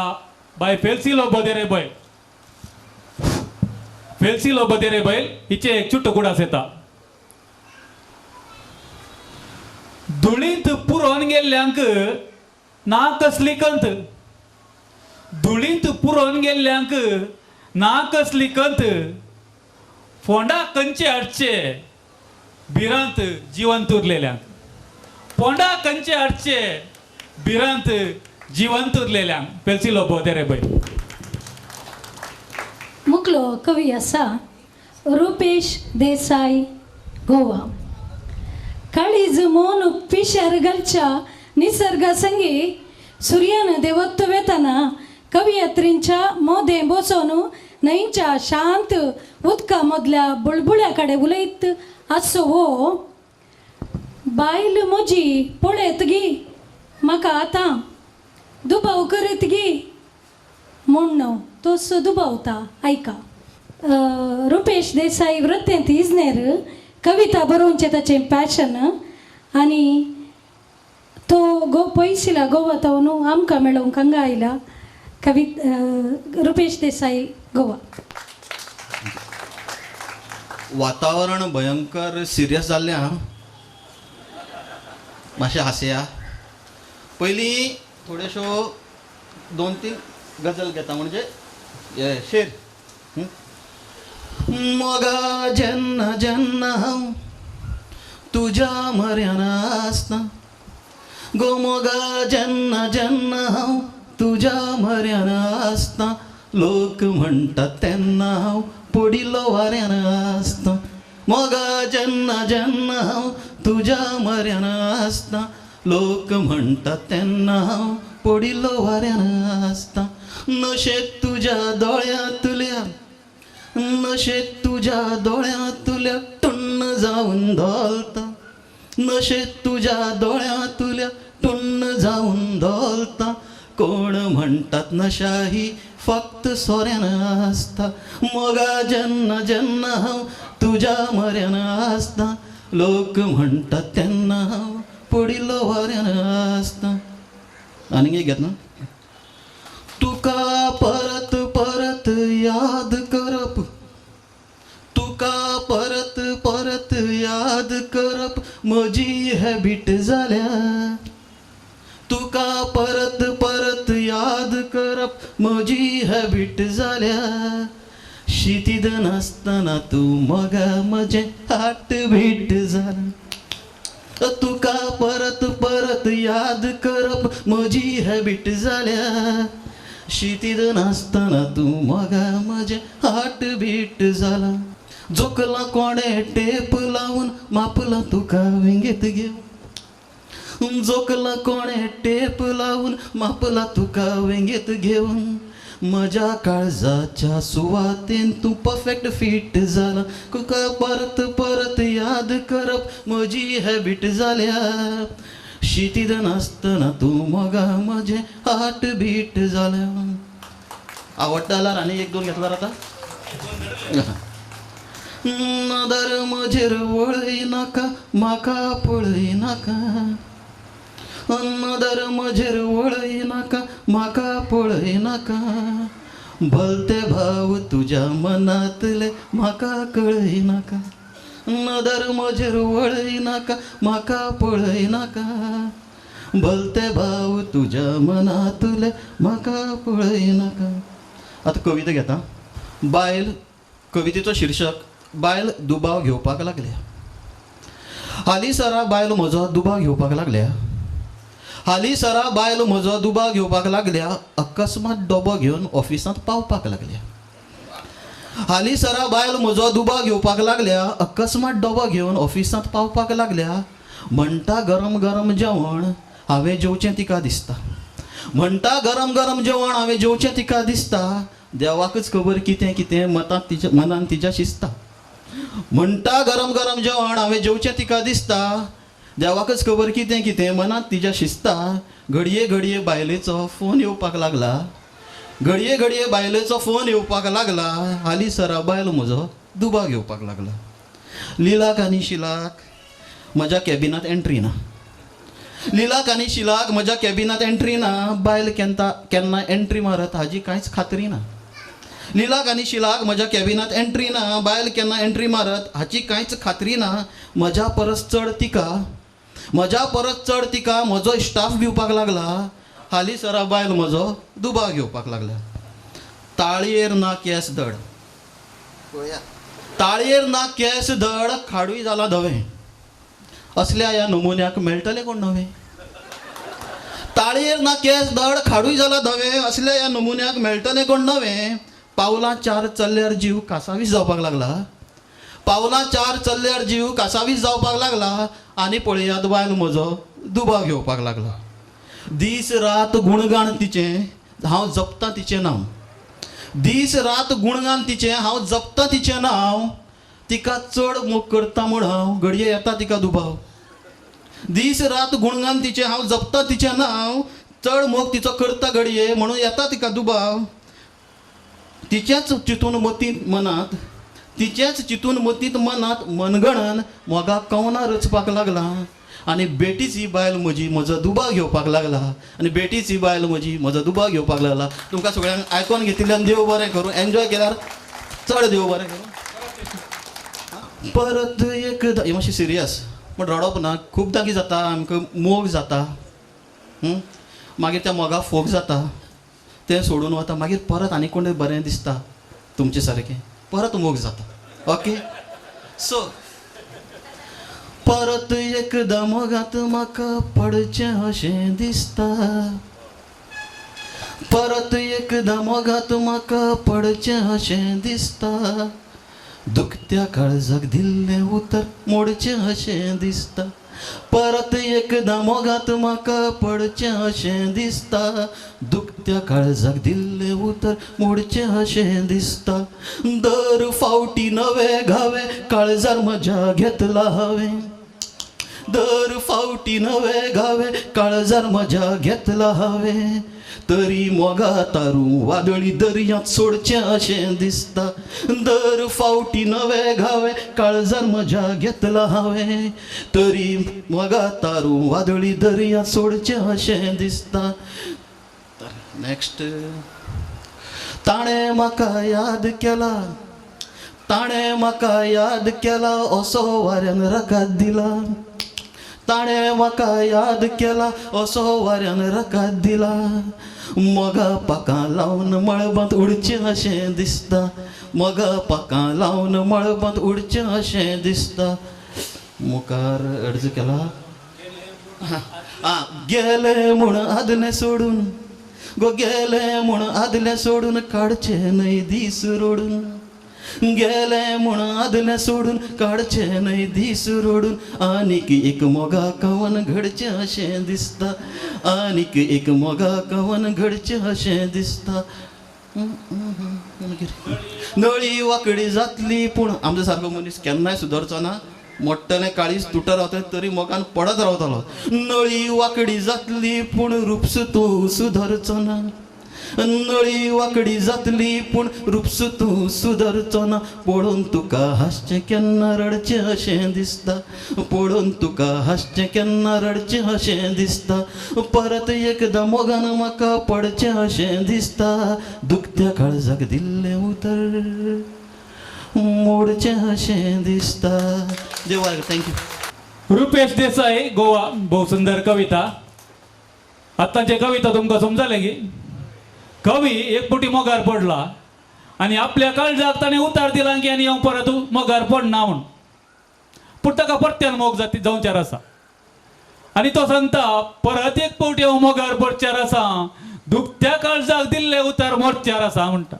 बाय फेल्सी लोबो देरे बैल, फेल्सी लोबो देरे बैल हिचे एक चुट्ट गुडास येता. धुळींत पुरोवन गेल्ल्यांक ना कसली कंत, धुळींत पुरोवन गेल्ल्यांक ना कसली कंत, फोंडा कंचे हाडचे भिरांत जिवंत उरलेल्यांक, फोंडा कंचे हाडचे भिरांत जिवंत उरलेल्यांक. पेल्सी लोबो देरे बैल. मुकलो कवी आसा रुपेश देसाय, गोवा. काळीज मोन पिशार घालच्या निसर्गा संगी सुर्यान देवत्व वेतना कवियत्रींच्या मोदें बसोन न्हंयच्या शांत उदका मदल्या बुळबुळ्या कडेन उलयत आसचो हो बायल म्हजी पळयत गी म्हाका आतां दुबाव करीत गी म्हूण तसो दुबावता. आयका रुपेश देसाई वृत्तेंत इजनेर कविता बरोवचें ताचें पॅशन आनी तो गो पयशिला गोवा तो न्हू आमकां मेळोवंक हांगा आयला. कवी रुपेश देसाई, गोवा. वातावरण भयंकर सिरियस जाल्लें आहा. मातशें हांसया. पयलीं थोड्योश्यो दोन तीन गजल घेता, म्हणजे हे शेर. मोगा जेन्ना जेन्ना हांव तुज्या म्हऱ्यान आसता गो, मोगा जेन्ना जेन्ना हांव तुज्या म्हऱ्यान आसता, लोक म्हणटात तेन्ना हांव पडिल्लो वाऱ्यान आसता. मोगा जेन्ना जेन्ना हांव तुज्या म्हऱ्यान आसता, लोक म्हणटात तेन्ना हांव पडिल्लो वाऱ्यान आसता. नशेत तुज्या दोळ्यांतल्या, नशेत तुज्या दोळ्यांतल्या टुन्न जावन धोलता, नशेत तुज्या दोळ्यांतल्या टुन्न जावन धोलता. कोण म्हणटात नशा ही फक्त सोऱ्यान आसता. मोगा जेन्ना जेन्ना हांव तुज्या म्हऱ्यान आसता, लोक म्हणटात तेन्ना हांव पडिल्लो वाऱ्यान आसता. आनीक एक घेतना. तुका परत परत याद करप, तुका परत परत याद करप म्हजी हॅबीट जाल्या. तुका परत परत याद करप म्हजी हॅबीट जाल्या. शितीद नासतना तूं मोगा म्हजें हार्ट बीट जाला. तुका परत परत याद करप म्हजी हॅबीट जाल्या. शितीद नासतना तूं मोगा म्हजें हार्ट बीट जाला. जोकलां कोणें टेप लावन मापलां तुका वेंगेत घेवन, जोकलां कोणें टेप लावन मापलां तुका वेंगेत घेवन, म्हज्या काळजाच्या सुवातेन तूं परफेक्ट फीट जाला. तुका परत परत याद करप म्हजी हॅबीट जाल्या. शितीद नासतना तूं मोगा म्हजें हार्ट बीट जाल्या. आवडटा जाल्यार आनी एक दोन घेतल्यार जाता. नदर म्हजेर वळय नाका म्हाका पळय नाका, नदर म्हजेर वळय नाका म्हाका पळय नाका, भलते भाव तुज्या मनांतले म्हाका कळय नाका, नदर म्हजेर वळय नाका म्हाका पळय नाका, भलते भाव तुज्या मनांतले म्हाका पळय नाका. आतां कविता घेता. बायल, कवितेचो शीर्शक बायल दुबाव घेवपाक लागल्या. हालीं सरा बायल म्हजो दुबाव घेवपाक लागल्या, हालीं सरा बायल म्हजो दुबाव घेवपाक लागल्या, अकस्मात डबो घेवन ऑफिसांत पावपाक लागल्या. हालीं सरा बायल म्हजो दुबाव घेवपाक लागल्या, अकस्मात डबो घेवन ऑफिसांत पावपाक लागल्या, म्हणटा गरम गरम जेवण हांवें जेवचें तिका दिसता, म्हणटा गरम गरम जेवण हांवें जेवचें तिका दिसता, देवाकच खबर कितें कितें मतांत तिच्या मनान तिच्या शिजता, म्हणटा गरम गरम जेवण हांवें जेवचें तिका दिसता, देवाकच खबर कितें कितें मनांत तिच्या शिजता, घडये घडये बायलेचो फोन येवपाक लागला, घडये घडये बायलेचो फोन येवपाक लागला, हालीं सरा बायल म्हजो दुबाव घेवपाक लागला. लिलाक आनी शिलाक म्हज्या कॅबिनांत एंट्री ना, लिलाक आनी शिलाक म्हज्या कॅबिनांत एंट्री ना, बायल केन्ना केन्ना एंट्री मारत हाजी कांयच खात्री ना. लिलाक आनी शिलाक म्हज्या कॅबिनांत एंट्री ना, बायल केन्ना एंट्री मारत हाची कांयच खात्री ना, म्हज्या परस चड तिका, म्हज्या परस चड तिका म्हजो स्टाफ भिवपाक लागला, हालीं सरा बायल म्हजो दुबाव घेवपाक लागला. ताळयेर ना केंस धड, ताळयेर ना केंस धड, खाडूय जाला धवें, असल्या ह्या नमुन्याक मेळटलें कोण नवें. ताळयेर ना केंस धड, खाडूय जाला धवें, असल्या ह्या नमुन्याक मेळटलें कोण नवें, पावलां चार चल्ल्यार जीव कासावीस जावपाक लागला, पावलां चार चल्ल्यार जीव कासावीस जावपाक लागला, आनी पळयात बायल म्हजो दुबाव घेवपाक लागला. दीस रात गुणगान तिचें हांव जपतां तिचें नांव, दीस रात गुणगान तिचें हांव जपतां तिचें नांव, तिका चड मोग करता म्हूण हांव घडये येता तिका दुबाव. दीस रात गुणगान तिचें हांव जपतां तिचें नांव, चड मोग तिचो करता घडये म्हणून येता तिका दुबाव. तिचेंच चिंतून मतींत मनांत, तिचेंच चिंतून मतींत मनांत मनगणन मोगा कवनां रचपाक लागला, आनी बेटीच ही बायल म्हजी म्हजो दुबाव घेवपाक लागला, आनी बेटीच ही बायल म्हजी म्हजो दुबाव घेवपाक लागला. तुमकां सगळ्यांक आयकोन घेतिल्ल्यान देव बरें करूं, एन्जॉय केल्यार चड देव बरें करूं. परत एकदां, हें मातशें सिरियस पूण रडप ना, खुबदां कितें जाता आमकां मोग जाता, मागीर त्या मोगा फोग जाता, तें सोडून वता, मागीर परत आनी कोण बरें दिसता तुमचे सारकें, परत मोग जाता. ओके, सो परत एकदां मोगांत म्हाका पडचें अशें दिसता, परत एकदां मोगांत म्हाका पडचें अशें दिसता, दुखत्या काळजाक दिल्लें उतर मोडचें अशें दिसता, परत एकदां मोगांत म्हाका पडचें अशें दिसता, दुखत्या काळजाक दिल्लें उतर मोडचें अशें दिसता, दर फावटी नवे घावे काळजार म्हज्या घेतला हांवें, दर फावटी नवे घावे काळजार म्हज्या घेतला हांवें, तरी मोगा तारू वादळी दर्यांत सोडचें अशें दिसता, दर फावटी नवे घावे काळजार म्हज्या घेतला हांवें, तरी मोगा तारू वादळी दर्यांत सोडचें अशें दिसता. नेक्स्ट, ताणें म्हाका याद केला, ताणें म्हाका याद केला, असो वाऱ्यान रकाद दिला, ताणें म्हाका याद केला, असो वाऱ्यान रकाद दिला, मोगा पाकां लावन मळबांत उडचें अशें दिसता, मोगा पाकां लावन मळबांत उडचें अशें दिसता. मुखार अर्ज केला, गेले म्हूण आदलें सोडून गो, गेले म्हूण आदलें सोडून काडचें न्हय दीस रडून, गेले म्हूण आदलें सोडून काडचें न्हय दीस रडून, आनीक एक मोगा कवन घडचें अशें दिसता, आनीक एक मोगा कवन घडचें अशें दिसता. नळी वांकडी जातली पूण आमच्या सारको मनीस केन्नाय सुदरचो ना, मोडटलें काळीज तुटत रावतलें तरी मोगान पडत रावतलो. नळी वांकडी जातली पूण रुपस तूं सुदरचो ना, नळी वांकडी जातली पूण रुपसू तूं सुदरचो ना. पळोवन तुका हांसचें केन्ना रडचें अशें दिसता, पळोवन तुका हांसचें केन्ना रडचें अशें दिसता. परत एकदां मोगान म्हाका पडचें अशें दिसता. दुखत्या काळजाक दिल्लें उतर मोडचें अशें दिसता. देवा thank you. Rupesh Desai, Goa, भोव सुंदर कविता. आतांचे कविता तुमकां समजलें की कवी एक पुटी मोगार पडला आनी आपल्या काळजाक ताणें उतार दिला की आनी हांव परत मोगार पडना म्हूण, पूण ताका परत्यान मोग जाती जावच्यार आसा आनी तो सांगता परत एक फावटी हांव मोगार पडच्यार आसा, दुखत्या काळजाक दिल्लें उतार मोडच्यार आसा म्हणटा.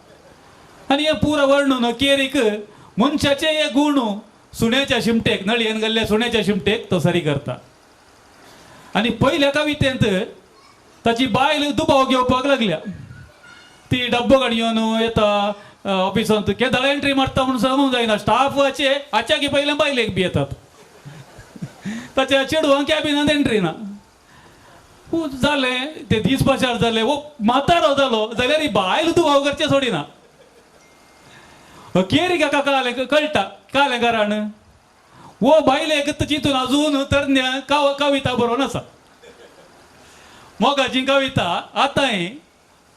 आनी हें पुरो वर्णन केरीक मनशाचे हे गूण सुण्याच्या शिमटेक, नळयेन गेल्ल्या सुण्याच्या शिमटेक तो सरी करता. आनी पयल्या कवितेंत ताची बायल दुबाव घेवपाक लागल्या. ती डब्बो गाडी येवन येता ऑफिसांत, केदाळ एंट्री मारता म्हणून सांगूंक जायना. स्टाफाचे आच्याकी पयलें बायलेक बी येतात, ताच्या चेडवांक कॅबिनांत एंट्री ना. जालें ते दीस पाशार जाले, वो म्हातारो जालो जाल्यार ही बायल दुबाव करचें सोडिना. अखेरीक एका कळालें कळटा कळालें कारण वो बायलेक चिंतून अजून तरण्या कविता बरोवन आसा, मोगाची कविता आतांय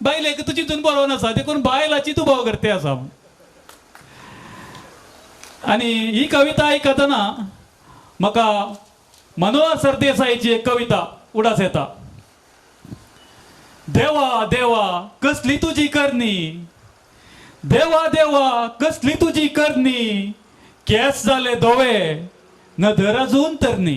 बायलेक तूं चिंतून बरोवन आसा, देखून बायलाची दुबाव करते आसा. आनी ही कविता आयकतना म्हाका मनोहर सरदेसाईची एक कविता उडास येता. देवा देवा कसली तुजी करणी, देवा देवा कसली तुजी करणी, केस जाले धवे नदर अजून तरणी.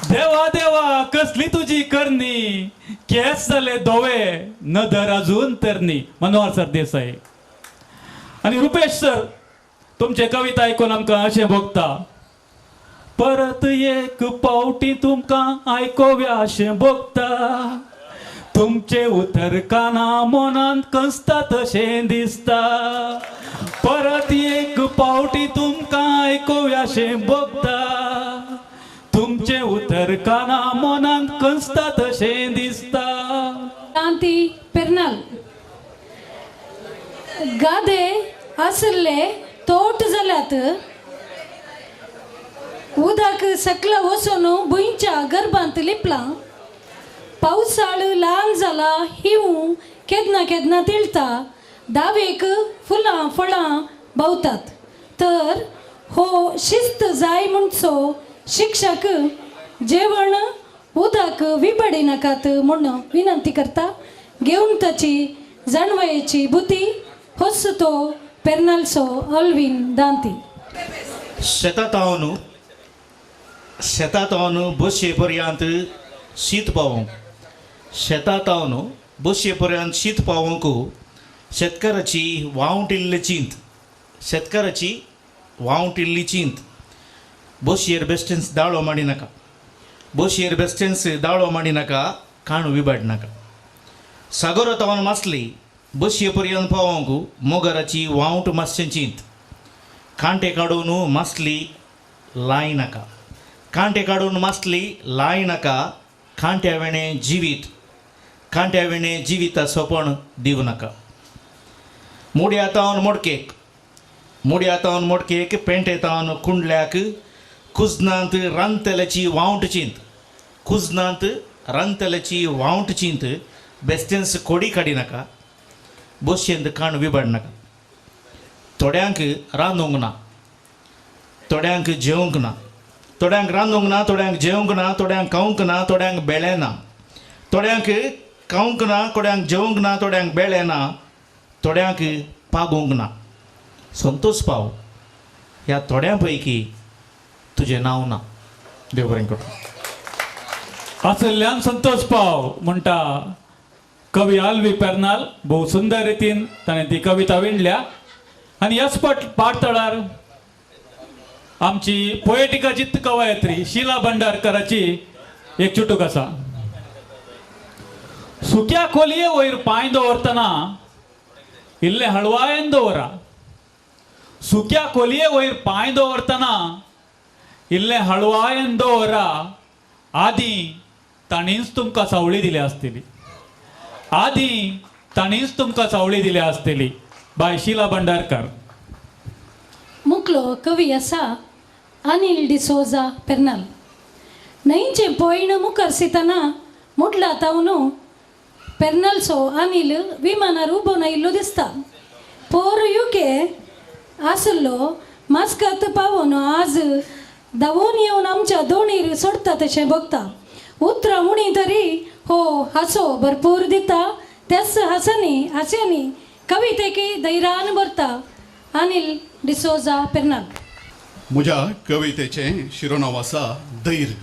देवा देवा कसली तुजी करणी, केस जाले धवे नदर अजून तरणी. मनोहर सरदेसाई. आनी रुपेश सर, तुमचे कविता आयकून आमकां अशें भोगता, परत एक पावटी तुमकां आयकोव्या अशें भोगता, तुमचे उतर काना मनांत कसता तशें दिसता. परत एक पावटी तुमकां आयकोव्या अशें भोगता, तुमचे उतर काना मनांत कसता तशें दिसता. क्रांती पेर्नाल. गादे आसले तोट जाल्यात, उदक सकला वचून भुंयच्या गर्भांत लिपलां. पावसाळ ल्हान जाला, हिंव केन्ना केन्ना तिळटा, दावेक फुलां फळां बावतात. तर हो शिस्त जाय म्हणचो शिक्षक जेवण उदक विबडी नाकात म्हूण विनंती करता. घेवन ताची जाणवयेची बुद्धी होच तो पेर्नालचो अल्वीन दांती. शेतांत बसये पर्यंत शीत पावोवंक, शेतांत बसये पर्यंत शीत पावोवंक शेतकाराची वावटिल्ली चिंत, शेतकाराची वावटिल्ली चिंत. बसयेर बेस्टेन्स दाळो मांडिनाका, बसयेर बेस्टेन्स दाळो मांडिनाका, काणू विबाडनाका. सागोरांत मासली बसये पर्यंत पावोवंक मोगराची वावट मातशें चिंत. कांटे काडून मासली लायनाका, कांटे काडून मासली लायनाका, कांट्या वेणें जिवीत, कांट्या वेणें जिविता सोंपण दिवं नाका. मुड्या तावन मोडकेक, मुड्या तावन मोडकेक, पेंटे तावन कुंडल्याक, कुजनांत रांदतल्याची वावट चिंत, कुजनांत रांदतल्याची वावट चिंत. बेस्टेन्स कोडी काडिनाका, बसयेंत काण विबाडनाका. थोड्यांक रांदूंक ना, थोड्यांक जेवंक ना, थोड्यांक रांदूंक ना, थोड्यांक जेवंक ना, थोड्यांक खावंक ना, थोड्यांक बेळें ना, थोड्यांक खावंक ना, थोड्यांक जेवंक ना, थोड्यांक बेळें ना, थोड्यांक पागूंक ना. संतोष पाव ह्या थोड्यां पैकी तुजें नांव ना. देव बरें करूं. आसल्यान संतोष पाव म्हणटा कवी आल्वी पेर्नाल. भोव सुंदर रितीन ताणें ती कविता विणल्या. आनी ह्याच पाटतळार आमची पोएटिकाची कवयित्री शीला भंडारकराची एक चुटूक आसा. सुक्या खोलये वयर पांय दवरतना इल्लें हळवायन दवरा, सुक्या खोलये वयर पांय दवरतना इल्लें हळवायन दवरा, आदीं ताणींच तुमकां सावळी दिल्या आसतली. आदी तांणीच तुमकां सावळी दिल्या आसतली. बाय शिला भंडारकर. मुकलो कवी आसा अनिल डिसोजा पेर्नाल. न्हंयचें पयण मुखार सितना मुडला तावन पेर्नालचो अनिल विमानार उबो आयिल्लो दिसता. पोर युके आसलो मास्कात पावोन आज धांवून येवन आमच्या दोणीर सोडटा तशें बगता. उतरां उणी तरी हो हांसो भरपूर दिता. त्याच हांसांनी हांस्यांनी कवितेकी धैर्यान भरता. अनिल डिसोजा पेर्नाल. म्हज्या कवितेचें शिरोनांव आसा धैर्य.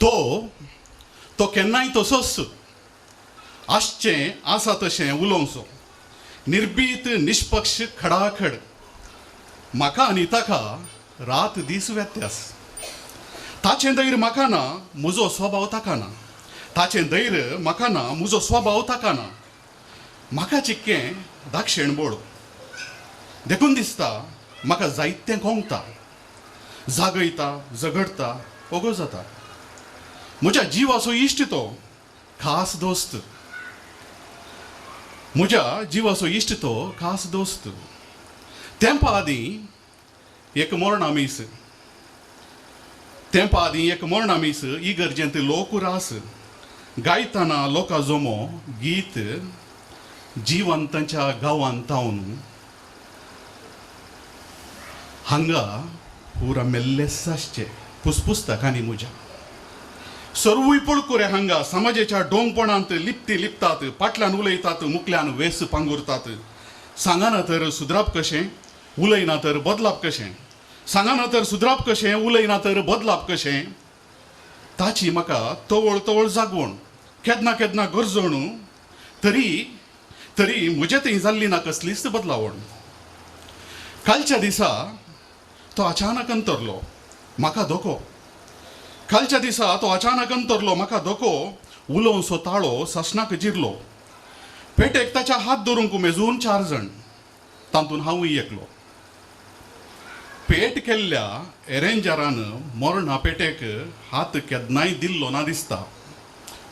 तो तो केन्नाय तसोच आसचें आसा तशें उलोवचो, निर्भीत निष्पक्ष खडाखड. म्हाका आनी ताका रात दीस व्यत्यास. ताचें धैर्य म्हाका ना, म्हजो स्वभाव ताका ना. ताचें धैर्य म्हाका ना, म्हजो स्वभाव ताका ना. म्हाका चिक्कें दाक्षेण बोड देखून दिसता म्हाका जायतें कोंकता, जागयता, झगडटा, ओगो जाता. म्हज्या जिवाचो इश्ट तो खास दोस्त, म्हज्या जिवाचो इश्ट तो खास दोस्त. तेंपा आदीं एक मरणा मीस, तेंपा आदीं एक मरणा मीस इगर्जेंत लोक रास गायतना लोकां जमो गीत जिवंतांच्या गांवांत तावन हांगा पुरा मेल्लेच आसचे पुसपुसता काणी म्हज्या. सर्वूय पळकुरे हांगा समाजेच्या डोंगपणांत लिपती लिपतात, पाटल्यान उलयतात, मुकल्यान वेस पांगुरतात. सांगाना तर सुदराप कशें, उलयना तर बदलाप कशें. सांगाना तर सुदराप कशें, उलयना तर बदलाप कशें. ताची म्हाका तवळ तवळ जागवण, केन्ना केन्ना गरजण, तरी तरी म्हजे थंय जाल्ली ना कसलीच बदलावण. कालच्या दिसा तो अचानक अंतरलो म्हाका धोको. कालच्या दिसा तो अचानक अंतरलो म्हाका धोको. उलोवसो ताळो सासणाक जिरलो. पेटेक ताच्या हात धरूंक मेजून 4 जाण, तातूंत हांवूय एकलो. पेट केल्ल्या एरेंजरान मरणा पेटेक हात केन्नाय दिल्लो ना दिसता.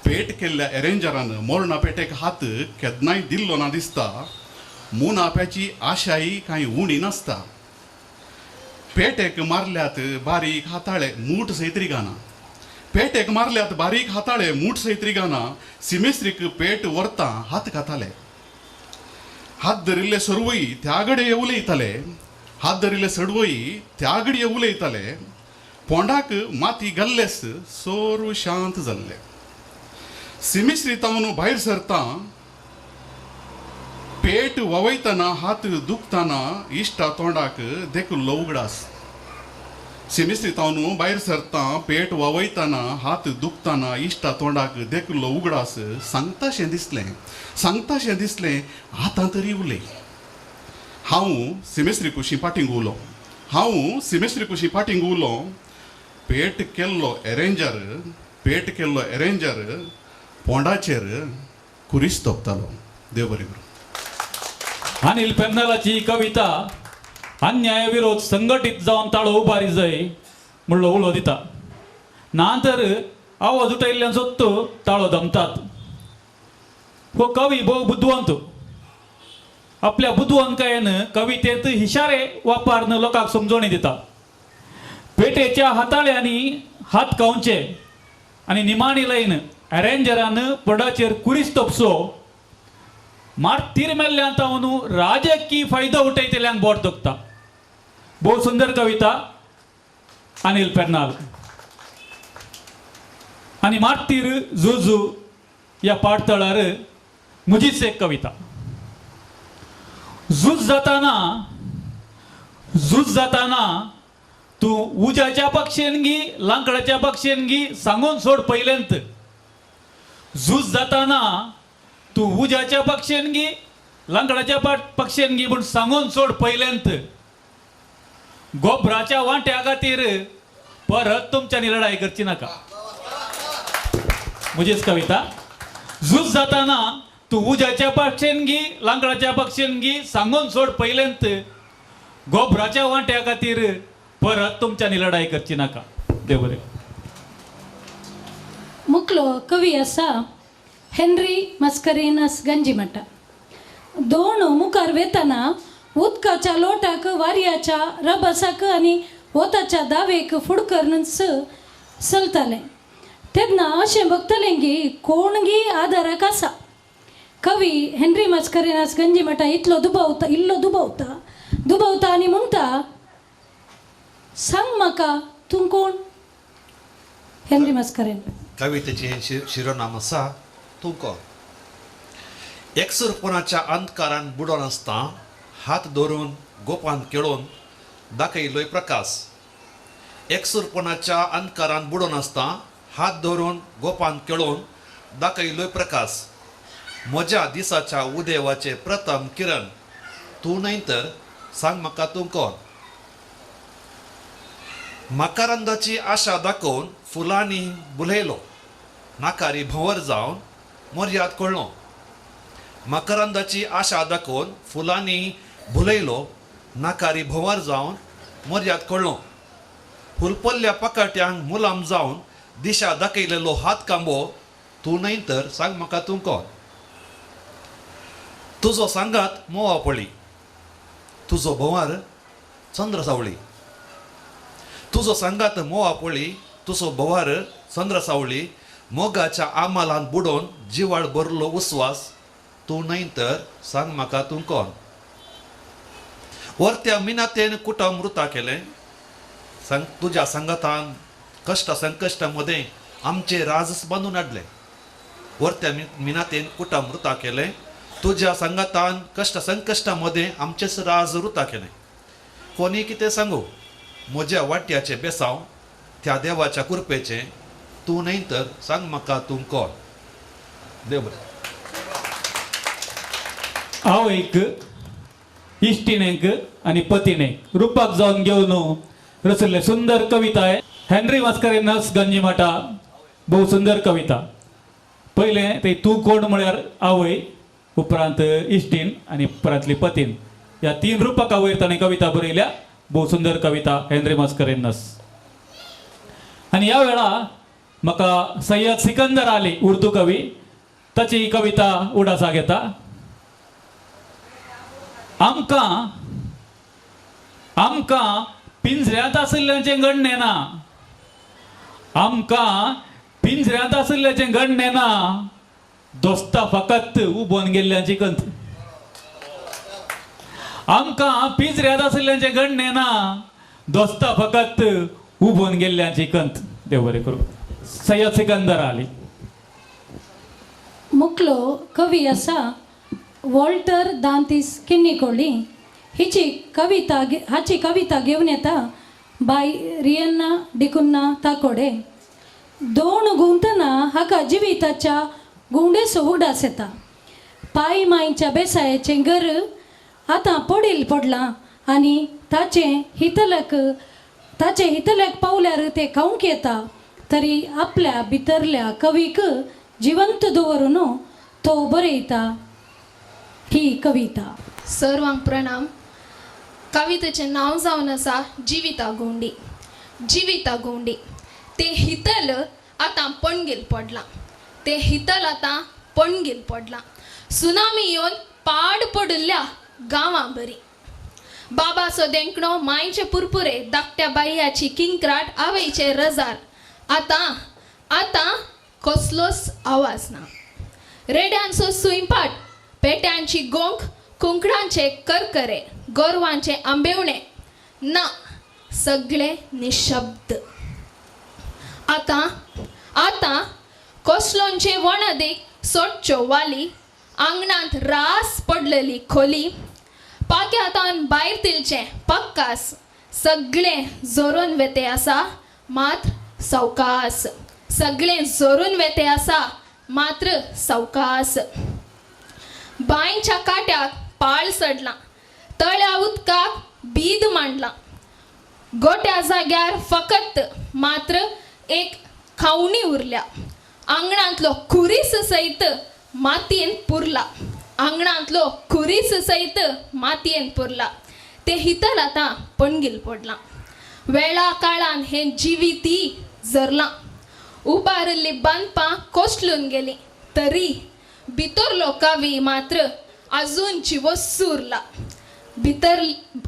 पेट केल्ल्या एरेंजरान मरणा पेटेक हात केन्नाय दिल्लो ना दिसता. मुनाप्याची आशाय कांय उणी नासता. पेटेक मारल्यात बारीक हाताळे मूठ सयत रिगाना. पेटेक मारल्यात बारीक हाताळे मूठ सयत रिगाना. सिमेस्त्रीक पेट व्हरता हात खाताले. हात धरिल्ले सर्वय त्या घडये उलयताले, हात धरिल्ले सडवय त्या घडये उलयताले. पोंडाक माती घाल्लेच सर्व शांत जाल्ले. सिमेस्त्री तावन भायर सरता पेट वावयतना हात दुखतना इश्टा तोंडाक देखलो उगडास. सिमेस्त्री तावन भायर सरता पेट वावयतना हात दुखतना इश्टा तोंडाक देखलो उगडास. सांगताशें दिसलें, सांगताशें दिसलें, आतां तरी उलय. हांव सिमेस्त्री कुशी फाटीं उलो, हांव सिमेस्त्री कुशी फाटीं उलो. पेट केल्लो एरेंजर, पेट केल्लो एरेंजर पोंडाचेर कुरीस तोपतालो. देव बरें करूं. अनिल पेर्नालाची कविता अन्याय विरोध संघटीत जावन ताळो उबारी जाय म्हणलो उलो दिता. ना तर आवाज उठयल्ल्यान सोदतो ताळो दमतात. हो कवी भोव बुदवंत. आपल्या बुदवंतकायेन कवितेंत हिशारे वापरून लोकांक समजवणी दिता. पेटेच्या हाताळ्यांनी हात खावचे आनी निमाणी लायन अरेंजरान पडाचेर कुरीस तोपसो. मार्तीर मेल्ल्यान तावन राजकीय फायदो उठयतल्यांक बोट दुखता. भोव सुंदर कविता अनिल पेर्नाल. आनी मार्तीर जुजू ह्या पाटतळार म्हजीच एक कविता. झूज जाताना, झूज जाताना तूं उज्याच्या पक्षेन गी लांकडाच्या पक्षेन गी सांगून सोड पयलेंत. झूज जाताना तूं उज्याच्या पक्षेन गी लांकडाच्या पक्षेन गी पूण सांगून सोड पयलेंत. गोबराच्या वांट्या खातीर परत तुमच्यांनी लढाई करची नाका. म्हजीच कविता. झूज जाताना तूं उज्याच्या पक्षेन गी लांकडाच्या पक्षेन गी सांगून सोड पयलेंत. गोबराच्या वांट्या खातीर परत तुमच्यांनी लढाई करची नाका. देव बरें. मुकलो कवी आसा हेनरी मस्करीनस गंजिमठ. दोन मुखार वेतना उदकाच्या लोटाक वारयाच्या रबसाक आनी वताच्या दावेक फुडकरनच चलतालें. तेन्ना अशें बगतलें की कोणगी आदाराक आसा. कवी हेनरी मस्करीनस गंजिमठा इतलो दुबावता, इल्लो दुबावता दुबावता आनी म्हणटा, सांग म्हाका तूं कोण? Henry Mascarene. कवितेचें शिरोनाम आसा तूं कोण. एकसुरपणाच्या अंधकारान बुडोन आसता हात धरून गोपान खेळोवन दाखयलोय प्रकाश. एकसुरपणाच्या अंधकारान बुडोन आसता हात धरून गोपान खेळोवन दाखयलोय प्रकाश. म्हज्या दिसाच्या उदेवाचे प्रथम किरण तूं न्हय तर सांग म्हाका तूं कोण. मकरंदाची आशा दाखोवन फुलांनी बुलयलो नाकारी भोंवर जावन मर्याद कळ्ळो. मकरंदाची आशा दाखोवन फुलांनी भुलयलो नाकारी भोंवर जावन मर्याद कळ्ळो. हुलपल्ल्या पकाट्यांक मुलाम जावन दिशा दाखयलेलो हात कांबो तूं न्हय तर सांग म्हाका तूं कोण. तुजो सांगात मोवा पळी तुजो भोंवर चंद्र सावळी. तुजो सांगात मोवा पळी तुजो भोंवर चंद्र सावळी. मोगाच्या आमालान बुडोवन जिवाळ भरलो उस्वास तूं न्हय तर सांग म्हाका तूं कोण. वरत्या मिनातेन कुटम मृता केलें सांग तुज्या सांगातान कश्ट संकश्टा मदें आमचें राजस बांदून हाडलें. वरत्या मिनातेन कुटम मृता केलें तुज्या सांगातान कश्ट संकश्टा मदें आमचेंच राज रुता केलें. कोणी कितें सांगू म्हज्या वाट्याचें बेसांव त्या देवाच्या कृपेचें तूं न्हय तर सांग म्हाका तूं कोण. देव बरें. आवयक, इश्टिणेक आनी पतिणेक रुपाक जावन घेवन रचल्ले सुंदर कविता हेनरी मस्करीनस गंजिमठा. भोव सुंदर कविता. पयलें ते तूं कोण म्हळ्यार आवय, उपरांत इश्टीण आनी उपरांतली पतीन, ह्या तीन रुपकां वयर ताणें कविता बरयल्या. भोव सुंदर कविता हेनरी मस्करीनस. आनी ह्या वेळा म्हाका सय्यद सिकंदर आली उर्दू कवी ताची कविता उडासाक येता. आमकां आमकां पिंजऱ्यांत आशिल्ल्याचें गणणें ना, आमकां पिंजऱ्यांत आशिल्ल्याचें गणणें ना, दोस्ता फकत उबोन गेल्ल्याची कंत. आमकां पिंजऱ्यांत आशिल्ल्याचें गणणें ना, दोस्ता फकत उबोन गेल्ल्याची कंत. देव बरें करूं. सय्यद सिकंदर आली. मुकलो कवी आसा वॉल्टर दांतीस किन्निकोळी. हिची कविता हाची कविता घेवन येता बाय रियन्ना डिकुन्ना ताकोडे. दोन गुंतना हाका जिविताच्या गुंडेसो उगडास येता. पाय मांयच्या बेसायेचें घर आतां पडील पडलां आनी ताचें हितलक ताचें हितलक पावल्यार तें खावंक येता तरी आपल्या भितरल्या कवीक जिवंत दवरून तो बरयता ही कविता. सर्वांक प्रणाम. कवितेचें नांव जावन आसा जिविता गोंडी. जिविता गोंडी तें हितल आतां पणगेल पडलां, तें हितल आतां पणगेल पडलां, सुनामी येवन पाड पडिल्ल्या गांवां बरी. बाबाचो देंकणो, मांयचे पुरपुरे, धाकट्या बाययाची किंक्राट, आवयचे रजार, आतां आतां कसलोच आवाज ना. रेड्यांचो सुंयपाट, पेट्यांची गोंक, कुंकडांचे करकरे, गोरवांचे आंबेवणे ना, सगळे निशब्द. आतां आतां कसलोंचे वणदीक सोडच्यो वाली, आंगणांत रास पडलेली खोली, पाक्यातान भायर तिलचें पक्कास, सगळें जोरून वेते आसा मात्र सवकास, सगळें जोरून वेते आसा मात्र सवकास. बांयच्या काट्याक पाळ चडलां, तळ्या उदकाक बीद मांडलां, गोट्या जाग्यार फकत मात्र एक खावणी उरल्या, आंगणांतलो खुरीस सयत मातयेन पुरला, आंगणांतलो खुरीस सयत मातयेन पुरला, ते हितल आतां पणगील पडलां. वेळा काळान हें जिविती जरलां, उबारिल्ली बांदपां कोसळून गेलीं, तरी भितरलो कवी मात्र अजून जिवो सुरला. भितर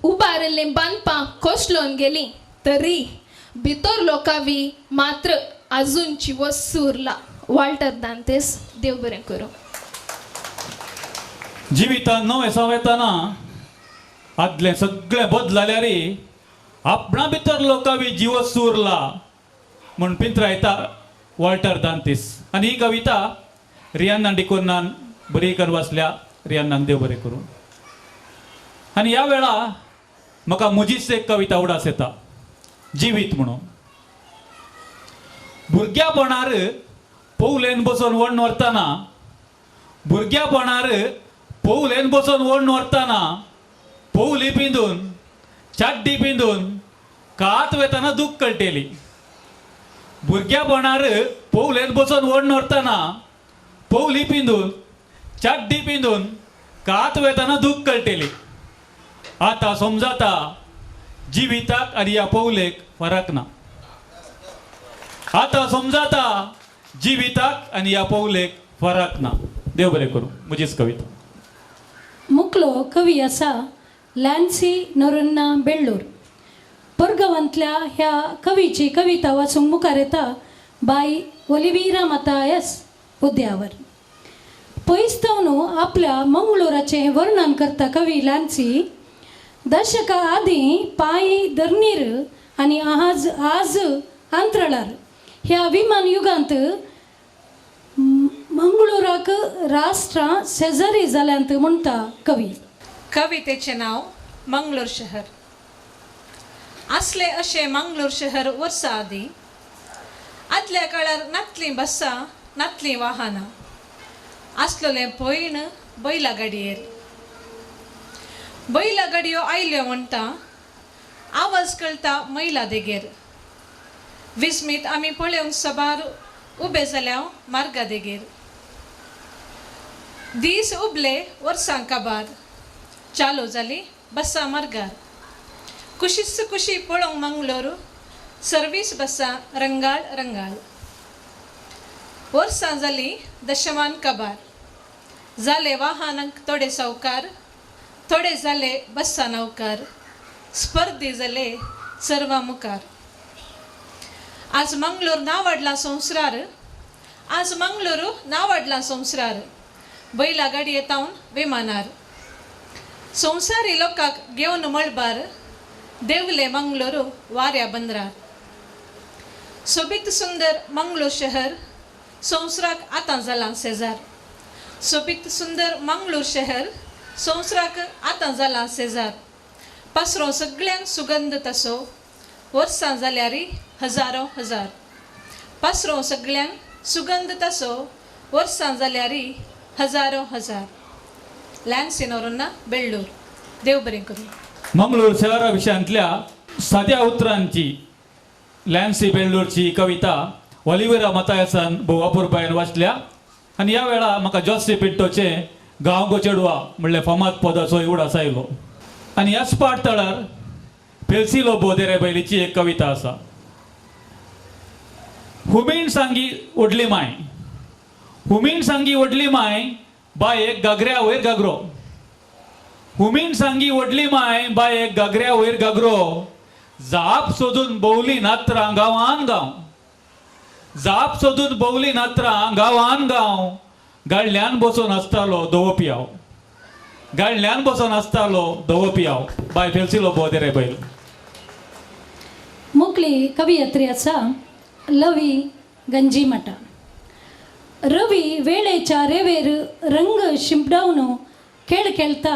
उबारिल्लीं बांदपां कोसळून गेलीं तरी भितरलो कवी मात्र अजून जिवो सुरला. वाल्टर दांतेस. देव बरें करूं. जिवितान नवें सांव येतना आदलें सगळें बदलाल्यार आपणा भितरलो कवी जिवो सुरला म्हूण पिंत्रायता वॉल्टर दांतीस. आनी ही कविता रियान्ना डिकोर्नान बरी करून वाचल्या. रियान्नाक देव बरें करूं. आनी ह्या वेळा म्हाका म्हजीच एक कविता उडास येता, जिवीत म्हणून. भुरग्यापणार पोवलेन बसून वण्ण व्हरतना, भुरग्यापणार पोवलेन बसून वण्ण व्हरतना, पोवली पिंदून चाड्डी पिंदून कात वेताना दूख कळटेली. भुरग्यापणार पोवलेन बसून वण्ण व्हरतना, पोवली पिंदून चाड्डी पिंदून कात वेताना दूख कळटेली. आतां समजाता जिविताक आनी ह्या पोवलेक फरक ना. आतां समजाता जिविताक आनी ह्या पोवलेक फरक ना. देव बरें करूं. म्हजीच कविता. मुकलो कवी आसा लॅन्सी नोरन्ना बेळ्ळूर. परगांवांतल्या ह्या कवीची कविता वाचूंक मुखार येता बाय ओलिविरा मातायस उद्यावर. पयस थावन आपल्या मंगळूराचें वर्णन करता कवी लॅन्सी. दशका आदीं पांय धरणीर आनी आज आज अंतराळार ह्या विमान युगांत मंगळूराक राष्ट्रां शेजारी जाल्यांत म्हणटा कवी. कवितेचें नांव मंगळूर शहर. आसलें अशें मंगळूर शहर वर्सां आदीं. आदल्या काळार नातलीं बसां, नातलीं वाहनां, आसलेलें पयण बैला गाडयेर. बैला गाडयो आयल्यो म्हणटा आवाज कळटा मैला देगेर. विस्मीत आमी पळोवंक सबार उबे जाल्या मार्गा देगेर. दीस उबले वर्सां काबार, चालू जाली बसां मार्गार. कुशीच कुशी पळोवंक मंगळूर सर्वीस बसां रंगाळ रंगाळ. वर्सां जालीं दशमान काबार, जाले वाहनांक थोडे सावकार, थोडे जाले बसां नवकार, स्पर्धी जाले सर्वां मुखार. आज मंगळूर नावाडलां संवसार, आज मंगळूर नावाडलां संवसार, बैला गाडये तावन विमानार. संवसारी लोकांक घेवन मळबार देवले मंगळूर वाऱ्या बंदरार. सोबीत सुंदर मंगळूर शहर संवसाराक आतां जालां शेजार. सोबीत सुंदर मंगळूर शहर संवसाराक आतां जालां शेजार. पसरो सगळ्यांक सुगंध तसो वर्सां जाल्यार हजारो हजार. पसरो सगळ्यांक सुगंध तसो वर्सां जाल्यार हजारो हजार. लॅन्सी नोरोन्ना, बेळ्ळूर. देव बरें करूं. मंगळूर शहरा विशयांतल्या साद्या उतरांची लॅन्सी बेळ्ळूरची कविता ओलिवेरा मतायसान भोवापुरबायन वाचल्या. आनी ह्या वेळा म्हाका जॉसी पिंटोचें गांव गो चेडवा म्हणलें फामाद पदाचो उडास आयलो. आनी ह्याच पाटतळार पेल्सी लोबो देरे बैलीची एक कविता आसा. हुमीण सांगी ओडली माय, हुमीण सांगी ओडली माय, बाय एक घागऱ्या वयर घागरो. हुमीण सांगी ओडली माय, बाय एक घागऱ्या वयर घागरो. जाप सोदून भोवली नात्रां गांवान गांव, जाप सोदून भोवली नात्रां गांवान गांव. गाडल्यान बसून आसतालो धवो पियाव, गाडल्यान बसून आसतालो धवो पियाव. बाय फेल्सी लोबो देरे बैल. मुकली कवियत्री आसा लवी गंजीमठा. रवी वेळेच्या रेवेर रंग शिंपडावन खेळ खेळटा,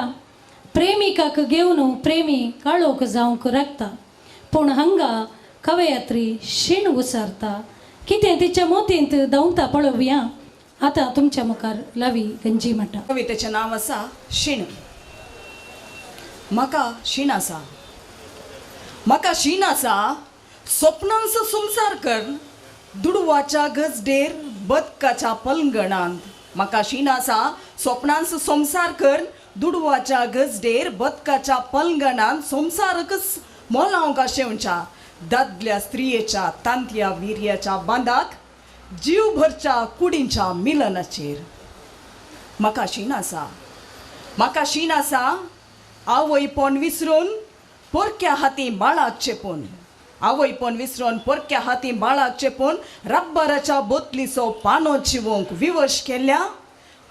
प्रेमिकाक घेवन प्रेमी काळोख जावंक राखता. पूण हांगा कवयत्री शीण उसारता, कितें तिच्या मोतींत धांवता पळोवया. आतां तुमच्या मुखार लवी गंजीमठा. कवितेचें नांव आसा शीण. म्हाका शीण आसा, म्हाका शीण आसा, स्वप्नांचो संवसार कर दुडवाच्या गजडेर बदकाच्या पलंगणांत. म्हाका शीण आसा, स्वप्नांचो संवसार कर दुडवाच्या गजडेर बदकाच्या पलंगणांत. संवसारकच मोलावंक आशेवच्या दादल्या स्त्रियेच्या तांतया विर्याच्या बांदाक जीव भरच्या कुडींच्या मिलनाचेर. म्हाका शीण आसा, म्हाका शीण आसा आवयपण विसरून पोरक्या हाती बाळाक चेपून, आवयपण विसरून पोरक्या हाती बाळाक चेपून रब्बराच्या बोतलीचो पानो चिवोंक विवश केल्ल्या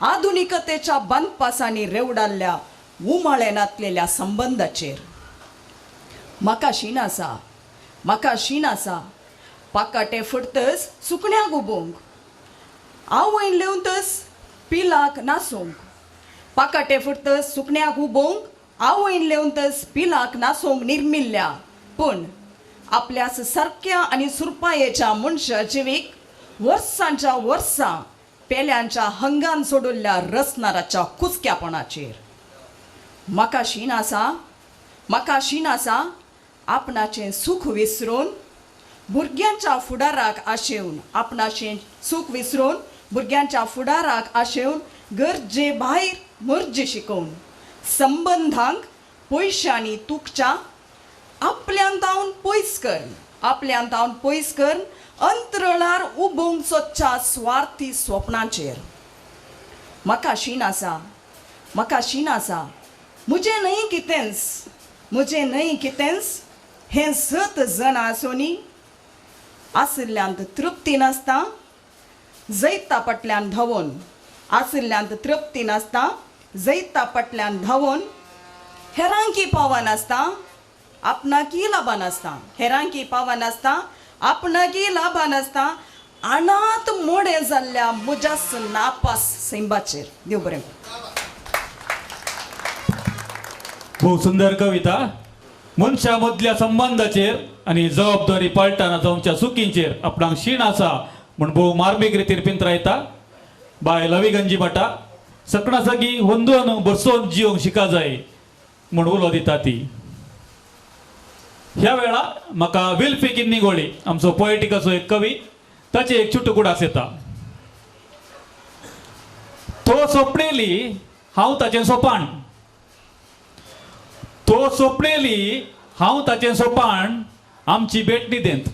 आधुनिकतेच्या बांदपासांनी रेवडाल्ल्या उमाळे नातलेल्या संबंदाचेर. म्हाका शीण आसा, म्हाका शीण आसा पाकाटे फुटतच सुकण्याक उबोवंक, आवयन लेवतच पिलाक नासोवंक, पाकाटे फुटतच सुकण्याक उबोवंक, आवयन लेवतच पिलाक नासोवंक निर्मिल्ल्या पूण आपल्या सारक्या आनी सुरपायेच्या मनशा जिवीक वर्सांच्या वर्सां पेल्यांच्या हंगान सोडिल्ल्या रसनाराच्या कुसक्यापणाचेर. म्हाका शीण आसा, म्हाका शीण आसा आपणाचें सूख विसरून भुरग्यांच्या फुडाराक आशेवन, आपणाचें सूख विसरून भुरग्यांच्या फुडाराक आशेवन गरजे भायर मर्जी शिकोवन संबंधांक पयशांनी तुकच्या आपल्यान तावन पयस कर, आपल्यान तावन पयस कर अंतरळार उबोवंक सोदच्या स्वार्थी स्वप्नाचेर. म्हाका शीण आसा, म्हाका शीण आसा म्हजें न्हय कितेंच, म्हजें न्हय कितेंच हें सत जण आसोनी आशिल्ल्यांत तृप्ती नासता जैता फाटल्यान धांवून, आशिल्ल्यांत तृप्ती नासता जैता फाटल्यान धांवून हेरांकी पावनासता आपणाकी लाभान आसता, हेरांकी पावनासता आपणाकी लाभान आसता अनाथ मोडें जाल्ल्या म्हज्याच नापास सैंबाचेर. देव बरें. भोव सुंदर कविता. मनशा मदल्या संबंदाचेर आनी जबाबदारी पाळटाना जावच्या चुकींचेर आपणाक शीण आसा म्हूण भोव मार्मीक रितीर पिंत्रायता. बाय लवी गंजी भटा सकणा सगीं होंदून बसोवन जिवंक शिका जाय म्हूण उलो दिता ती. ह्या वेळा म्हाका विल्फी किन्नीगोळी आमचो पोएटिकाचो एक कवी ताचे एक छुटो कुडास येता. तो सोंपणेली हांव ताचें सोपाण, तो सोंपणेली हांव ताचें सोपाण आमची भेट निदेंत,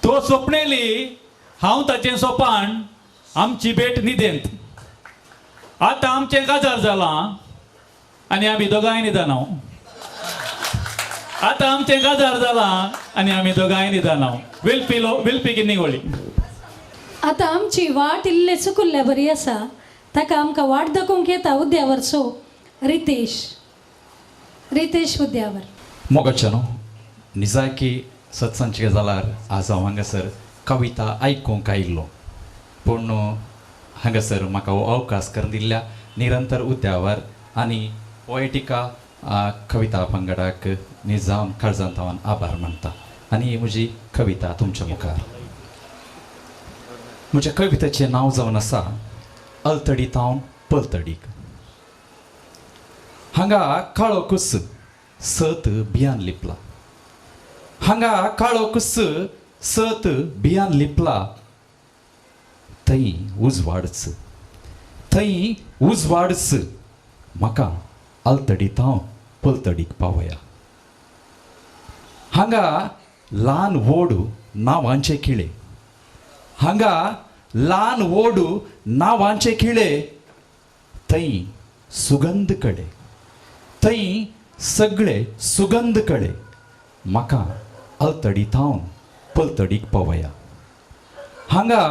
तो सोंपणेली हांव ताचें सोपाण आमची भेट निदेंत. आतां आमचें काजार जालां आनी आमी दोगांय निदानाव, आतां आमचें काजार जालां आनी आमी दोगांय निदानाव. विल्फी लो विल्फी किन्नीगोळी. आतां आमची वाट इल्ले चुकुल्ल्या बरी आसा, ताका आमकां वाट दाखोवंक येता उद्यावर. सो रितेश, रितेश उद्यावर. मोगाच्या न्हू निजायकी सत्संगचे जाल्यार आज हांव हांगासर कविता आयकूंक आयिल्लो, पूण हांगासर म्हाका हो अवकाश करून दिल्ल्या निरंतर उद्यावर आनी पोएटिका कविता पंगडाक निजाम काळजांत हांव आभार मानता. आनी ही म्हजी कविता तुमच्या मुखार. म्हज्या कवितेचें नांव जावन आसा अलतडी तावन पलतडीक. हांगा काळो कुस सत बियान लिपला, हांगा काळो कुस सत बियान लिपला, थंय उजवाडच, थंय उजवाडच म्हाका अलतडी तावन पलतडीक पावया. हांगा ल्हान व्हड नांवांचे खिळे, हांगा ल्हान व्हड नांवांचे खिळे, थंय सुगंध कडे, थंय सगळे सुगंध कडे म्हाका अलतडी थावन पलतडीक पावया. हांगा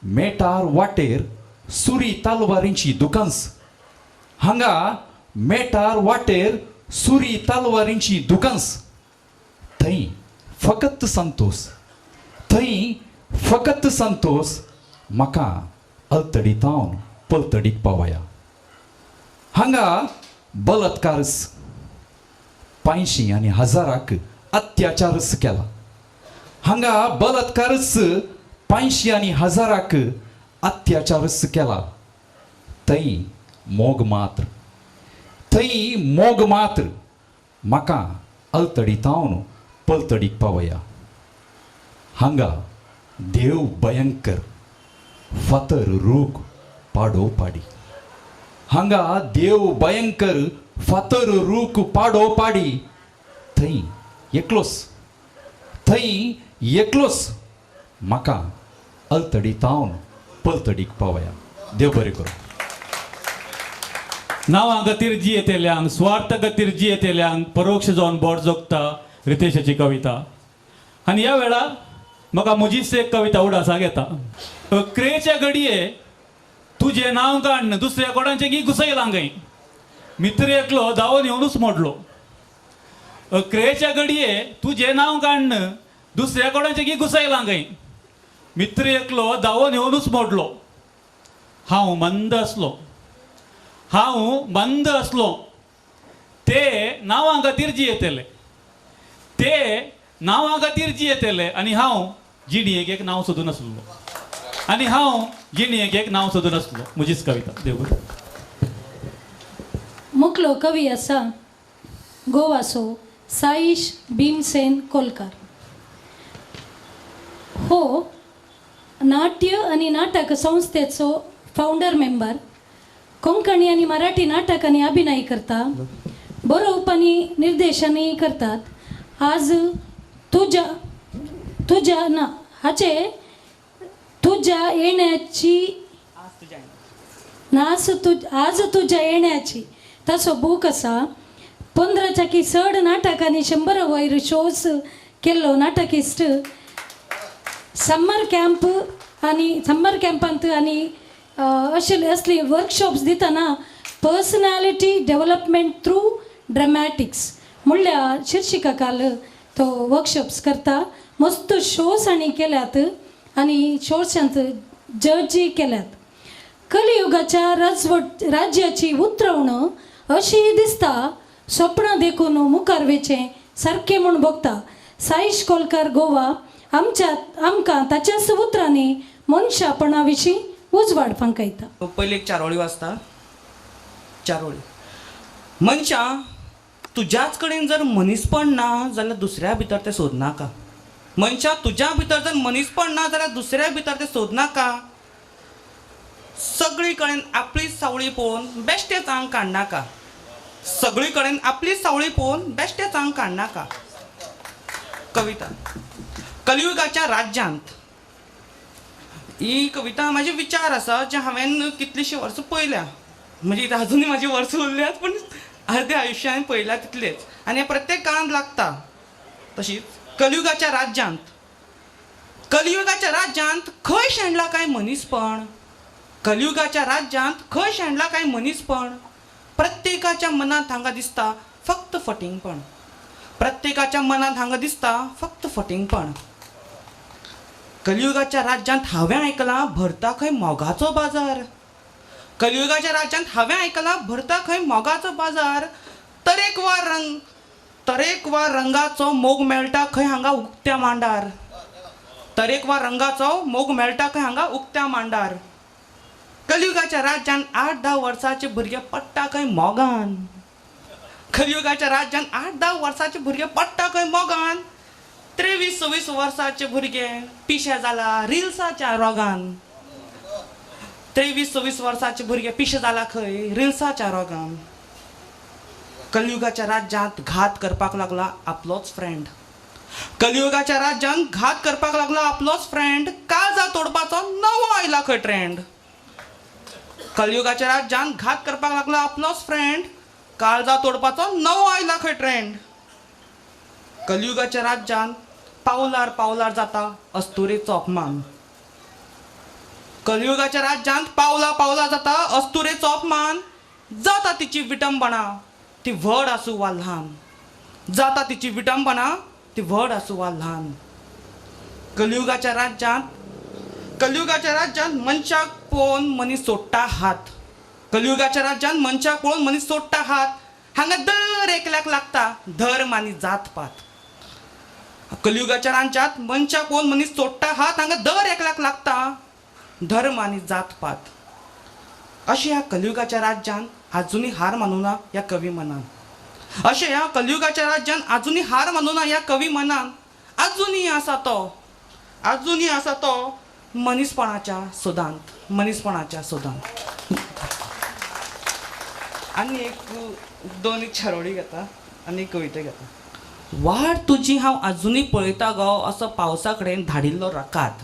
मेटार वाटेर सुरी तलवारींची दुकांस, हांगा मेटार वाटेर सुरी तलवारींची दुकांस, थंय फकत संतोष, थंय फकत संतोष म्हाका अलतडी थावन पलतडीक पावया. हांगा बलात्कारच पांयशीं आनी हजाराक अत्याचारच केला, हांगा बलात्कारच पांयशीं आनी हजाराक अत्याचारच केला, थंय मोग मात्र, थंय मोग मात्र म्हाका अलतडी थावन पलतडीक पावया. हांगा देव भयंकर फातर रूख पाडो पाडी, हांगा देव भयंकर फातर रूख पाडो पाडी, थंय एकलोच, थंय एकलोच म्हाका अलतडी थावन पलतडीक पावया. देव बरें करूं. नांवां खातीर जियेतल्यांक, स्वार्थ खातीर जियेतल्यांक परोक्ष जावन बोट जोगता रितेशाची कविता. आनी ह्या वेळार म्हाका म्हजीच एक कविता उडासाक येता. अक्रेच्या घडये तुजें नांव काडन दुसऱ्या कोणाचें गी घुसयलां खंय, मित्र एकलो धांवून येवनूच मोडलो. अक्रेच्या घडये तुजें नांव काडन दुसऱ्या कोणाचें गी घुसयलां खंय, मित्र एकलो धांवून येवनूच मोडलो. हांव मंद आसलो, हांव मंद आसलो, ते नांवां खातीर जियेतले, ते नांवां खातीर जियेतले आनी हांव जिणेक एक नांव सोदून आसलो, आनी हांव जिणेक एक नांव सोदून आसलो. म्हजीच कविता. देव बरें. मुकलो कवी आसा गोवाचो साईश भीमसेन कोलकार. हो नाट्य आनी नाटक संस्थेचो फावंडर मेंबर. कोंकणी आनी मराठी नाटकांनी अभिनय करता, बरोवप आनी निर्देशनय करतात. आज तुज्या तुज्या ना हाचे तुज्या येण्याची नास तुज आज तुज्या येण्याची ताचो बूक आसा. 15 की चड नाटकांनी 100 वयर शोज केल्लो नाटकिस्ट. समर कॅम्प आनी समर कॅम्पांत आनी अशे असली वर्कशॉप्स दितना पर्सनॅलिटी डेवलपमेंट थ्रू ड्रामॅटिक्स म्हणल्यार शिर्शिका काल तो वर्कशॉप्स करता. मस्त शोज आनी केल्यात आनी शोशांत जजय केल्यात. कलियुगाच्या राजवट राज्याची उतरवण अशी दिसता, सपनां देखून मुखार वेचें सारकें म्हूण भोगता. साईश कोलकार गोवा आमच्या आमकां ताच्याच उतरांनी मनशापणा विशीं उजवाड फांकायता. पयली एक चारोळी वाचता. चारोळी. मनशा तुज्याच कडेन जर मनीसपण ना जाल्यार दुसऱ्या भितर तें सोदनाका. मनशा तुज्या भितर जर मनीसपण ना जाल्यार दुसऱ्या भितर तें सोदनाका. सगळी कडेन आपली सावळी पळोवन बेश्टेच आंग काडनाका. सगळी कडेन आपली सावळी पळोवन बेश्टेच आंग काडनाका. कविता. कलियुगाच्या राज्यांत. ही कविता म्हाजे विचार आसा जे हांवें कितलींशीं वर्सां पळयल्या. म्हणजे अजुनूय म्हाजी वर्सां उरल्यात पूण अर्दे आयुश्य हांवें पळयल्या तितलेच आनी हें प्रत्येक काळांत लागता. तशीच कलियुगाच्या राज्यांत. कलियुगाच्या राज्यांत खंय शेणलां काय मनीसपण? कलियुगाच्या राज्यांत खंय शेणलां काय मनीसपण? प्रत्येकाच्या मनांत हांगा दिसता फक्त फटींगपण. प्रत्येकाच्या मनांत हांगा दिसता फक्त फटींगपण. कलियुगाच्या राज्यांत हांवें आयकलां भरता खंय मोगाचो बाजार. कलियुगाच्या राज्यांत हांवें आयकलां भरता खंय मोगाचो बाजार. तरेकवार रंग तरेकवार रंगाचो मोग मेळटा खंय हांगा उक्त्या मांडार. तरेकवार रंगाचो मोग मेळटा खंय हांगा उक्त्या मांडार. कलियुगाच्या राज्यांत 8-10 वर्सांचे भुरगे पडटा खंय मोगान. कलियुगाच्या राज्यांत 8-10 वर्सांचे भुरगे पडटा खंय मोगान. 23-24 वर्सांचे भुरगे पिशे जाला रिल्साच्या रोगान. 23-24 वर्सांचे भुरगे पिशे जाला खंय रिल्साच्या रोगान. कलियुगाच्या राज्यांत घात करपाक लागला आपलोच फ्रेंड. कलियुगाच्या राज्यांत घात करपाक लागला आपलोच फ्रेंड. काळजां तोडपाचो नवो आयला खंय ट्रेंड. कलियुगाच्या राज्यांत घात करपाक लागला आपलोच फ्रेंड. काळजां तोडपाचो नवो आयला खंय ट्रेंड. कलियुगाच्या राज्यांत पावलार पावलार जाता अस्तुरेचो अपमान. कलियुगाच्या राज्यांत पावला पावला जाता अस्तुरेचो अपमान. जाता तिची विटंबणा ती व्हड आसूं वा ल्हान. जाता तिची विटंबणा ती व्हड आसूं वा ल्हान. कलियुगाच्या राज्यांत कलियुगाच्या राज्यांत मनशाक पळोवन मनीस सोडटा हात. कलियुगाच्या राज्यांत मनशाक पळोवन मनीस सोडटा हात. हांगा दर एकल्याक लागता धर्म आनी जात पात. कलियुगाच्या राज्यांत मनशाक पळोवन मनीस सोडटा हात. हांगा दर एकल्याक लागता धर्म आनी जात पात. अशें ह्या कलियुगाच्या राज्यांत आजुनूय हार मानुना ह्या कवी मनान. अशें ह्या कलियुगाच्या राज्यांत आजुनूय हार मानुना ह्या कवी मनान. आजुनूय आसा तो, आजुनूय आसा तो मनीसपणाच्या सोदांत. मनीसपणाच्या सोदांत. आनी एक दोन चारोळी घेता आनी एक कविता घेता. वाट तुजी हांव आजुनूय पळयता गो असो पावसा कडेन धाडिल्लो रकाद.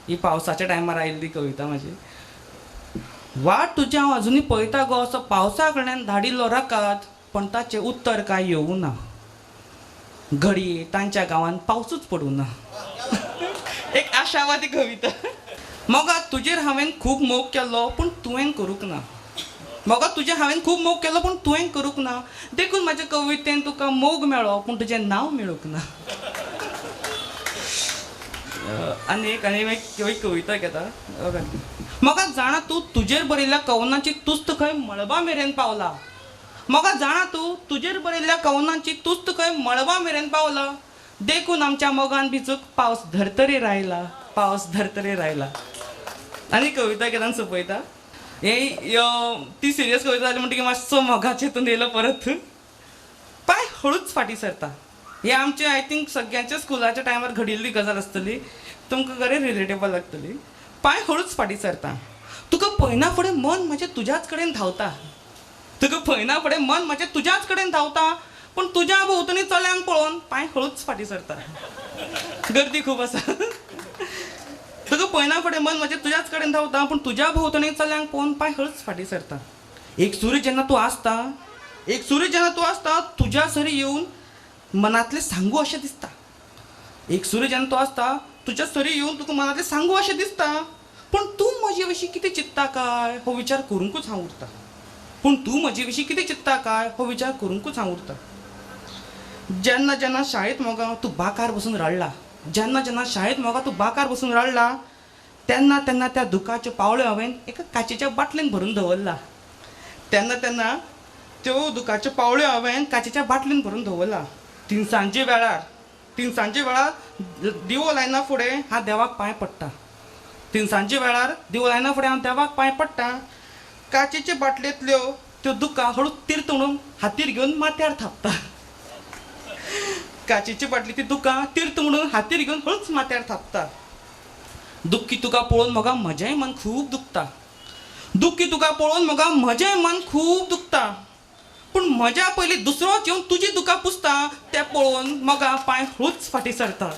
ही पावसाच्या टायमार आयिल्ली कविता म्हाजी. वाट तुज्या हांव अजुनूय पळयता गो असो पावसा कडल्यान धाडिल्लो रकाद, पूण ताचें उत्तर कांय येवूं ना. घडये तांच्या गांवांत पावसूच पडूं ना. एक आशावादी कविता. मोगा तुजेर हांवें खूब मोग केल्लो पूण तुवें करूंक ना. मोगा तुजेर हांवें खूब मोग केलो पूण तुवें करूंक ना, देखून म्हाज्या कवितेन तुका मोग मेळ्ळो पूण तुजें नांव मेळूंक ना. आनी एक आनी एक कविता घेता. मोगा जाणा तूं तुजेर बरयल्ल्या कवनांची तुस्त खंय मळबा मेरेन पावला. मोगा जाणा तूं तुजेर बरयल्ल्या कवनांची तुस्त खंय मळबा मेरेन पावला, देखून आमच्या मोगान भिजूक पावस धर्तरेर आयला, पावस धर्तरेर आयला. आनी कविता घेता सोंपयता. हे ती सिरियस कविता जाली म्हणटकीर मातसो मोगाचे हितून येयलो परत. पांय हळूच फाटीं सरता. हे आमचे I think सगळ्यांच्या स्कुलाच्या टायमार घडिल्ली गजाल आसतली, तुमकां बरें रिलेटेबल लागतली. पांय हळूच फाटीं सरता. तुका पळयना फुडें मन म्हजें तुज्याच कडेन धांवता. तुका पळयना फुडें मन म्हजें तुज्याच कडेन धांवता, पूण तुज्या भोंवतणी चल्यांक पळोवन पांय हळूच फाटीं सरता. गर्दी खूब आसा. तुका पळयना फुडें मन म्हजें तुज्याच कडेन धांवता, पूण तुज्या भोंवतणी चल्यांक पळोवन पांय हळूच फाटीं सरता. एक सूर्य जेन्ना तूं आसता, एक सूर्य जेन्ना तूं आसता तुज्या सरी येवन मनांतलें सांगू अशें दिसता. एक सूर्य जेन्ना तूं आसता तुज्या सरी येवन तुका मनांतलें सांगू अशें दिसता, पूण तूं म्हजे विशीं कितें चिंत्ता काय हो विचार करूंकूच हांव उरता. पूण तूं म्हजे विशीं कितें चिंत्ता काय हो विचार करूंकूच हांव उरता. जेन्ना जेन्ना शाळेंत मोगा तूं बांकार बसून रडला, जेन्ना जेन्ना शाळेंत मोगा तूं बांकार बसून रडला, तेन्ना तेन्ना त्या दुखाच्यो पावळ्यो हांवें एका काचेच्या बाटलेन भरून दवरला. तेन्ना तेन्ना त्यो दुखाच्यो पावळ्यो हांवें काचेच्या बाटलेन भरून दवरला. तिनसांजे वेळार, तिनसांजे वेळार दिवो लायना फुडें हांव देवाक पांय पडटा. तिनसांजे वेळार दिवो लायना फुडें हांव देवाक पांय पडटा. काचेचे बाटलेंतल्यो त्यो दुकां हळू तीर्थ म्हणून हातीर घेवन माथ्यार थापता. काचेची बाटली ती दुकां तीर्थ म्हणून हातीर घेवन हळूच माथ्यार थापता. दुख्खी तुका पळोवन म्हाका म्हजेंय मन खूब दुखता. दुख्खी तुका पळोवन म्हाका म्हजेंय मन खूब दुखता, पूण म्हज्या पयलीं दुसरोच येवन तुजी दुकां पुसता तें पळोवन म्हाका पांय हळूच फाटीं सरता.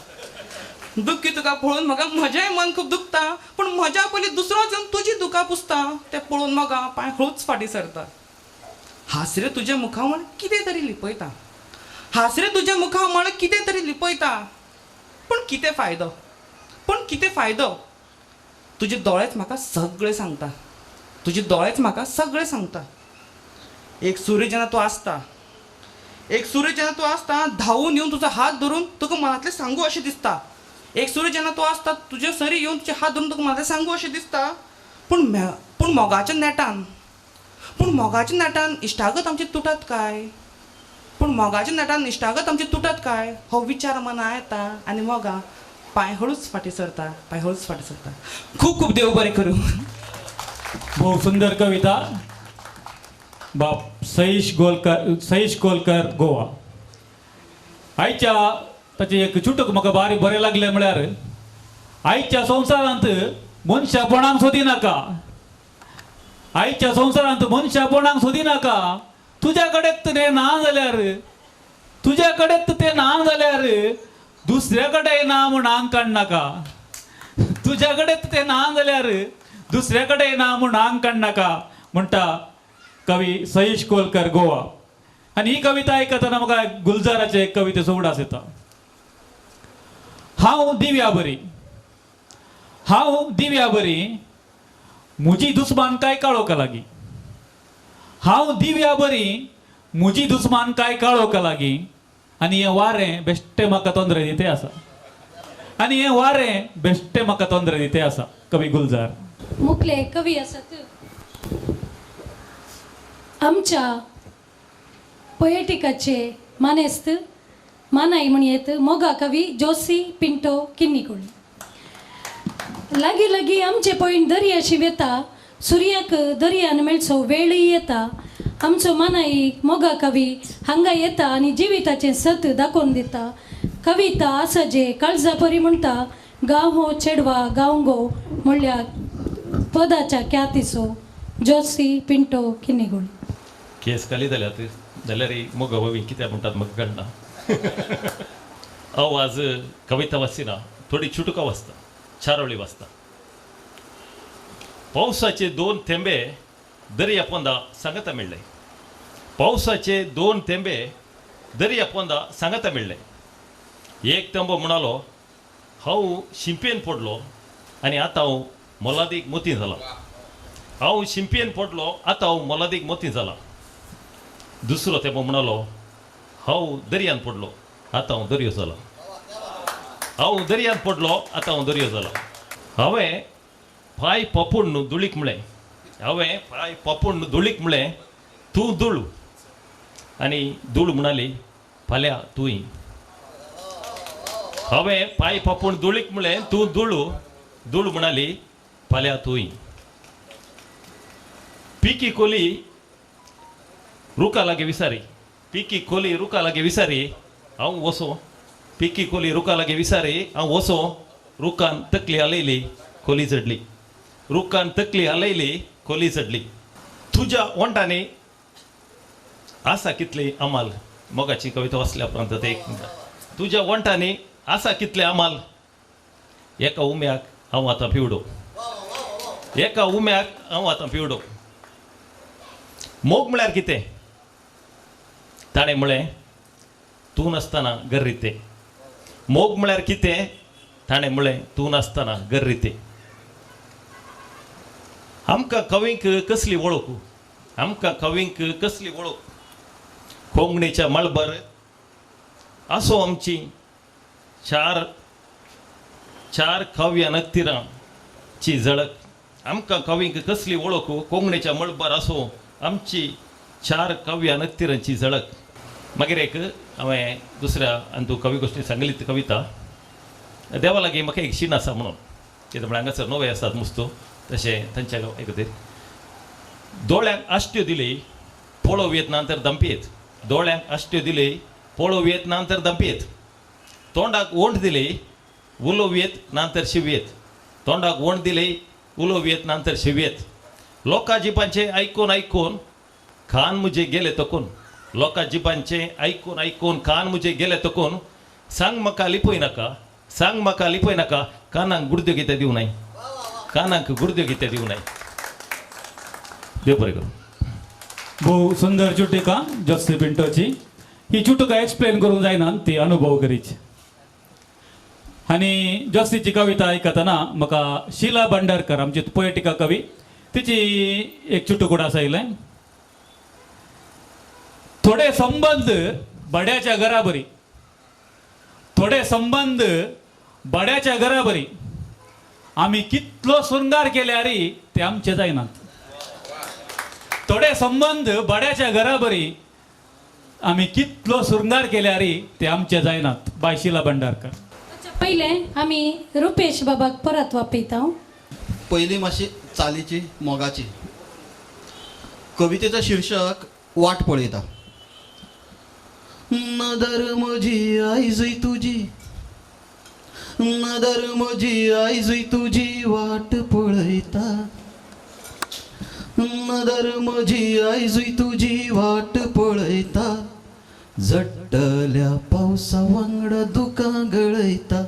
दुख्खी तुका पळोवन म्हाका म्हजेंय मन खूब दुखता, पूण म्हज्या पयलीं दुसरोच येवन तुजी दुकां पुसता तें पळोवन म्हाका पांय हळूच फाटीं सरता. हांसरे तुज्या मुखामळ कितें तरी लिपयता. हांसरे तुज्या मुखामळ कितें तरी लिपयता, पूण कितें फायदो, पूण कितें फायदो. तुजे दोळेच म्हाका सगळें सांगता. तुजे दोळेच म्हाका सगळें सांगता. एक सूर्य जेन्ना तूं आसता, एक सूर्य जेन्ना तूं आसता धांवून येवन तुजो हात धरून तुका मनांतलें सांगू अशें दिसता. एक सूर्य जेन्ना तूं आसता तुजे सरी येवन तुजे हात धरून तुका मनांतलें सांगू अशें दिसता, पूण पूण मोगाच्या नेटान, पूण मोगाच्या नेटान इश्टागत आमची तुटत काय, पूण मोगाच्या नेटान इश्टागत आमची तुटत काय हो विचार मना येता आनी मोगा पांय हळूच फाटीं सरता, पांय हळूच फाटीं सरता. खूब खूब देव बरें करूं. भोव सुंदर कविता बाप सईश गोलकर, सईश गोलकर गोवा. आयच्या ताचें एक चुटूक म्हाका बारीक बरें लागलें म्हळ्यार आयच्या संवसारांत मनशापणाक सोदिनाका, आयच्या संवसारांत मनशापणाक सोदिनाका, तुज्या कडेन तें ना जाल्यार, तुज्या कडेन तें ना जाल्यार दुसऱ्या कडेन ना म्हूण आंग काडनाका, तुज्या कडेन तें ना जाल्यार दुसऱ्या कडेन ना म्हूण आंग काडनाका म्हणटा कवी सईश कोलकर गोवा. आनी ही कविता आयकतना म्हाका गुलजाराचे कवितेचो उडास येता. हांव दिव्या बरी, हांव दिव्या बरी, म्हजी दुस्मान काय काळोखा लागी. हांव दिव्या बरी, म्हजी दुस्मान काय काळोखा लागी. आनी हें वारें बेश्टें म्हाका तोंदरे दिते आसा, आनी हें वारें बेश्टें म्हाका तोंदरे दिते आसा. कवी गुलजार. मुखले कवी आसात आमच्या पोएटिकाचे मानेस्त मानाई म्हणयेत मोगा कवी जोसी पिंटो किन्नीकोळी. लागीं लागीं आमचे पॉयंट दर्याशी वेता, सुर्याक दर्यान मेळचो वेळय येता. आमचो मानाई मोगा कवी हांगा येता आनी जिविताचें सत दाखोवन दिता. कविता आसा जे काळजा परी म्हणटा, गांव हो चेडवा गांव गो म्हणल्यार पदाच्या ख्यातीचो जोसी पिंटो किन्नीगोळी. केस खाली जाल्यात जाल्यार मोगा ववी कित्याक म्हणटात म्हाका कळना. आवाज कविता वाचिना, थोडी चुटुकां वाचता, चारोळी वाचता. पावसाचे दोन थेंबे दर्या पोंदा सांगाता मेळ्ळे. पावसाचे दोन थेंबे दर्या पोंदा सांगाता मेळ्ळे. एक थेंबो म्हणालो हांव शिंपेन पडलो आनी आतां हांव मोलादीक मोती जाला. हांव शिंपेन पडलो आतां हांव मोलादीक मोती जाला. दुसरो थेंबो म्हणालो हांव दर्यान पडलो आतां हांव दर्यो जाला. हांव दर्यान पडलो आतां हांव दर्यो जाला. हांवें पांय पपूण धुळीक म्हळें. हांवें पांय पपूण धुळीक म्हळें तूं धूळ. आनी धूळ म्हणाली फाल्यां तूंय. हांवें पांय पपूण धुळीक म्हळें तूं धूळ. धूळ म्हणाली फाल्यां तूंय. पिकी कोली रुखा लागीं विसारी. पिकी कोली रुखा लागीं विसारी हांव वसो. पिकी कोली रुखा लागीं विसारी हांव वसो. रुखान तकली हालयली कोली चडली. रुखान तकली हालयली कोली चडली. तुज्या ओंठांनी आसा कितली अमाल. मोगाची कविता वाचल्या उपरांत ते एक तुज्या ओंठांनी आसा कितले अमाल. एका उम्याक हांव आतां पिवडो. एका उम्याक हांव आतां पिवडो. मोग म्हळ्यार कितें? ताणें म्हळें तूं नासतना घर रितें. मोग म्हळ्यार कितें? ताणें म्हळें तूं नासतना घर रितें. आमकां कवींक कसली वळख. आमकां कवींक कसली वळख. कोंकणीच्या मळबार असो आमची चार चार काव्या नक्तिरांची झळक. आमकां कवींक कसली वळख. कोंकणीच्या मळबार असो आमची चार काव्या नक्तिरांची झळक. मागीर एक हांवें दुसऱ्या अंतू कवी गोश्टी सांगली ती कविता देवा लागीं म्हाका एक शीण आसा म्हणून. कितें म्हळ्यार हांगासर नवे आसात मुस्तू तशें तांच्या एक खातीर दोळ्यांक आश्ट्यो दिली पळोवं येत ना तर दंपयेत. दोळ्यांक आश्ट्यो दिली पळोवं येत ना तर दंपयेत. तोंडाक ओंठ दिली उलोवं येत ना तर शिवयेत. तोंडाक ओंठ दिली उलोवं येत ना तर शिवयेत. लोकां जिबांचें आयकून आयकून कान म्हजे गेले तकून. लोकां जिबांचें आयकून आयकून कान म्हजे गेले तकून. सांग म्हाका लिपय नाका. सांग म्हाका लिपय नाका. कानाक गुडद्यो कितें दिवं नाय. कानाक गुडद्यो कितें दिवं नाय. देव बरें करूं. भोव सुंदर चुटिका जोस्सी पिंटोची. ही चुटुका एक्सप्लेन करूंक जायना, ती अनुभव करीची. आनी जोस्सीची कविता आयकतना म्हाका शिला भांडारकर आमची पोएटिका कवी तिची एक चुटुकूड आसा येयलें. थोडे संबंद भाड्याच्या घरा बरी. थोडे संबंद भाड्याच्या घरा बरी. आमी कितलो शृंगार केल्यार ते आमचे जायनात. थोडे संबंद भाड्याच्या घरा बरी. आमी कितलो शृंगार केल्यार ते आमचे जायनात. बाय शिला भांडारकर. पयलें आमी रुपेश बाबाक परत वापयता. पयली मातशी चालीची मोगाची. कवितेचो शीर्षक वाट पळयता. नदर म्हजी आयजूय तुजी. नदर म्हजी आयजूय तुजी वाट पळयता. नदर म्हजी आयजूय तुजी वाट पळयता. झडटल्या पावसा वांगडा दुकां गळयता.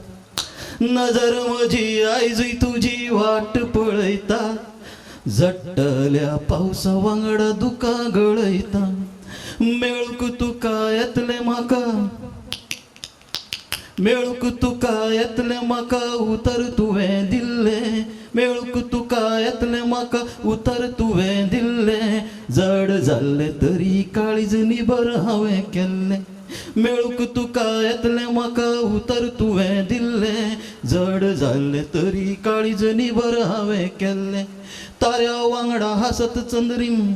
नदर म्हजी आयजूय तुजी वाट पळयता. झडटल्या पावसा वांगडा दुकां गळयता. मेळूंक तुका येतलें म्हाका. मेळूंक तुका येतलें म्हाका उतर तुवें दिल्लें. मेळूंक तुका येतलें म्हाका उतर तुवें दिल्लें. जड जाल्लें तरी काळीज निबर हांवें केल्लें. मेळूंक तुका येतलें म्हाका उतर तुवें दिल्लें. जड जाल्लें तरी काळीज निबर हांवें केल्लें. ताऱ्या वांगडा हांसत चंद्रीम.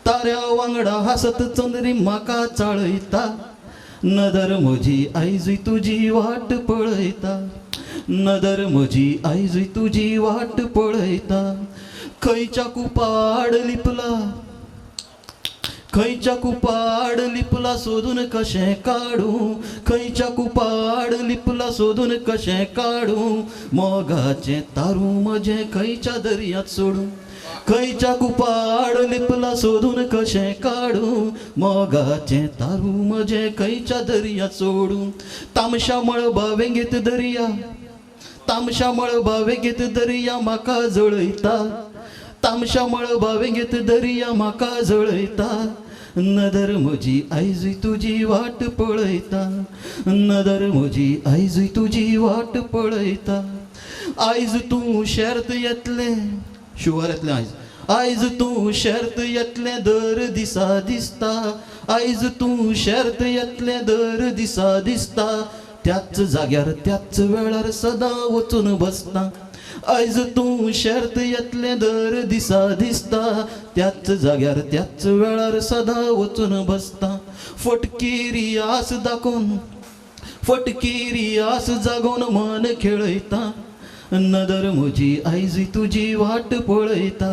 ताऱ्या वांगडा हांसत चंद्रीम म्हाका चाळयता. नदर म्हजी आयजूय तुजी वाट पळयता. नदर म्हजी आयजूय तुजी वाट पळयता. खंयच्या कुपाड लिपला. खंयच्या कुपाड लिपला सोदून कशें काडूं. खंयच्या कुपाड लिपला सोदून कशें काडूं. मोगाचें तारूं म्हजें खंयच्या दर्यांत सोडूं. खंयच्या कुपाड लिपला सोदून कशें काडूं. मोगाचें तारूं म्हजें खंयच्या दर्यांत सोडूं. तामशा मळबा वेंगेत दर्या. तामशा मळबा वेंगेत दर्या म्हाका जळयता. तामशा मळबा वेंगेत दर्या म्हाका जळयता. नदर म्हजी आयजूय तुजी वाट पळयता. नदर म्हजी आयजूय तुजी वाट पळयता. आयज तूं शेर्त येतलें, शुवर येतलें आयज. आयज तूं शेर्त येतलें दर दिसा दिसता. आयज तूं शेर्त येतलें दर दिसा दिसता. त्याच जाग्यार त्याच वेळार सदां वचून बसता. आयज तूं शेर्त येतलें दर दिसा दिसता. त्याच जाग्यार त्याच वेळार सदां वचून बसता. फटकिरी आस दाखोवन, फटकिरी आस जागोवन मन खेळयता. नदर म्हजी आयजूय तुजी वाट पळयता.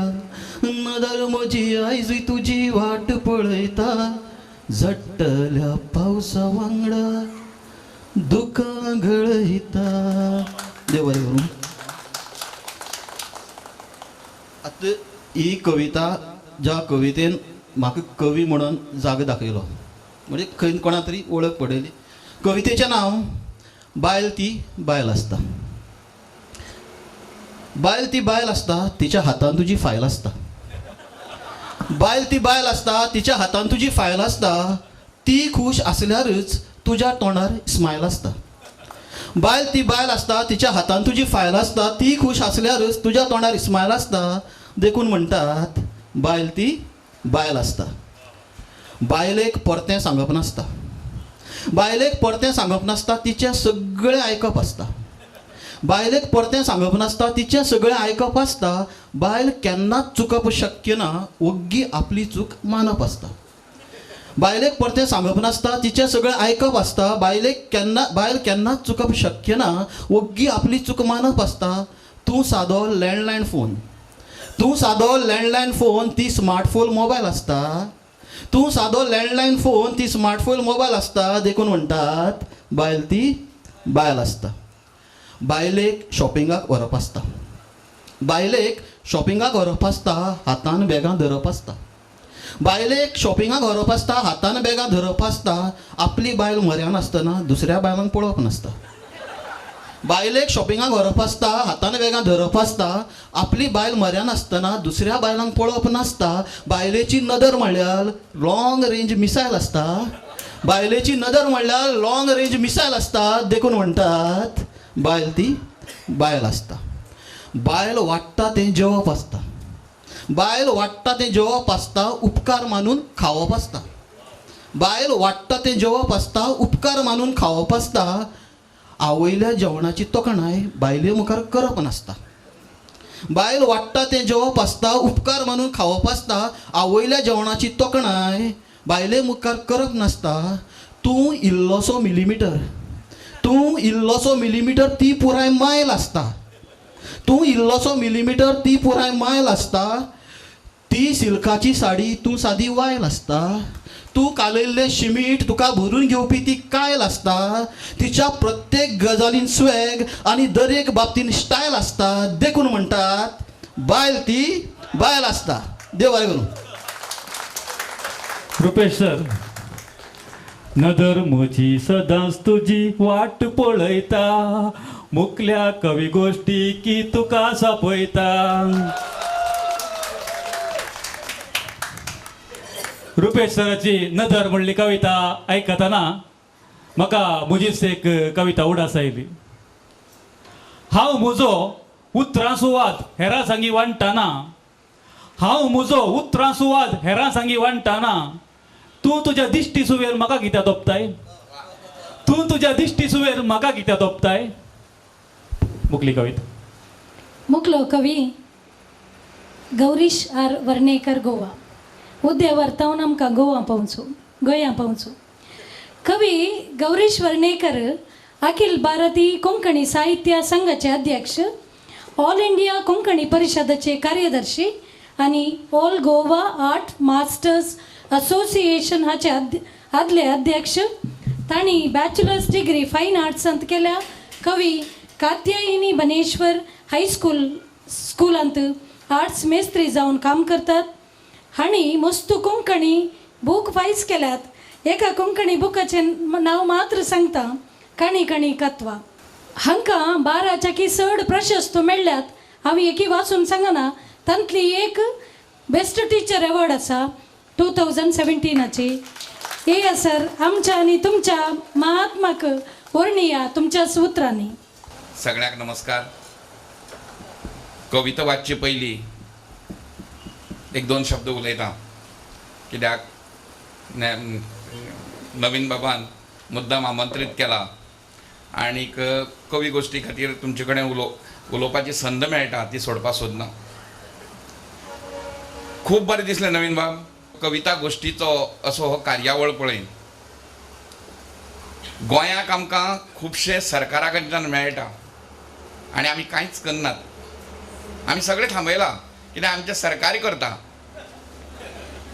नदर म्हजी आयजूय तुजी वाट पळयता. झडटल्या पावसा वांगडा दुकां गळयता. देव बरें करूं. आतां ही कविता ज्या कवितेन म्हाका कवी म्हणून जागो दाखयलो, म्हणजे खंय कोणा तरी वळख पडयली. कवितेचें नांव बायल ती बायल आसता. बायल ती बायल आसता, तिच्या हातान तुजी फायल आसता. बायल ती बायल आसता, तिच्या हातान तुजी फायल आसता. ती खूश आसल्यारच तुज्या तोंडार स्मायल आसता. बायल ती बायल आसता, तिच्या हातान तुजी फायल आसता. ती खूश आसल्यारच तुज्या तोंडार स्मायल आसता. देखून म्हणटात बायल ती बायल आसता. बायलेक परतें सांगप नासता. बायलेक परतें सांगप नासता, तिचें सगळें आयकप आसता. बायलेक परतें सांगप नासता, तिचें सगळें आयकप आसता. बायल केन्नाच चुकप शक्य ना, ओग्गी आपली चूक मानप आसता. बायलेक परतें सांगप नासता, तिचें सगळें आयकप आसता. बायलेक केन्ना, बायल केन्नाच चुकप शक्य ना, ओग्गी आपली चूक मानप आसता. तूं सादो लँडलायन फोन, तूं सादो लँडलायन फोन, ती स्मार्टफोन मोबायल आसता. तूं सादो लँडलायन फोन, ती स्मार्टफोन मोबायल आसता. देखून म्हणटात बायल ती बायल आसता. बायलेक शॉपिंगाक व्हरप आसता. बायलेक शॉपिंगाक व्हरप आसता, हातान बॅगां धरप आसता. बायलेक शॉपिंगाक व्हरप आसता, हातान बॅगां धरप आसता. आपली बायल म्हऱ्यान आसतना दुसऱ्या बायलांक पळोवप नासता. बायलेक शॉपिंगाक व्हरप आसता, हातान बॅगां धरप आसता. आपली बायल म्हऱ्यान आसतना दुसऱ्या बायलांक पळोवप नासता. बायलेची नदर म्हणल्यार लाँग रेंज मिसायल आसता. बायलेची नदर म्हणल्यार लाँग रेंज मिसायल आसता. देखून म्हणटात बायल ती बायल आसता. बायल वाडटा तें जेवप आसता. बायल वाडटा तें जेवप आसता, उपकार मानून खावप आसता. बायल वाडटा तें जेवप आसता, उपकार मानून खावप आसता. आवयल्या जेवणाची तोखणाय बायले मुखार करप नासता. बायल वाडटा तें जेवप आसता, उपकार मानून खावप आसता. आवयल्या जेवणाची तोखणाय बायले मुखार करप नासता. तूं इल्लोसो मिलिमिटर, तूं इल्लोसो मिलिमिटर, ती पुराय मायल आसता. तूं इल्लोसो मिलिमिटर, ती पुराय मायल आसता. ती सिल्काची साडी, तूं सादी वायल आसता. तूं कालयल्लें शिमीट, तुका भरून घेवपी ती कायल आसता. तिच्या प्रत्येक गजालीन स्वॅग आनी दरेक बाबतीन स्टायल आसता. देखून म्हणटात बायल ती बायल आसता. देव बरें करूं. रुपेश सर, नदर म्हजी सदांच तुजी वाट पळयता. मुकल्या कवी गोश्टी की तुका सापयता. रुपेश सराची नदर म्हणली कविता आयकतना म्हाका म्हजीच एक कविता उडास आयली. हांव म्हजो उतरां सुवात हेरां सांगी वांट्टाना. हांव म्हजो उतरां सुवात हेरां सांगी वांट्टाना. तूं तुज्या दिश्टी सुवेर म्हाका कित्याक तोपताय? तूं तुज्या दिश्टी सुवेर म्हाका कित्याक तोपताय? मुकली कविता. मुकलो कवी गौरीश आर वर्णेकर, गोवा. उद्यावर तावन आमकां गोवा पावचो, गोंया पावचो. कवी गौरीश वर्णेकर अखिल भारतीय कोंकणी साहित्य संघाचे अध्यक्ष, ऑल इंडिया कोंकणी परिशदाचे कार्यदर्शी आनी all Goa art masters association हाचे आदले अध्यक्ष. तांणी बॅचलर्स डिग्री फायन आर्ट्सांत केल्या. कवी कात्यायनी बनेश्वर हायस्कूल स्कुलांत आर्ट्स मेस्त्री जावन काम करतात. हांणी मस्तू कोंकणी बूक फायज केल्यात. एका कोंकणी बुकाचें नांव मात्र सांगता, काणी काणी कत्वा. हांकां 12 की चड प्रशस्त मेळ्ळ्यात. हांव एकी वाचून सांगना, तांतली एक बेस्ट टिचर अवॉर्ड आसा 2017ची. येया सर आमच्या आनी तुमच्या महात्माक वर्णिया तुमच्या उतरांनी. सगळ्यांक नमस्कार. कविता वाचचे पयलीं एक दोन शब्द उलयता, कित्याक नवीन बाबान मुद्दाम आमंत्रीत केला आनीक कवी गोश्टी खातीर तुमचे कडेन उलोवपाची संद मेळटा ती सोडपाक सोदना. खूब बरें दिसलें नवीन बाब कविता गोश्टीचो असो हो कार्यावळ पळयन. गोंयाक आमकां खुबशें सरकारा कडच्यान मेळटा आनी आमी कांयच करनात. आमी सगळें थांबयलां कित्याक आमचें सरकारी करता.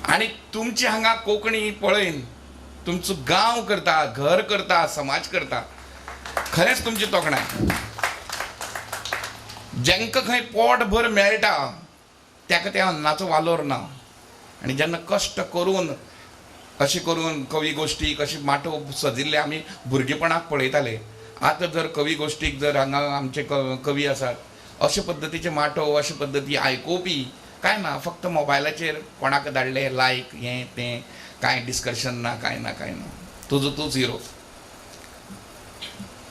आनी तुमची हांगा कोंकणी पळयन तुमचो गांव करता, घर करता, समाज करता, खरेंच तुमची तोखणाय. जेंका खंय पोटभर मेळटा ताका त्या अन्नाचो वालोर ना. आनी जेन्ना कश्ट करून अशें करून कवी गोश्टीक अशें माटोव सजिल्ले आमी भुरगेपणाक पळयताले. आतां जर कवी गोश्टीक जर हांगा आमचे कवी आसात अशे पद्दतीचे माटोव अशे पद्दती आयकोवपी कांय ना, फक्त मोबायलाचेर कोणाक धाडले लायक हें तें, कांय डिस्कशन ना, कांय ना, कांय ना, तुजो तूंच हिरो.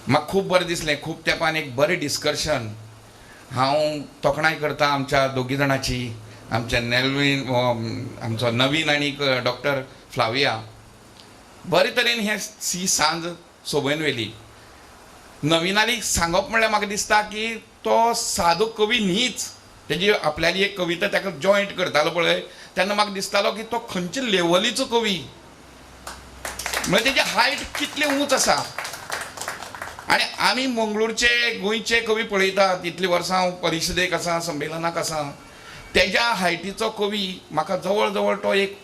म्हाका खूब बरें दिसलें. खूब तेंपान एक बरें डिस्कशन. हांव तोखणाय करता आमच्या दोगी जाणाची, आमच्या नेल्वीन आमचो नवीन आनी डॉक्टर फ्लाविया. बरे तरेन हे सी सांज सोबयन व्हेली. नवीनाली सांगप म्हणल्यार म्हाका दिसता की तो सादो कवी न्हीच, तेजी आपल्याली एक कविता ताका जॉयंट करतालो पळय तेन्ना म्हाका दिसतालो की तो खंयचे लेवलीचो कवी, म्हणजे तेजी हायट कितली उंच आसा. आनी आमी मंगळूरचे गोंयचे कवी पळयतात, इतलीं वर्सां हांव परिशदेक आसा, संमेलनाक आसा, तेज्या हायटीचो कवी म्हाका जवळ जवळ तो एक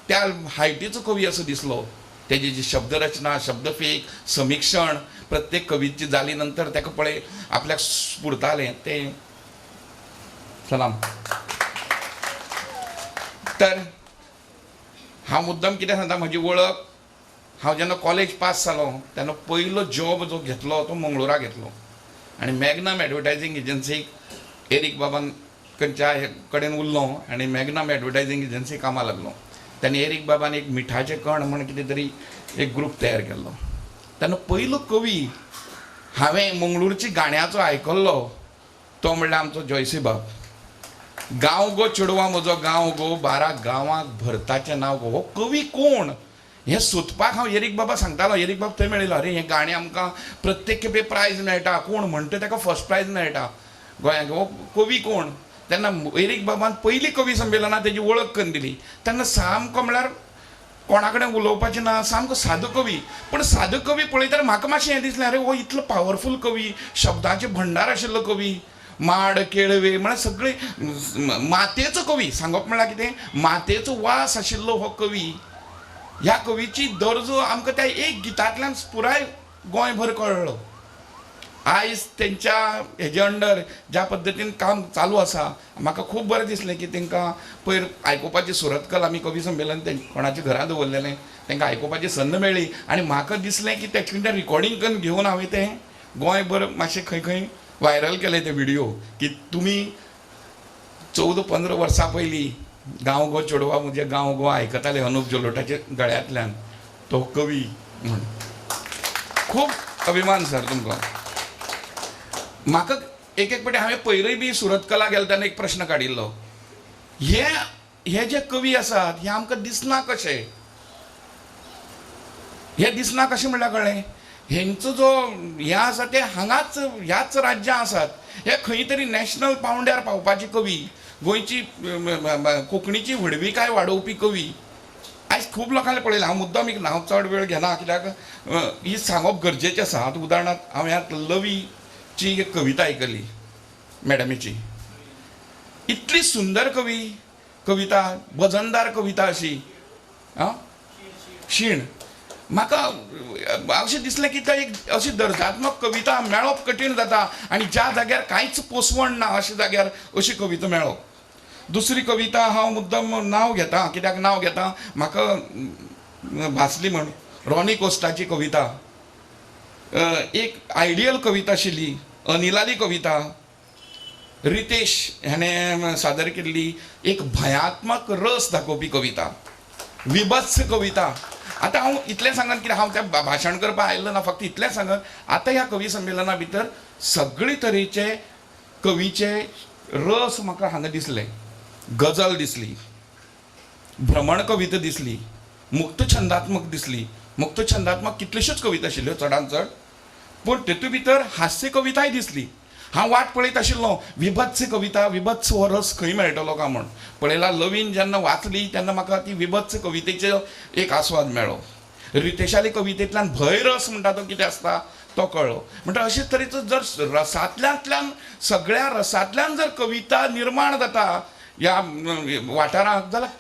त्या हायटीचो कवी असो दिसलो. तेजी जी शब्दरचना, शब्दफेक, समिक्षण प्रत्येक कवीची जाली नंतर ताका पळय आपल्याक स्फुरतालें तें. सलाम. तर हांव मुद्दम कितें सांगता, म्हजी वळख हांव जेन्ना कॉलेज पास जालो तेन्ना पयलो जॉब जो घेतलो तो मंगळुरा घेतलो. आनी मॅग्नम एडवर्टायजींग एजन्सीक एरीक बाबान खंयच्या कडेन उरलो आनी मॅग्नम एडवर्टायजींग एजन्सी कामाक लागलो. तेन्ना एरीक बाबान एक मिठाचें कण म्हण कितें तरी एक ग्रूप तयार केल्लो. तेन्ना पयलो कवी हांवें मंगळूरची गाण्याचो आयकल्लो तो म्हणल्यार आमचो जॉयसी बाब. गांव गो चेडवा म्हजो गांव गो, 12 गांवांक भरताचें नांव गो. हो कवी कोण हें सोदपाक हांव एरीक बाबा सांगतालो. एरीक बाब थंय मेळिल्लो, अरे हें गाणें आमकां प्रत्येक खेपे प्रायज मेळटा, कोण म्हणटा ताका फर्स्ट प्रायज मेळटा गोंयांक, हो कवी कोण. तेन्ना एरीक बाबान पयली कवी संमेलनां तेजी वळख करून दिली. तेन्ना सामको म्हळ्यार कोणा कडेन उलोवपाचें ना, सामको सादो कवी. पूण सादो कवी पळयतना म्हाका मातशें हें दिसलें, अरे हो इतलो पावरफूल कवी, शब्दांचें भंडार आशिल्लो कवी, माड केळवे म्हळ्यार सगळे मातयेचो कवी. सांगप म्हळ्यार कितें, मातयेचो वास आशिल्लो हो कवी. ह्या कवीची दर्जो आमकां त्या एक गितांतल्यान पुराय गोंयभर कळ्ळो. आयज तेंच्या हेजे अंडर ज्या पद्दतीन काम चालू आसा म्हाका खूब बरें दिसलें की तांकां पयर आयकुपाची सुरतकल आमी कवी संमेलन कोणाच्या घरां दवरलेलें, तांकां आयकुपाची संद मेळ्ळी. आनी म्हाका दिसलें की तेचे रिकॉर्डींग करून घेवन हांवें तें गोंयभर मातशें खंय खंय व्हायरल केलें ते व्हिडियो की तुमी 14-15 वर्सां पयलीं गांव गो चेडवा म्हजे गांव गो आयकताले अनुप जलोटाच्या गळ्यांतल्यान, तो कवी म्हण. खूब अभिमान सर तुमकां. म्हाका एक एक फावटी हांवें पयरूय बी सुरतकला गेलो तेन्ना एक प्रश्न काडिल्लो, हे हे जे कवी आसात हे आमकां दिसना कशे, हे दिसना कशें म्हणल्यार कळ्ळें, हेंचो जो हें आसा ते हांगाच ह्याच राज्यां आसात, हे खंय तरी नॅशनल पावंड्यार पावपाची कवी, गोंयची कोंकणीची व्हडविकाय वाडोवपी कवी. आयज खूब लोकांनी पळयलां. हांव मुद्दाम एक नांव चड वेळ घेना कित्याक ही सांगप गरजेचें आसा. आतां उदाहरणांत हांवें आतां लवीची एक कविता आयकली मॅडमीची, इतली सुंदर कविता, वजनदार कविता अशी आं शीण. म्हाका अशें दिसलें की त्या एक अशी दर्जात्मक कविता मेळप कठीण जाता आनी ज्या जाग्यार कांयच पोसवण ना अशा जाग्यार अशी कविता मेळप. दुसरी कविता हांव मुद्दम नांव घेता कित्याक नांव घेता म्हाका भासली म्हण, रॉनी कोस्टाची कविता एक आयडियल कविता आशिल्ली, अनिलाली कविता. रितेश हाणें सादर केल्ली एक भयात्मक रस दाखोवपी कविता, विभत्स कविता. आतां हांव इतलें सांगन कित्याक हांव त्या भाशण करपाक आयिल्लो ना, फक्त इतलें सांगन आतां ह्या कवी संमेलना भितर सगळे तरेचे कवीचे रस म्हाका हांगा दिसले. गजल दिसली, भ्रमण कविता दिसली, मुक्तछंदात्मक दिसली. मुक्तछंदात्मक कितल्योश्योच कविता आशिल्ल्यो चडान चड, पूण तेतूंत भितर हास्य कविताय दिसली. हांव वाट पळयत आशिल्लो विभत्स कविता, विभत्स हो रस खंय मेळटलो काय म्हूण. पळयला लवीन जेन्ना वाचली तेन्ना म्हाका ती विभत्स कवितेचो एक आस्वाद मेळ्ळो. रितेशाली कवितेंतल्यान भयरस म्हणटा तो कितें आसता तो कळ्ळो. म्हणटा अशे तरेचो जर रसांतल्यान सगळ्या रसांतल्यान जर कविता निर्माण जाता ह्या वाठारांत जाल्यार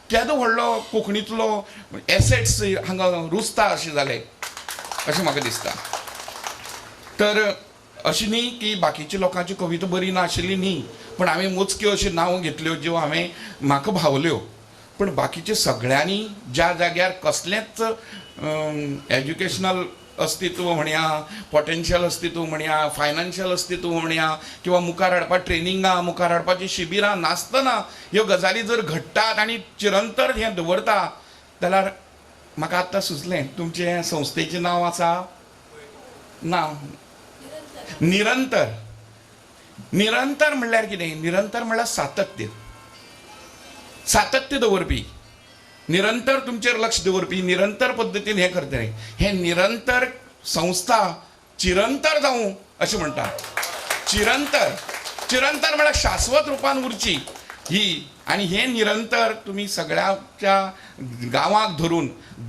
केदो व्हडलो कोंकणींतलो एसेट्स हांगा रुजता अशें जालें अशें म्हाका दिसता. तर अशें न्ही की बाकीच्या लोकांची कविता बरी नाशिल्ली न्ही, पूण हांवें मोजक्यो अश्यो नांवां घेतल्यो ज्यो हांवें म्हाका भावल्यो. पूण बाकीच्या सगळ्यांनी ज्या जाग्यार कसलेंच एज्युकेशनल अस्तित्व म्हणया, पोटेन्शियल अस्तित्व म्हणया, फायनान्शियल अस्तित्व म्हणया, किंवा मुखार हाडपा ट्रेनिंगां, मुखार हाडपाची शिबिरां नासतना ह्यो गजाली जर घडटात आनी चिरंतर हें दवरता जाल्यार म्हाका आत्तां सुचलें, तुमचें संस्थेचें नांव आसा ना निरंतर. निरंतर म्हणल्यार कितें? निरंतर म्हणल्यार सातत्य, सातत्य दवरपी, निरंतर तुमचेर लक्ष दवरपी, निरंतर पद्दतीन हें करतलें. हें निरंतर संस्था चिरंतर जावं अशें म्हणटा. चिरंतर, चिरंतर म्हळ्यार शाश्वत रुपान उरची ही. आनी हें निरंतर तुमी सगळ्याच्या गांवाक धरून,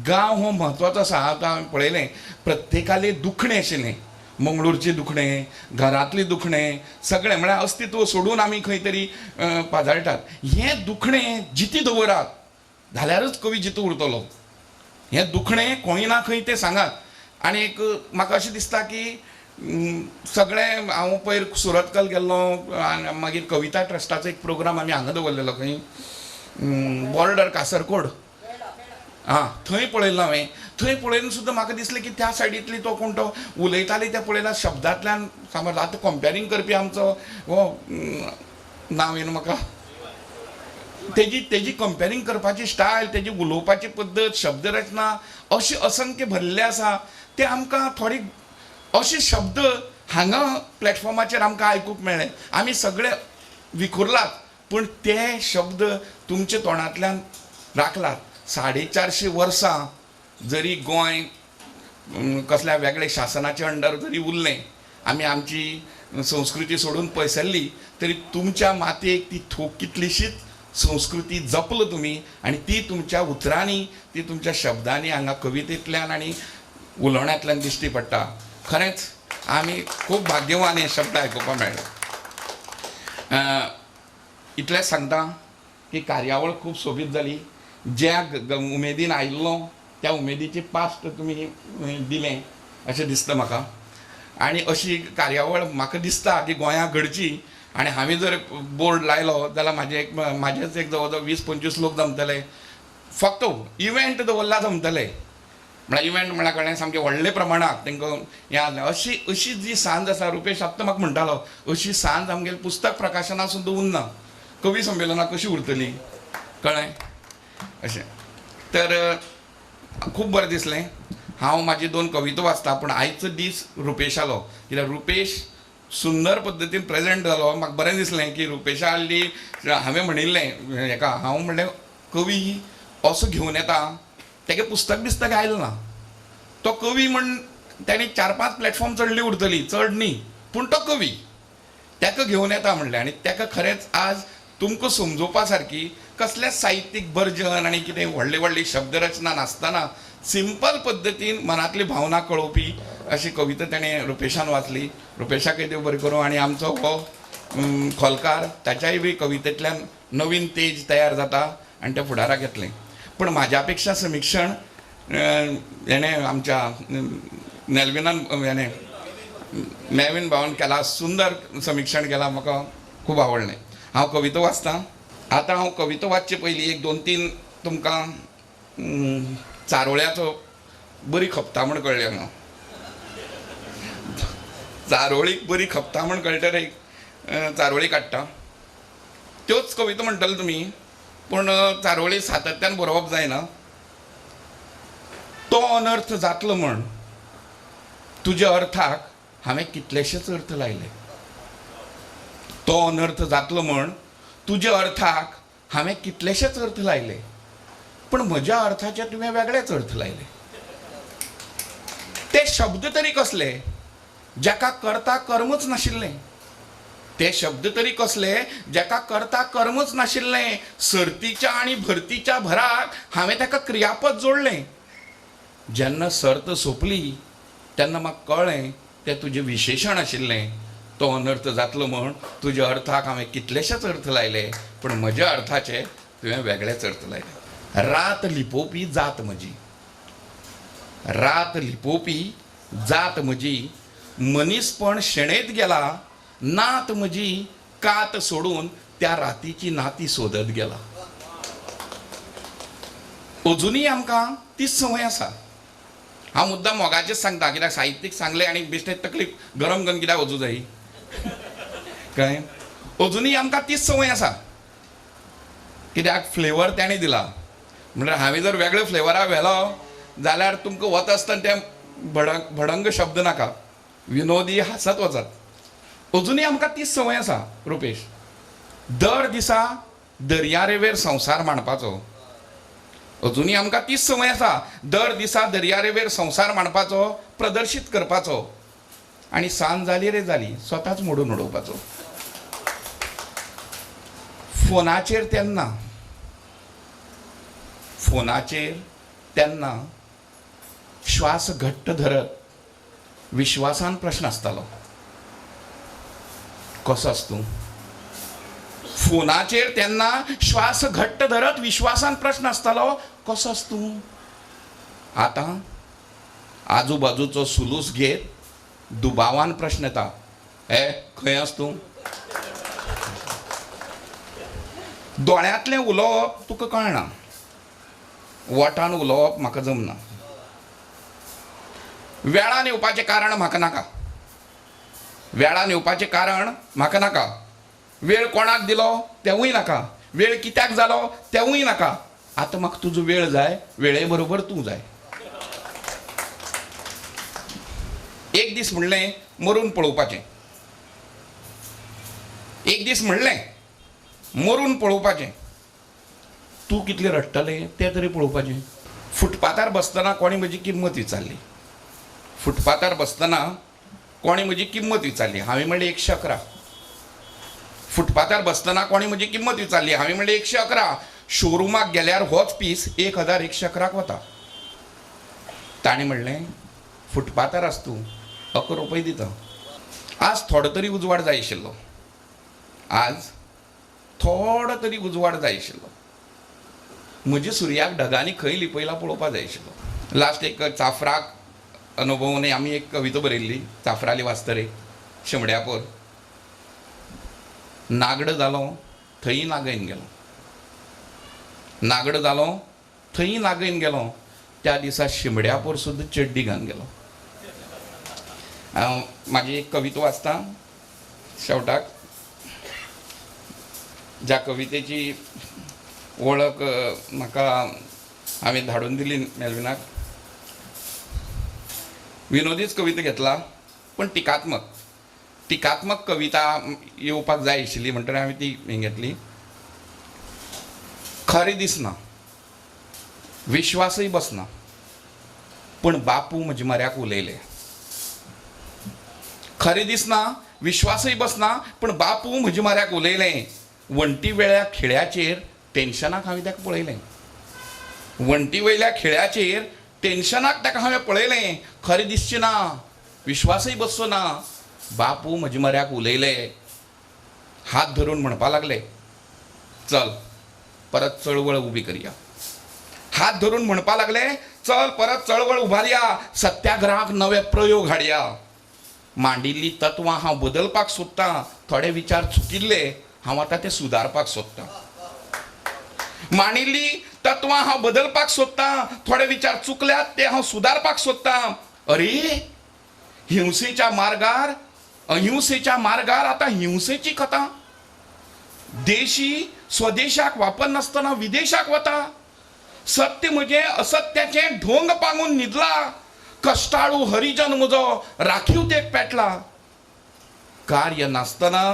गांव हो म्हत्वाचो आसा. आतां हांवें पळयलें प्रत्येकालें दुखणें आशिल्लें, मंगळूरचें दुखणें, घरांतलें दुखणें, सगळें म्हळ्यार अस्तित्व सोडून आमी खंय तरी पाजाळटात. हें दुखणें जिती दवरात जाल्यारूच कवी जितो उरतलो. हें दुखणें खंय ना खंय तें सांगात. आनी एक म्हाका अशें दिसता की सगळें हांव पयर सुरतकल गेल्लो आनी मागीर कविता ट्रस्टाचो एक प्रोग्राम आमी हांगा दवरलेलो खंय बॉर्डर कासरकोड, आं थंय पळयल्लो हांवें. थंय पळयन सुद्दां म्हाका दिसलें की त्या सायडींतली तो कोण तो उलयताली तें पळयल्यार शब्दांतल्यान समज आतां कंपेरींग करपी आमचो हो नांव येना म्हाका, तेजी तेजी कंपेरींग करपाची स्टायल, तेजी उलोवपाची पद्दत, शब्दरचना अशी असंख्य भरिल्ले आसा ते आमकां थोडी अशे शब्द हांगा प्लॅटफॉर्माचेर आमकां आयकूंक मेळ्ळे. आमी सगळे विखुरलात पूण ते शब्द तुमच्या तोंडांतल्यान राखलात. 450 वर्सां जरी गोंय कसल्या वेगळे शासनाचे अंडर जरी उरलें, आमी आमची संस्कृती सोडून पयसल्ली, तरी तुमच्या मातयेक ती कितलीशीच संस्कृती जपलो तुमी आनी ती तुमच्या उतरांनी, ती तुमच्या शब्दांनी हांगा कवितेंतल्यान आनी उलोवण्यांतल्यान दिश्टी पडटा. खरेंच आमी खूब भाग्यवान हे शब्द आयकुपाक मेळ्ळे. इतलेंच सांगता की कार्यावळ खूब सोबीत जाली. ज्या उमेदीन आयिल्लो त्या उमेदीची पास्ट तुमी दिलें अशें दिसता म्हाका. आनी अशी कार्यावळ म्हाका दिसता की गोंयांत घडची. आनी हांवें जर बोर्ड लायलो जाल्यार म्हाजेच एक जवळ जवळ 20-25 लोक जमतले. फक्त इव्हेंट दवरला जमतले, म्हळ्यार इव्हेंट म्हळ्यार कळ्ळें सामकें व्हडले प्रमाणांत तांकां हें आसलें. अशी अशी जी सांज आसा, रुपेश आत्तां म्हाका म्हणटालो, अशी सांज आमगेले पुस्तक प्रकाशनां सुद्दां उरना, कवी संमेलनां कशी उरतली, कळ्ळें अशें. तर खूब बरें दिसलें. हांव म्हाजी 2 कविता वाचता, पूण आयचो दीस रुपेशालो, कित्याक रुपेश सुंदर पद्दतीन प्रेजेंट जालो. म्हाका बरें दिसलें की रुपेशा आहली हांवें म्हणिल्लें हेका, हांव म्हणलें कवी असो घेवन येता, तेगे पुस्तक बिस्तक आयलें ना, तो कवी म्हण तेणें 4-5 प्लॅटफॉर्म चडली उरतली, चड न्ही, पूण तो कवी तेका घेवन येता म्हणलें. आनी तेका खरेंच आज तुमकां समजोवपा सारकी कसलेंच साहित्यीक बर्जन आनी कितें व्हडली व्हडली शब्दरचना नासतना सिंपल पद्दतीन मनांतली भावना कळोवपी अशी कविता तेणें रुपेशान वाचली. रुपेशाकय देव बरें करूं. आनी आमचो हो खोलकार, ताच्याय बी कवितेंतल्यान नवीन तेज तयार जाता आनी तें फुडाराक येतलें. पूण म्हाज्या पेक्षा समिक्षण हेणें आमच्या नेल्विनान, हेणें नेविन भावान केला, सुंदर समिक्षण केलां, म्हाका खूब आवडलें. हांव कविता वाचतां. आतां हांव कविता वाचचे पयलीं 1, 2, 3 तुमकां चारोळ्याचो बरी खपता म्हण कळ्ळें हांगा. चारोळीक बरी खपता म्हण कळटलें एक चारोळी काडटा. त्योच कविता म्हणटले तुमी, पूण चारोळी सातत्यान बरोवप जायना. तो अनर्थ जातलो म्हण तुज्या अर्थाक हांवें कितलेशेच अर्थ लायले. तो अनर्थ जातलो म्हण तुज्या अर्थाक हांवें कितलेशेच अर्थ लायले, पूण म्हज्या अर्थाचे तुवें वेगळेच अर्थ लायले. ते शब्द तरी कसले ज्याका करता कर्मच नाशिल्लें. ते शब्द तरी कसले ज्याका करता कर्मच नाशिल्लें. सर्तीच्या आनी भरतीच्या भराक हांवें ताका क्रियापद जोडलें. जेन्ना सर्त सोंपली तेन्ना म्हाका कळ्ळें तें तुजें विशेशण आशिल्लें. तो अनर्थ जातलो म्हण तुज्या अर्थाक हांवें कितलेशेच अर्थ लायले, पूण म्हज्या अर्थाचे तुवें वेगळेच अर्थ लायले. रात लिपोवपी जात म्हजी, रात लिपोवपी जात म्हजी, मनीसपण शेणयत गेला. नात म्हजी कात सोडून त्या रातीची नाती सोदत गेला. अजुनूय आमकां तीच संवय आसा. हांव मुद्दाम मोगाचेच सांगता, कित्याक साहित्यीक सांगलें आनी बेश्टें तकली गरम करून कित्याक वचूं जाय. कळ्ळें? अजुनूय आमकां तीच संवय आसा, कित्याक फ्लेवर ताणें दिला. म्हणल्यार हांवें जर वेगळे फ्लेवरा व्हेलो जाल्यार तुमकां वता आसतना तें भडंग शब्द नाका, विनोदी हांसत वचात. अजुनूय आमकां तीच संवय आसा रुपेश. दर दिसा दर्या रेंवेर संवसार मांडपाचो. अजुनूय आमकां तीच संवय आसा, दर दिसा दर्या रेंवेर संवसार मांडपाचो, प्रदर्शीत करपाचो, आनी सांज जाली रे जाली स्वताच मोडून उडोवपाचो. फोनाचेर तेन्ना, फोनाचेर तेन्ना श्वास घट्ट धरत विश्वासान प्रश्न आसतालो, कसो आस तूं? फोनाचेर तेन्ना श्वास घट्ट धरत विश्वासान प्रश्न आसतालो, कसो आस तूं? आतां आजूबाजूचो सुलूस घेत दुबावान प्रश्न येता, ए खंय आस तूं? दोळ्यांतलें उलोवप तुका कळना, वोटान उलोवप म्हाका जमना. वेळान येवपाचें कारण म्हाका नाका, वेळान येवपाचें कारण म्हाका नाका. वेळ कोणाक दिलो तेवूय नाका, वेळ कित्याक जालो तेवूय नाका. आतां म्हाका तुजो वेळ जाय, वेळे बरोबर तूं जाय. एक दीस म्हणलें मरून पळोवपाचें, एक दीस म्हणलें मरून पळोवपाचें, तूं कितलें रडटलें तें तरी पळोवपाचें. फुटपाथार बसतना कोणें म्हजी किंमत विचारली, फुटपाथार बसतना कोणें म्हजी किंमत विचारली, हांवें म्हणलें 111. फुटपाथार बसतना कोणें म्हजी किंमत विचारली, हांवें म्हणलें 111. शोरुमाक गेल्यार होच पीस 1111 वता. ताणें म्हणलें फुटपाथार आस तूं, 11 रुपये दिता. आज थोडो तरी उजवाड जाय आशिल्लो, आज थोडो तरी उजवाड जाय आशिल्लो. म्हज्या सुर्याक ढगांनी खंय लिपयला पळोवपा जाय आशिल्लो. लास्ट एक चाफ्राक अनुभवून आमी एक कविता बरयल्ली, चाफ्राली वास्तरे शेंबड्यापोर. नागडो जालो थंय नागयन गेलो, नागडो जालो थंय नागयन गेलो, त्या दिसा शिमड्यापोर सुद्दां चड्डी घालून गेलो. हांव म्हाजी एक कविता वाचता शेवटाक, ज्या कवितेची वळख म्हाका हांवें धाडून दिली मेलविनाक. विनोदीच कविता घेतला, पूण टिकात्मक, टिकात्मक कविता येवपाक जाय आशिल्ली म्हणटकीर हांवें ती हें घेतली. खरें दिसना, विश्वासय बसना, पूण बापू म्हजे म्हऱ्याक उलयले. खरें दिसना, विश्वासय बसना, पूण बापू म्हजे म्हऱ्याक उलयले. वण्टी वेळ्या खिळ्याचेर टेन्शनाक हांवें ताका पळयलें, वण्टी वयल्या खिळ्याचेर टेन्शनाक ताका हांवें पळयलें. खरें दिसचें ना, विश्वासय बसचो ना, बापू म्हजे म्हऱ्याक उलयले. हात धरून म्हणपा लागले, चल परत चळवळ उबी करया. हात धरून म्हणपा लागले, चल परत चळवळ उबारया, सत्याग्रहाक नवे प्रयोग हाडया. मांडिल्ली तत्वां हांव बदलपाक सोदतां, थोडे विचार चुकिल्ले हांव आतां ते सुदारपाक सोदतां. मांडिल्ली तत्वां हांव बदलपाक सोदतां, थोडे विचार चुकल्यात ते हांव सुदारपाक सोदतां. अरे हिंसेच्या मार्गार अहिंसेच्या मार्गार आतां हिंसेची कथा. देशी स्वदेशाक वापरनासतना विदेशाक वता. सत्य म्हजें असत्याचें ढोंग पांगून न्हिदला. कश्टाळू हरिजन म्हजो राखीवतेक पेटला. कार्य नासतना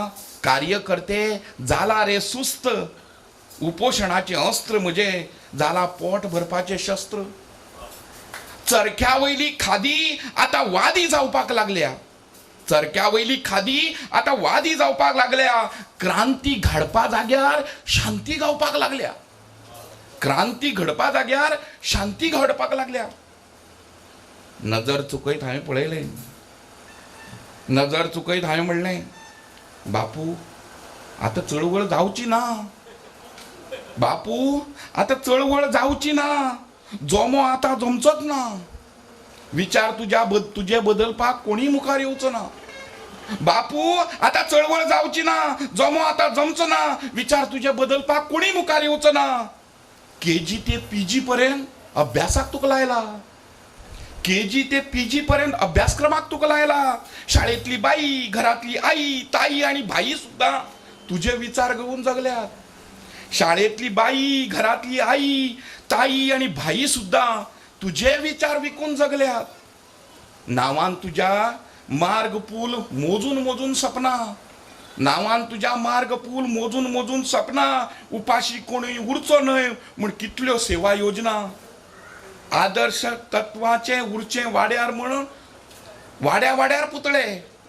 कार्यकर्ते जाला रे सुस्त. उपोशणाचें अस्त्र म्हजें जाला पोट भरपाचें शस्त्र. चरख्या वयली खादी आतां वादी जावपाक लागल्या. चरख्या वयली खादी आतां वादी जावपाक लागल्या. क्रांती घडपा जाग्यार शांती गावपाक लागल्या. क्रांती घडपा जाग्यार शांती घडपाक लागल्या. नजर चुकयत हांवें पळयलें. नजर चुकयत हांवें म्हणलें, बापू आतां चळवळ जावची ना. बापू आतां चळवळ जावची ना. जोमो आतां जमचोच ना. विचार तुज्या तुजे बदलपाक कोणीय मुखार येवचो ना. बापू आतां चळवळ जावची ना. जोमो आतां जमचो ना. विचार तुजे बदलपाक कोणीय मुखार येवचो ना. केजी ते पीजी पर्यंत अभ्यासाक तुका लायला. केजी ते पीजी पर्यंत अभ्यासक्रमाक तुका लायला. शाळेंतली बाई, घरांतली आई, ताई आनी भाई सुद्दां तुजे विचार घेवन जगल्यात. शाळेंतली बाई, घरांतली आई, ताई आनी भाई सुद्दां तुजे विचार विकून जगल्यात. नांवान तुज्या मार्ग पूल मोजून मोजून सपना. नांवान तुज्या मार्ग पूल मोजून मोजून सपना. उपाशी कोणूय उरचो न्हय म्हूण कितल्यो सेवा योजना. आदर्श तत्वाचें उरचें वाड्यार म्हणून वाड्या वाड्यार पुतळे.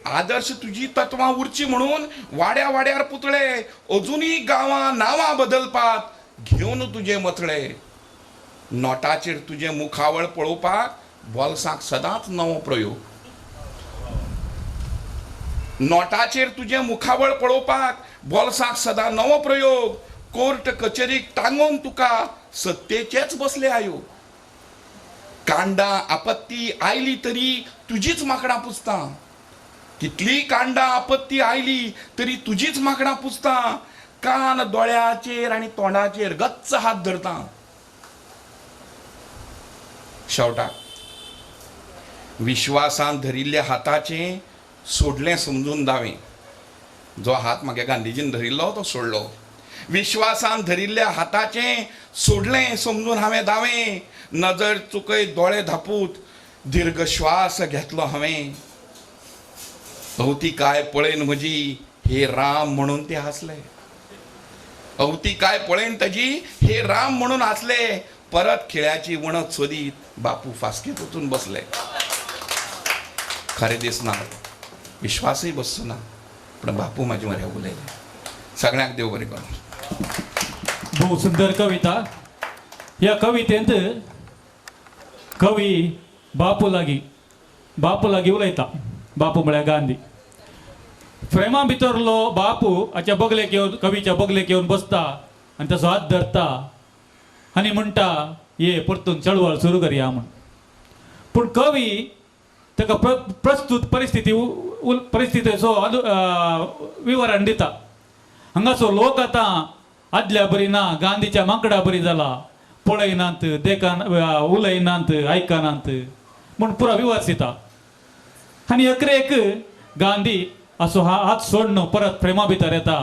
आदर्श तुजी तत्वां उरची म्हणून वाड्या वाड्यार पुतळे. अजुनूय गांवां नांवां बदलपाक घेवन तुजे मथळे. नोटाचेर तुजें मुखावळ पळोवपाक बोल्साक सदांच नवो प्रयोग. नोटाचेर तुजें मुखावळ पळोवपाक बोल्साक सदां नवो प्रयोग. कोर्ट कचेरीक टांगोवन तुका सत्तेचेच बसले आयोग. कांडां आपत्ती आयली तरी तुजीच माकडां पुजता. कितलीय कांडां आपत्ती आयली तरी तुजीच माकडां पुजता. कान दोळ्याचेर आनी तोंडाचेर गच्च हात धरता. शेवटाक विश्वासान धरिल्ल्या हाताचें सोडलें समजून दावें. जो हात म्हागे गांधीजीन धरिल्लो तो सोडलो. विश्वासान धरिल्ल्या हाताचें सोडलें समजून हांवें दावें. नजर चुकयत दोळे धापूत दीर्घ श्वास घेतलो हांवें. अवतिकाय पळयन म्हजी हे राम म्हणून ते हांसले. अवतिकाय पळयन ताजी हे राम म्हणून हांसले. परत खिळ्याची वणत सोदीत बापू फास्केंत वचून बसले. खरें दिसना, विश्वासय बसचो ना, पूण बापू म्हाजे म्हऱ्या उलयले. सगळ्यांक देव बरें करूं. भोव सुंदर कविता. ह्या कवितेंत कवी बापू लागीं बापू लागीं उलयता. बापू म्हळ्यार गांधी. फ्रेमा भितरलो बापू हाच्या बगलेक येवन कवीच्या बगलेक येवन बसता आनी ताचो हात धरता आनी म्हणटा, ये परतून चळवळ सुरू करया म्हूण. पूण कवी ताका प्रस्तूत परिस्थिती परिस्थितीचो विवरण दिता. हांगासो लोक आतां आदल्या बरी ना, गांधीच्या माकडा बरी जाला, पळयनात, देखान, उलयनात, आयकनात म्हूण पुरा विवर्स दिता. आनी अकरेक गांधी असो हात सोडून परत प्रेमा भितर येता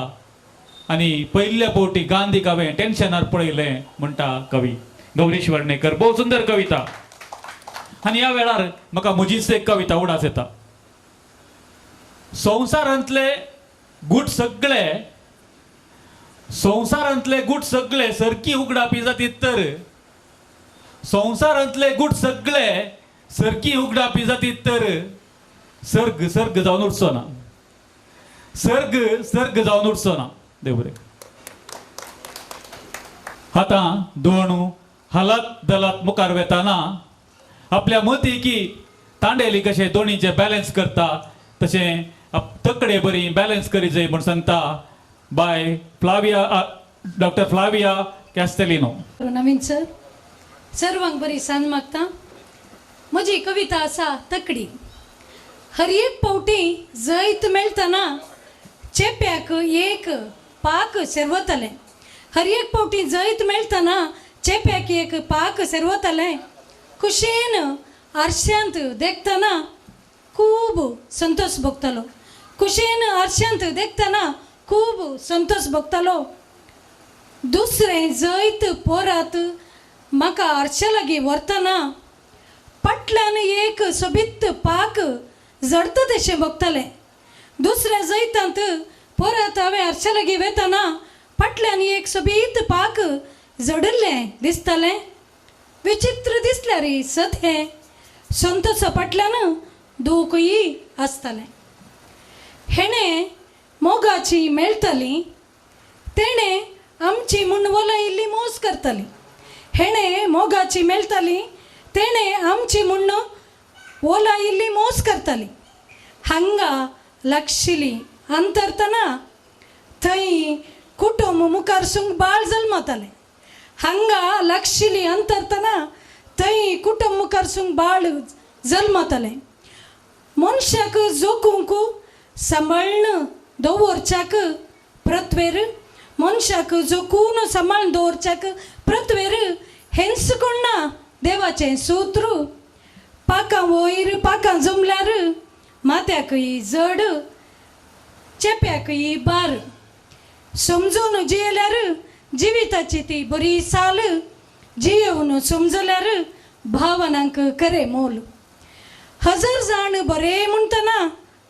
आनी पयल्या फावटी गांधीक हांवें टेन्शनार पळयलें म्हणटा कवी गौरीश वर्णेकर. भोव सुंदर कविता. आनी ह्या वेळार म्हाका म्हजीच एक कविता उडास येता. संवसारांतले गूट सगळे, संवसारांतले गूट सगळे सरकी उगडापी जातीत तर, संवसारांतले गूट सगळे सरकी उगडापी जातीत तर सर्ग सर्ग जावन उरचो ना, सर्ग सर्ग जावन उरचो ना. देव बरें. आतां दोणू हालात दलात मुखार वेताना आपल्या मती की तांडेली कशें दोणीचें बॅलन्स करता तशें तकडे बरी बॅलन्स करी जाय म्हूण सांगता बाय फ्लाविया डॉक्टर फ्लाविया कॅस्टेलिनो. नवीन सर सर्वांक बरी सांज मागता. म्हजी कविता आसा तकडी. हर एक फावटी जैत मेळटना चेप्याक एक पाक सेरवतलें. हर एक फावटी जैत मेळटना चेप्याक एक पाक सेरवतलें. खुशेन आरशांत देखतना खूब संतोष भोगतलो. कुशेन आरशांत देखतना खूब संतोष भोगतालो. दुसरें जैत पोरात म्हाका आरशा लागीं व्हरतना फाटल्यान एक सोबीत पाक जडता तशें भोगतालें. दुसऱ्या जैतांत परत हांवें आरशा लागीं वेतना फाटल्यान एक सोबीत पाक जडिल्लें दिसतालें. विचित्र दिसल्यार सत हें संतोषा फाटल्यान दुखूय आसतालें. हेणें मोगाची मेळटाली तेणें आमची म्हूण वलायिल्ली मोस करताली. हेणें मोगाची मेळटाली तेणें आमची म्हूण वलायिल्ली मोस करताली. हांगा लागशिली अंतरतना थंय कुटुंब मुखार सूंक बाळ जल्मतालें. हांगा लागशिली अंतरतना थंय कुटुंब मुखार सूंक बाळ जल्मतालें. मनशाक जोखूंक सांबाळून दवरच्याक पृथ्वेर मनशाक जोखून सांबाळून दवरच्याक पृथ्वेर हेंच कोण ना देवाचें सूत्र. पाकां वयर पाकां जमल्यार माथ्याकय जड चेप्याकय बार. समजून जियेल्यार जिविताची ती बरी साल जियेवन समजल्यार भावनांक खरें मोल. 1000 जाण बरें म्हणटना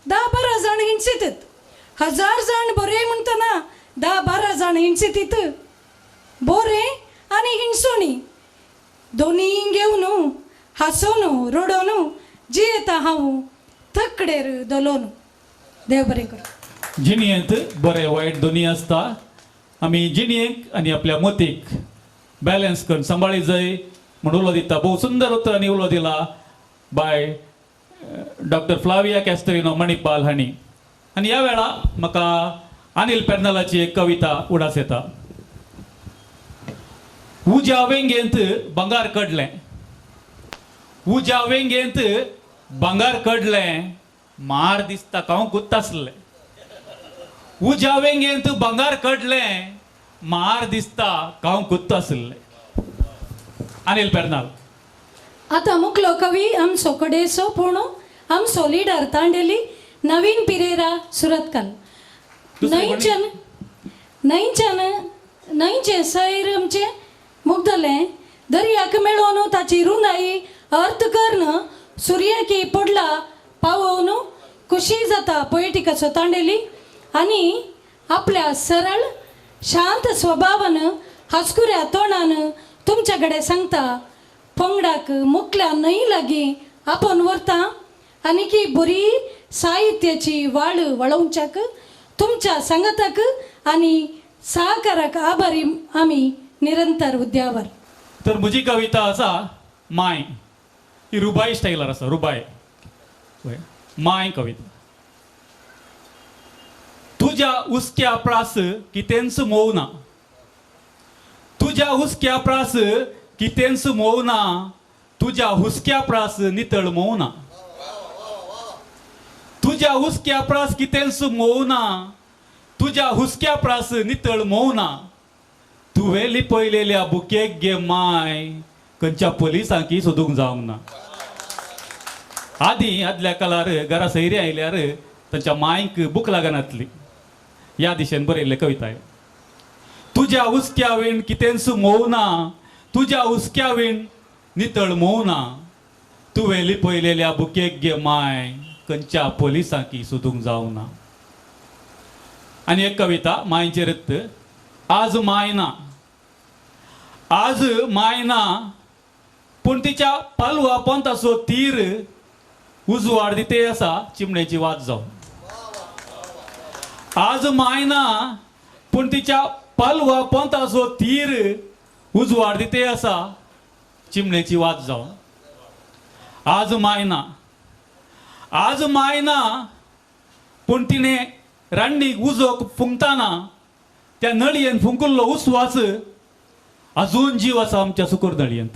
10-12 जाण हिणसीतात. 1000 जाण बरें म्हणटना 10-12 जाण हिणसीतीत. बोरें आनी हिणसोणी दोनी घेवन हांसोन रडोन जियेता हांव तकडेर दलोन. देव बरें करूं. जिणयेंत बरें वायट दोनी आसता. आमी जिणयेक आनी आपल्या मतीक बॅलन्स करून सांबाळी जाय म्हूण उलो दिता. भोव सुंदर उतरांनी उलो दिला बाय डॉक्टर फ्लाविया कॅस्टरिनो मणिपाल हांणी. आनी ह्या वेळा म्हाका अनिल पेर्नलाची एक कविता उडास येता. उज्या वेंगेंत भांगर कडलें, उज्या वेंगेंत भांगर कडलें, मार दिसता कांव गुत्तासलें. उज्या वेंगेंत भांगर कडलें, मार दिसता कांव गुत्तासलें. अनिल पेर्नाल. आतां मुखलो कवी आमचो कडेचो पूण आमचो लिडर तांडेली नवीन पिरेरा सुरतकाल. न्हंयच्यान न्हंयच्यान न्हंयचें सैर आमचें मुगदलें दर्याक मेळोवन ताची रुंदाई अर्थ करून सुर्याकी पडला पावोवन खुशी जाता पोएटिकाचो तांडेली. आनी आपल्या सरळ शांत स्वभावान हासकुऱ्या तोंडान तुमच्या कडेन सांगता पंगडाक मुकल्या न्हंय लागीं आपोवन व्हरता आनी की बरी साहित्याची वाळ वळोवच्याक तुमच्या सांगाताक आनी सहकाराक आभारी आमी निरंतर उद्यावर. तर म्हजी कविता आसा माय. ही रुबाई स्टायलार आसा. रुबाय माय कविता. तुज्या हुस्क्या प्रास कितेंच मोव ना, तुज्या हुस्क्या प्रास कितेंच मोव ना, तुज्या हुस्क्या प्रास नितळ मोव ना, तुज्या हुस्क्या प्रास कितेंच मोव ना, तुज्या हुस्क्या प्रास नितळ मोव ना. तुवें लिपयलेल्या बुकेक गे माय खंयच्या पोलिसांकी सोदूंक जावंक ना. आदीं आदल्या काळार घरा सैरी आयल्यार तांच्या मायक बूक लागनातली. ह्या दिशेन बरयल्ले कविताय. तुज्या हुस्क्या वीण कितेंच मोव ना, तुज्या हुस्क्या वीण नितळ मोव ना, तुवें लिपयलेल्या बुकेक गे माय खंयच्या पोलिसांकी सोदूंक जावंक ना. आनी एक कविता मायचेर. आज माय ना, आज माय ना, पूण तिच्या पालवा पोंताचो तीर उजवाड दिते आसा चिमणेची वात जावन. आज माय ना, पूण तिच्या पालवा पोंताचो तीर उजवाड दिते आसा चिमणेची वात जावन. आज माय ना, आज माय ना, पूण तिणें रान्नीक उजो फुंकतना त्या नळयेन फुंकुल्लो उस्वास अजून जीव आसा आमच्या सुकूर नळयेंत.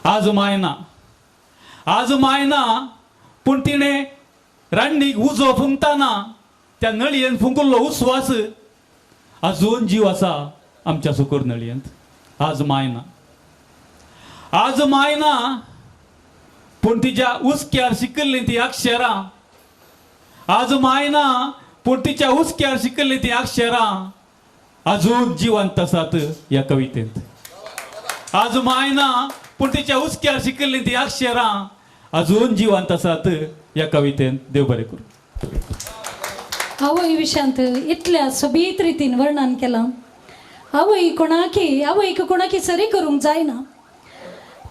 आज माय ना, आज माय ना, पूण तिणें रान्नीक उजो फुंकतना त्या नळयेन फुंकुल्लो उस्वास अजून जीव आसा आमच्या सुकूर नळयेंत. आज माय ना, आज माय ना, पूण तिच्या हुस्क्यार शिकिल्लीं ती अक्षरां आज माय ना पूण तिच्या हुस्क्यार शिकल्ली ती अक्षरां अजून जिवंत आसात ह्या कवितेंत. आज माय ना पूण तिच्या हुस्क्यार शिकल्ली ती अक्षरां अजून जिवंत आसात ह्या कवितेंत. देव बरें करूं. आवय विशांत इतल्या सोबीत रितीन वर्णन केलां. आवय कोणाकी आवयक कोणाकी सरी करूंक जायना,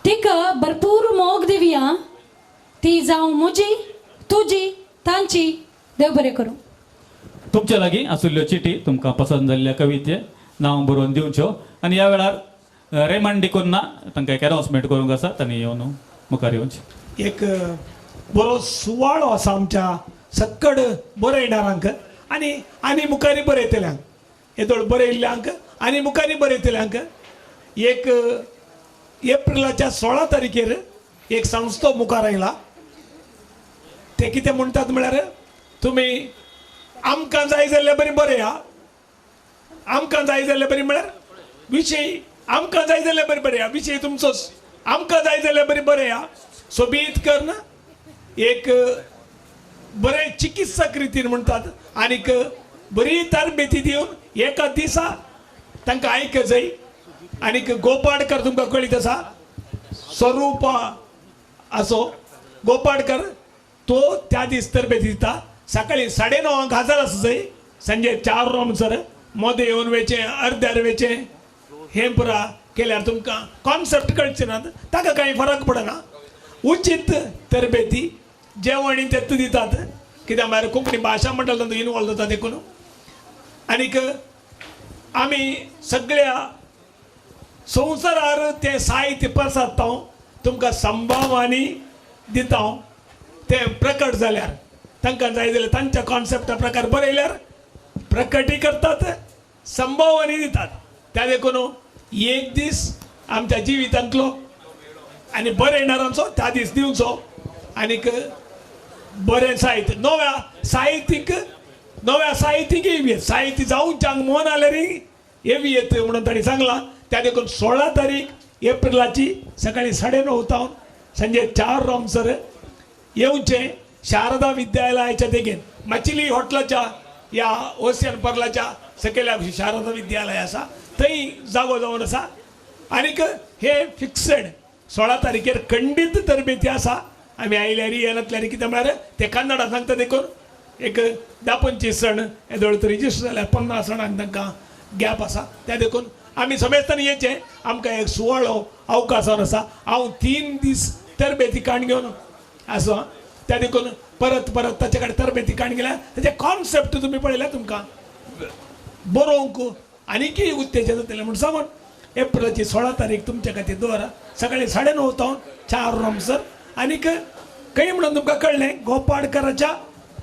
तिका भरपूर मोग दिवया, ती जावं म्हजी तुजी तांची. देव बरें करूं. तुमच्या लागीं आशिल्ल्यो चिटी तुमकां पसंत जाल्ल्या कविते नांव बरोवन दिवच्यो आनी ह्या वेळार रेमंड डिकोन्ना तांकां एक अनावन्समेंट करूंक आसा, तांणी येवन मुखार येवचें. एक बरो सुवाळो आसा आमच्या सक्कड बरयणारांक आनी आनी मुखारी बरयतल्यांक, येदोळ बरयल्ल्यांक आनी मुखारी बरयतल्यांक. एक एप्रिलाच्या 16 तारखेर एक संस्थो मुखार आयला. ते कितें म्हणटात म्हळ्यार तुमी आमकां जाय जाल्ले बरी बरया, आमकां जाय जाल्ले बरी म्हळ्यार विशय आमकां जाय जाल्ले बरी बरया, विशय तुमचोच, आमकां जाय जाल्ले बरी बरया, सोबीत करून एक बरें चिकित्सक रितीन म्हणटात आनीक बरी तरबेती दिवन एका दिसा तांकां आयक जाय. आनीक गोपाडकर तुमकां कळीत आसा, स्वरूपा असो गोपाडकर तो त्या दीस तरबेती दिता. सकाळी 9:30 हजार आसा जाय, संजे 4 वरां मोदें येवन वेचें अर्द्यार वेचें हें पुरा केल्यार तुमकां कॉन्सेप्ट कळचे नात, ताका कांय फरक पडना. उचीत तरबेती जेवण तेत्त दितात, कित्याक म्हळ्यार कोंकणी भाशा मंडळ तातूंत इनवॉल्व जाता देखून. आनीक आमी सगळ्या संवसारार तें साहित्य प्रसारता, तुमकां संभावानी दिता. तें प्रकट जाल्यार तांकां जाय जाल्यार तांच्या कॉन्सेप्टा प्रकार बरयल्यार प्रकटी करतात, संभावनी दितात. त्या देखून एक दीस आमच्या जिवितांतलो आनी बरयणारांचो त्या दीस दिवचो आनीक बरें साहित्य नव्या साहित्यीक नव्या साहित्यीक येवयेत, साहित्य जावंक मन आल्यार येवयेत म्हणून तांणी सांगलां. त्या देखून 16 तारीख एप्रिलाची सकाळी 9:30 तावन संजे 4 वरांसर येवचें शारदा विद्यालयाच्या देगेन, मचिली हॉटलाच्या या ओसियन पर्लाच्या सकयल्या शारदा विद्यालय आसा थंय जागो जावन आसा. आनीक हे फिक्सड 16 तारखेर खंडीत तरबेती आसा. आमी आयल्यार येनातल्यार कितें म्हळ्यार ते कन्नडा सांगता देखून एक 10-25 जाण येदोळ रजिस्टर जाल्यार 50 जाणांक तांकां गॅप आसा. त्या देखून आमी समेस्तांनी येचें, आमकां एक सुवाळो अवकाश जावन आसा. हांव 3 दीस तरबेती काण घेवन आसा, त्या देखून परत परत ताचे कडेन तरबेती काण गेल्यार ताचे कॉन्सेप्ट तुमी पळयल्यार तुमकां बरोवंक आनीकय उत्तेजन जातलें म्हूण सांगून एप्रिलाची 16 तारीख तुमच्या खातीर दवरा, सकाळी 9:30 तावन 4 वरांसर. आनीक खंय म्हणून तुमकां कळ्ळें,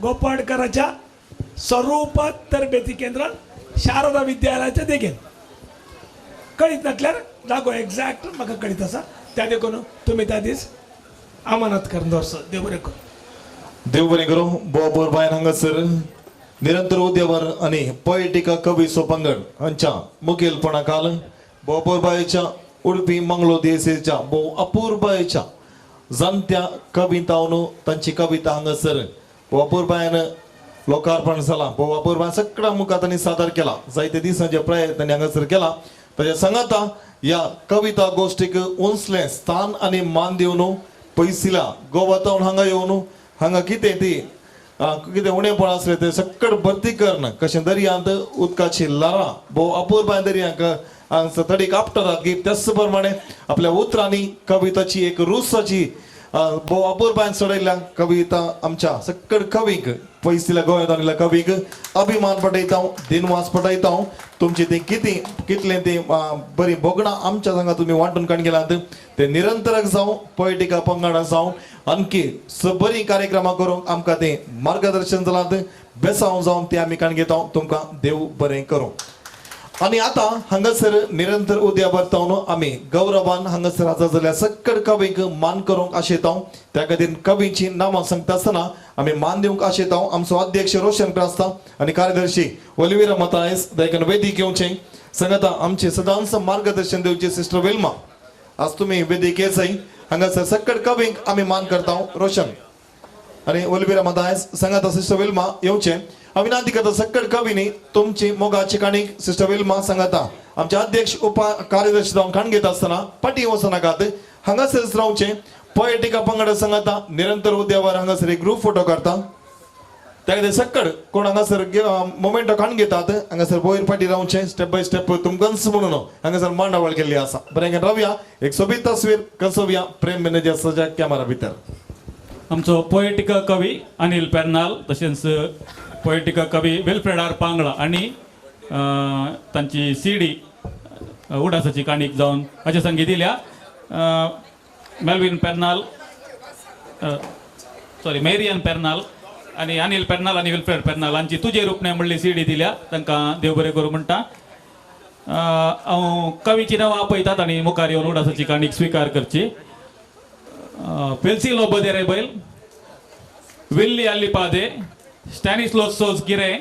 गोपाडकराच्या स्वरूपात तरबेती केंद्रान शारदा विद्यालयाच्या देगेन. कळीत नासल्यार जागो एग्जॅक्ट म्हाका कळीत आसा, त्या देखून तुमी त्या दीस अमानत करून दवरचो. देव बरें करूं. देव बरें करूं. बोबर बायन हांगासर निरंतर उद्यावर आनी पोएटिका कवी सोपंगड हांच्या मुखेलपणा खाल बोबर बायच्या उडपी मंगलो देसेच्या भोव अपूर्बायच्या जाणत्या कवितावन तांची कविता हांगासर भोव अपूर्बायन लोकार्पण जाला. भोव अपूर्बायन सगळ्या मुखार तांणी सादर केला, जायते दिसांचे प्रयत्न तांणी हांगासर केला. ताच्या सांगाता ह्या कविता गोश्टीक उंचलें स्थान आनी मान दिवन पयसिला गोवा तावन हांगा येवन हांगा कितें ती कितें उणेपण आसलें तें सकट भरती करून कशें दर्यांत उदकाची ल्हारां भोव अपूर्बाय दर्यांक हांगासर तडीक आपटतात की त्याच प्रमाणे आपल्या उतरांनी कविताची एक रुसाची भोव अपूर्बायन चडयल्ल्या कविता आमच्या सकट कवींक पयसिल्या गोंयांत आयिल्ल्या कवींक अभिमान पटयता, दिनवास पटयता. तुमची ती कितें कितलें ती बरी भोगणां आमच्या सांगा तुमी वांटून काडून गेलात ते निरंतरक जावं पोएटिका पंगडा जावं आणखी बरीं कार्यक्रमां करूंक आमकां तें मार्गदर्शन जालां, बेसांव जावन तें आमी काडून घेता. तुमकां देव बरें करूं. आनी आतां हांगासर निरंतर उद्या बरतावन आमी गौरवान हांगासर हाजर जाल्ल्या सकट कवींक मान करूंक आशेता. त्या खातीर कवींची नांवां सांगता आसतना आमी मान दिवंक आशेता. आमचो अध्यक्ष रोशन क्रास्ता आनी कार्यदर्शी ओलिविरा मतायस देखून वेदीक येवचें. सांगता आमचें सदांच मार्गदर्शन दिवचें सिस्टर वेल्मा, आज तुमी वेदीक येचय. हांगासर सकट कवींक आमी मान करता. रोशन आनी ओलिविरा मदायस सांगाता सिस्टर विल्मा येवचें. हांव विनंती करता सक्कड कवीनी तुमची मोगाची काणीक सिस्टर विल्मा सांगाता आमचे अध्यक्ष उप कार्यदर्शी जावन काण घेता आसतना फाटीं वचनाकात, हांगासरच रावचें. पोएटिका पंगड सांगाता निरंतर उद्यावर हांगासर एक ग्रूप फोटो काडटा. त्या खातीर सक्कड कोण हांगासर मोमेंटो काण घेतात हांगासर वयर फाटीं रावचें, स्टेप बाय स्टेप तुमकांच म्हणून हांगासर मांडावळ केल्ली आसा. बरें रावया एक सोबीत तस्वीर कसोवया प्रेम मेनेजर्साच्या कॅमेरा भितर. आमचो पोएटिका कवी अनिल पेर्नाल तशेंच पोएटिका कवी विल्फ्रेड आर पांगळा आनी तांची सीडी उडासाची काणीक जावन हाचे संगी दिल्या. मेल्विन पेर्नाल सॉरी मेरियन पेर्नाल आनी अनिल पेर्नाल आनी विल्फ्रेड पेर्नाल हांची तुजे रुपणे म्हणली सीडी दिल्या, तांकां देव बरें करूं म्हणटा. हांव कवीची नांवां आपयतात आनी मुखार येवन उडासाची काणीक स्विकार करची. पेल्सी लोबो देरेबैल, विल्ली अल्लिपादे, स्टॅनिस्लो सोज गिरे,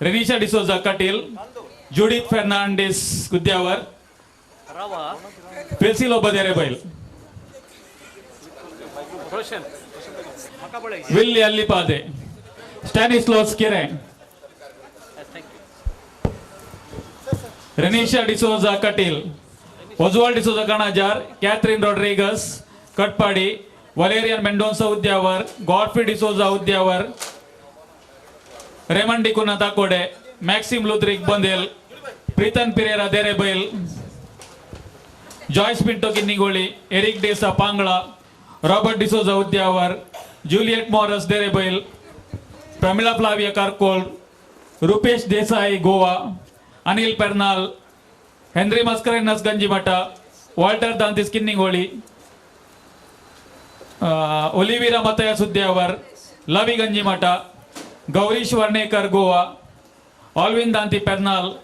रेनिशा डिसोजा कटील, जुडीत फेर्नांडीस कुद्यावर, पेल्सी लोबो देरेबैल, विल्ली अल्लिपादे, स्टॅनिस्लोस किरे, Renisha D'Souza Kateel, Oswald D'Souza Kanajar, Catherine Rodrigues Katpadi, Valerian Mendonca Udyavar, Godfrey D'Souza Udyavar, Raymond D'Cunha Takode, Maxim Ludrick Bandel, Preethan Pereira Derebail, Joyce Pinto Kinnigoli, Eric D'Sa Pangla, Robert D'Souza Udyavar, Juliet Morris Derebail, Pramila Flavia Karkol, Rupesh Desai Goa, Anil Pernal, Henry Mascarenhas Ganjimatha, Walter Dantis Kinnigoli, Oliveira Mathias Udyavar, Lavi Ganjimatha, Gaurish Varnekar Goa, Alvin Danti Pernal,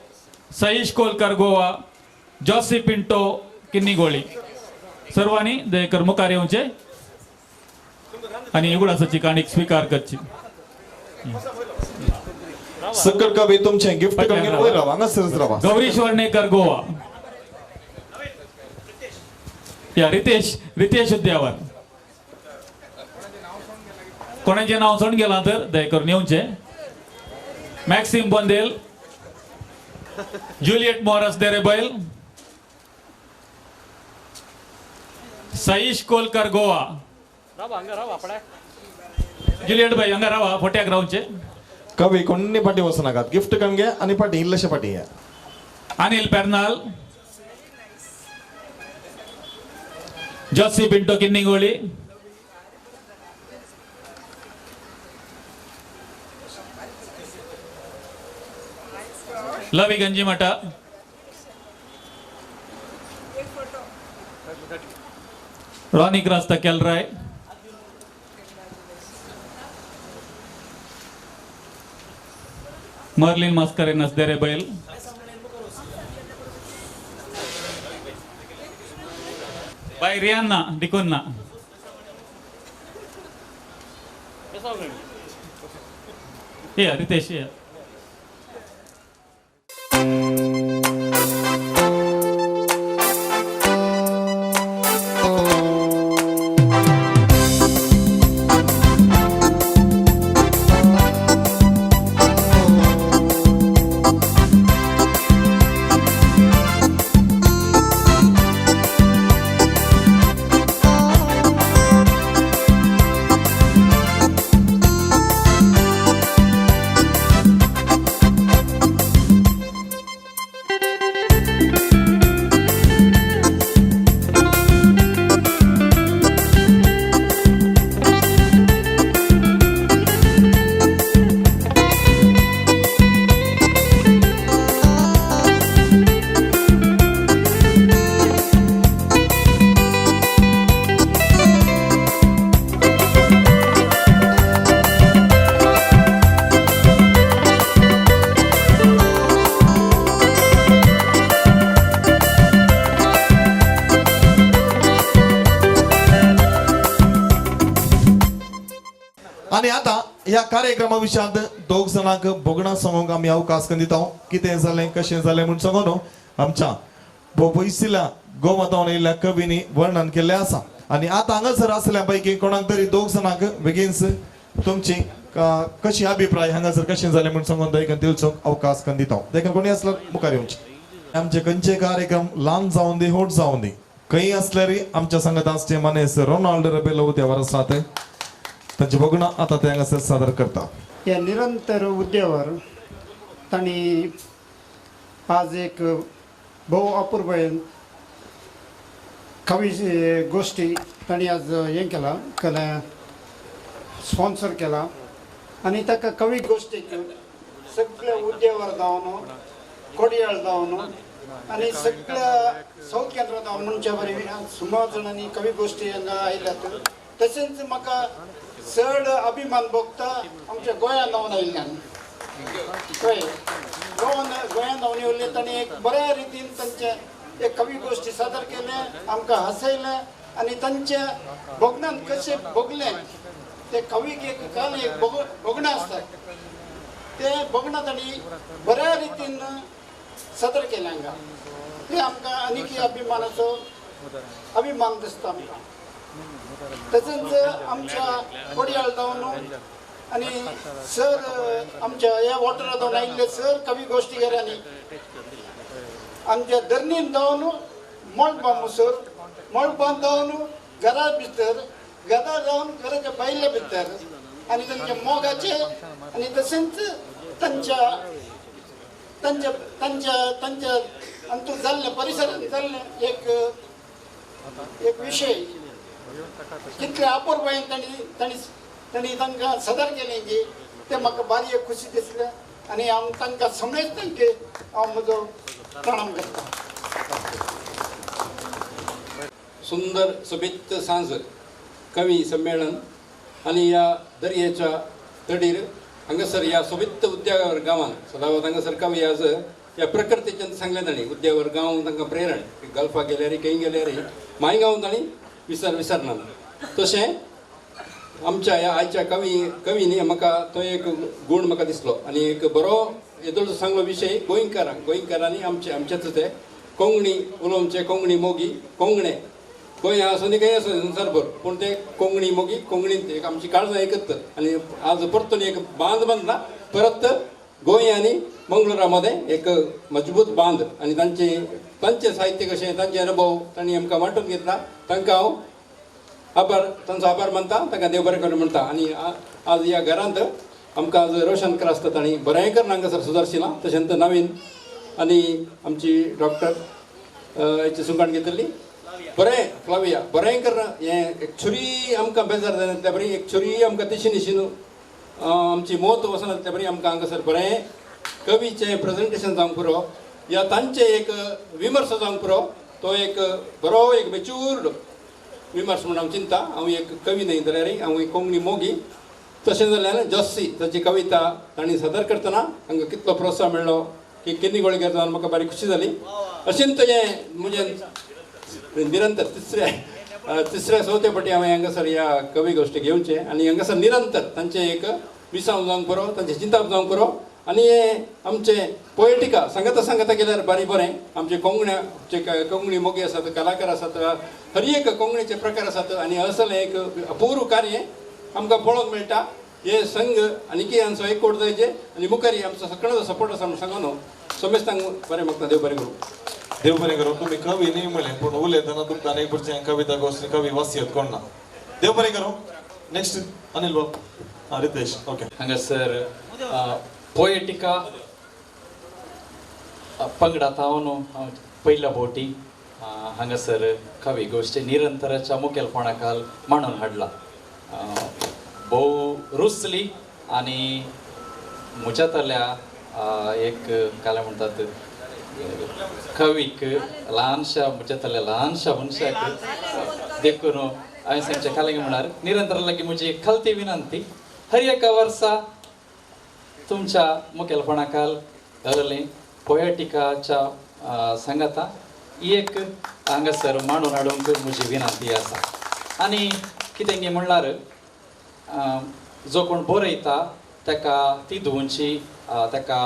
Saish Kolkar Goa, Josy Pinto Kinnigoli. सर्वांनी दयेकर मुखार येवचे आनी उगडासाची काणीक स्विकार करची. सकट कवी तुमचें gift करून वयर रावा, हांगासरच रावा. गौरीश वर्णेकर गोवा, या रितेश रितेश उद्यावर. कोणाचें नांव सोडून गेलां तर दया करून येवचें. Maxim Bandel, Juliet Morris Derebail, Saish Kolkar Goa. Juliet बाई हांगा रावा, फोट्याक रावचें. कवी कोणी फाटीं वचनाकात, गिफ्ट करून घे आनी फाटीं इल्लेशे फाटीं या. अनिल पेर्नाल, जोसी पिंटो किन्निगोळी, लवी गंजीमठा, रॉनी क्रास्ता केलराय, मर्लिन मास्करेनस देरेबैल, बाय रियान्ना डिकोन्ना. या रितेश या. आनी आतां ह्या कार्यक्रमा विशयांत दोग जाणांक भोगणां सांगूंक आमी अवकाश करून दिता. कितें जालें कशें जालें म्हूण सांगून न्हू आमच्या पयसिल्ल्या गोवा तावन येयल्ल्या कवींनी वर्णन केल्लें आसा. आनी आतां हांगासर आसल्या पैकी कोणाक तरी दोग जाणांक बेगीनच तुमची कशी अभिप्राय हांगासर कशें जालें म्हूण सांगून देखून दिवचो अवकाश करून दिता. देखून कोणी आसल्यार मुखार येवची. आमचे खंयचे कार्यक्रम ल्हान जावन दी व्हड जावन दी खंय आसल्यार आमच्या सांगत आसचे मानेस रोनाल्ड रेबेलो त्या वर्सात तांचे भोगणां आतां ते हांगासर सादर करता. ह्या निरंतर उद्यावर तांणी आज एक भोव अपुरबायेन कवी गोश्टी तांणी आज हें केलां कला स्पॉन्सर केला आनी ताका कवी गोश्टीक सगळ्या उद्यावर जावन कोडयाळ जावन आनी सगळ्या सावथ केंद्रां जावन म्हणच्या बरी सुमार जाणांनी कवी गोश्टी हांगा आयल्यात. तशेंच म्हाका चड अभिमान भोगता आमच्या गोंयांत जावन आयिल्ल्यान. हय, गोंयांत जावन येवले तांणी एक बऱ्या रितीन तांचे एक कवी गोश्टी सादर केले, आमकां हांसयलें आनी तांच्या भोगणान कशें भोगलें ते कवीक एक काल एक भोगणां आसतात ते भोगणां तांणी बऱ्या रितीन सादर केलें हांगा. ते आमकां आनीक अभिमानाचो अभिमान दिसता आमकां. तशेंच आमच्या कोडयाळ जावन आनी सर आमच्या ह्या वॉटरा जावन आयिल्ले सर कवी गोश्टीकारांनी आमच्या धरणीन जावन मळबा मुसर मळबान जावन घरा भितर घरा जावन घराच्या भायल्या भितर आनी तांच्या मोगाचे आनी तशेंच तांच्या तांच्या तांच्या तांच्या अंतू जाल्लें परिसरांत जाल्लें एक एक विशय कितले अपुरबायेन तांणी तांणी तांणी तांकां सादर केलें की तें म्हाका बारी एक खुशी दिसलें आनी हांव तांकां समज तांकां हांव म्हजो प्रणाम करता. सुंदर सोबीत सांज कवी संमेलन आनी ह्या दर्याच्या तडीर हांगासर ह्या सोबीत उद्यावर गांवान सदांच हांगासर कवी आज ह्या प्रकृतीच्यान सांगलें तांणी उद्यावर गांव तांकां प्रेरण गल्फाक गेल्यार खंय गेल्यार मायगांव तांणी विसरना. तशें आमच्या ह्या आयच्या कवींनी म्हाका तो एक गूण म्हाका दिसलो आनी एक बरो येदोळचो सांगलो विशय गोंयकारांक गोंयकारांनी आमचे आमचेच ते कोंकणी उलोवचे कोंकणी मोगी कोंकणे गोंय आसूं न्ही खंय आसूं संवसारभर पूण ते कोंकणी मोगी कोंकणींत एक आमची काळजां एकत आनी आज परतून एक बांद बांदला परत गोंय आनी मंगळुरा मदें एक मजबूत बांद आनी तांचे तांचे साहित्य कशें तांचे अनुभव तांणी आमकां वांटून घेतला. तांकां हांव आभार तांचो आभार मानता, तांकां देव बरें करूं म्हणटा. आनी आज ह्या घरांत आमकां आज रोशन क्रास्ता तांणी बरें करून हांगासर सुदारशिला. तशेंच नवीन आनी आमची डॉक्टर हेची सुंगाण घेतली बरें फ्लाविया बरें करून हें एक छुरी आमकां बेजार जायना बरी एक छुरी आमकां तिशी निशीन आमची मोत वचना तितले बरी आमकां हांगासर बरें कवीचें प्रेजेंटेशन जावंक पुरो या तांचें एक विमर्श जावंक पुरो तो एक बरो एक मेच्युर्ड विमर्श म्हूण हांव चिंता. हांव एक कवी न्हय जाल्यार हांव एक कोंकणी मोगी. तशें जाल्यार जॉस्सी ताची कविता तांणी सादर करतना हांकां कितलो प्रोत्साहन मेळ्ळो की केन्नी गोळीकर जावन म्हाका बारी खुशी जाली. अशेंच हें म्हजें निरंतर तिसऱ्या चवथ्या फावटी हांवें हांगासर ह्या कवी गोश्टीक येवचें आनी हांगासर निरंतर तांचें एक विसाव जावंक पुरो तांचें चिंताप जावंक पुरो आनी हें आमचें पोएटिका सांगता सांगता गेल्यार बारी बरें आमचे कोंकण्याचे कोंकणी मोगी आसात कलाकार आसात हर एक कोंकणीचे प्रकार आसात आनी असलें एक अपूर्व कार्य आमकां पळोवंक मेळटा. हे संघ आनीकी आमचो एकवट जायचे आनी मुखारी आमचो सगळ्यांचो सपोर्ट आसा म्हूण सांगून न्हू समेस्तांक बरें मागता. देव बरें करूं. देव बरें करूं. तुमी कवी न्ही म्हणलें पूण उलयतना तुमकां अनेक भुरग्यांक कविता गोश्टी कवी वासियत कोण ना. देव बरें करूं. नेक्स्ट अनिल बाब. आं रितेश. ओके. हांगासर पोएटिका पंगडात हांव हांव पयल्या फावटी हांगासर कवी गोश्टी निरंतराच्या मुखेलपणा खाल मांडून हाडला. भोव रुचली आनी म्हज्यांतल्या एक काय म्हणटात कवीक ल्हानशा म्हज्यांतल्या ल्हानशा मनशाक देखून हांवें सांगचें खाला म्हळ्यार निरंतर लागीं म्हजी खालती विनंती हर एका वर्सा तुमच्या मुखेलपणा खाल घाललें पोएटिकाच्या सांगाता एक हांगासर मांडून हाडूंक म्हजी विनंती आसा. आनी कितें गी म्हणल्यार जो कोण बरयता ताका ती धुवची ताका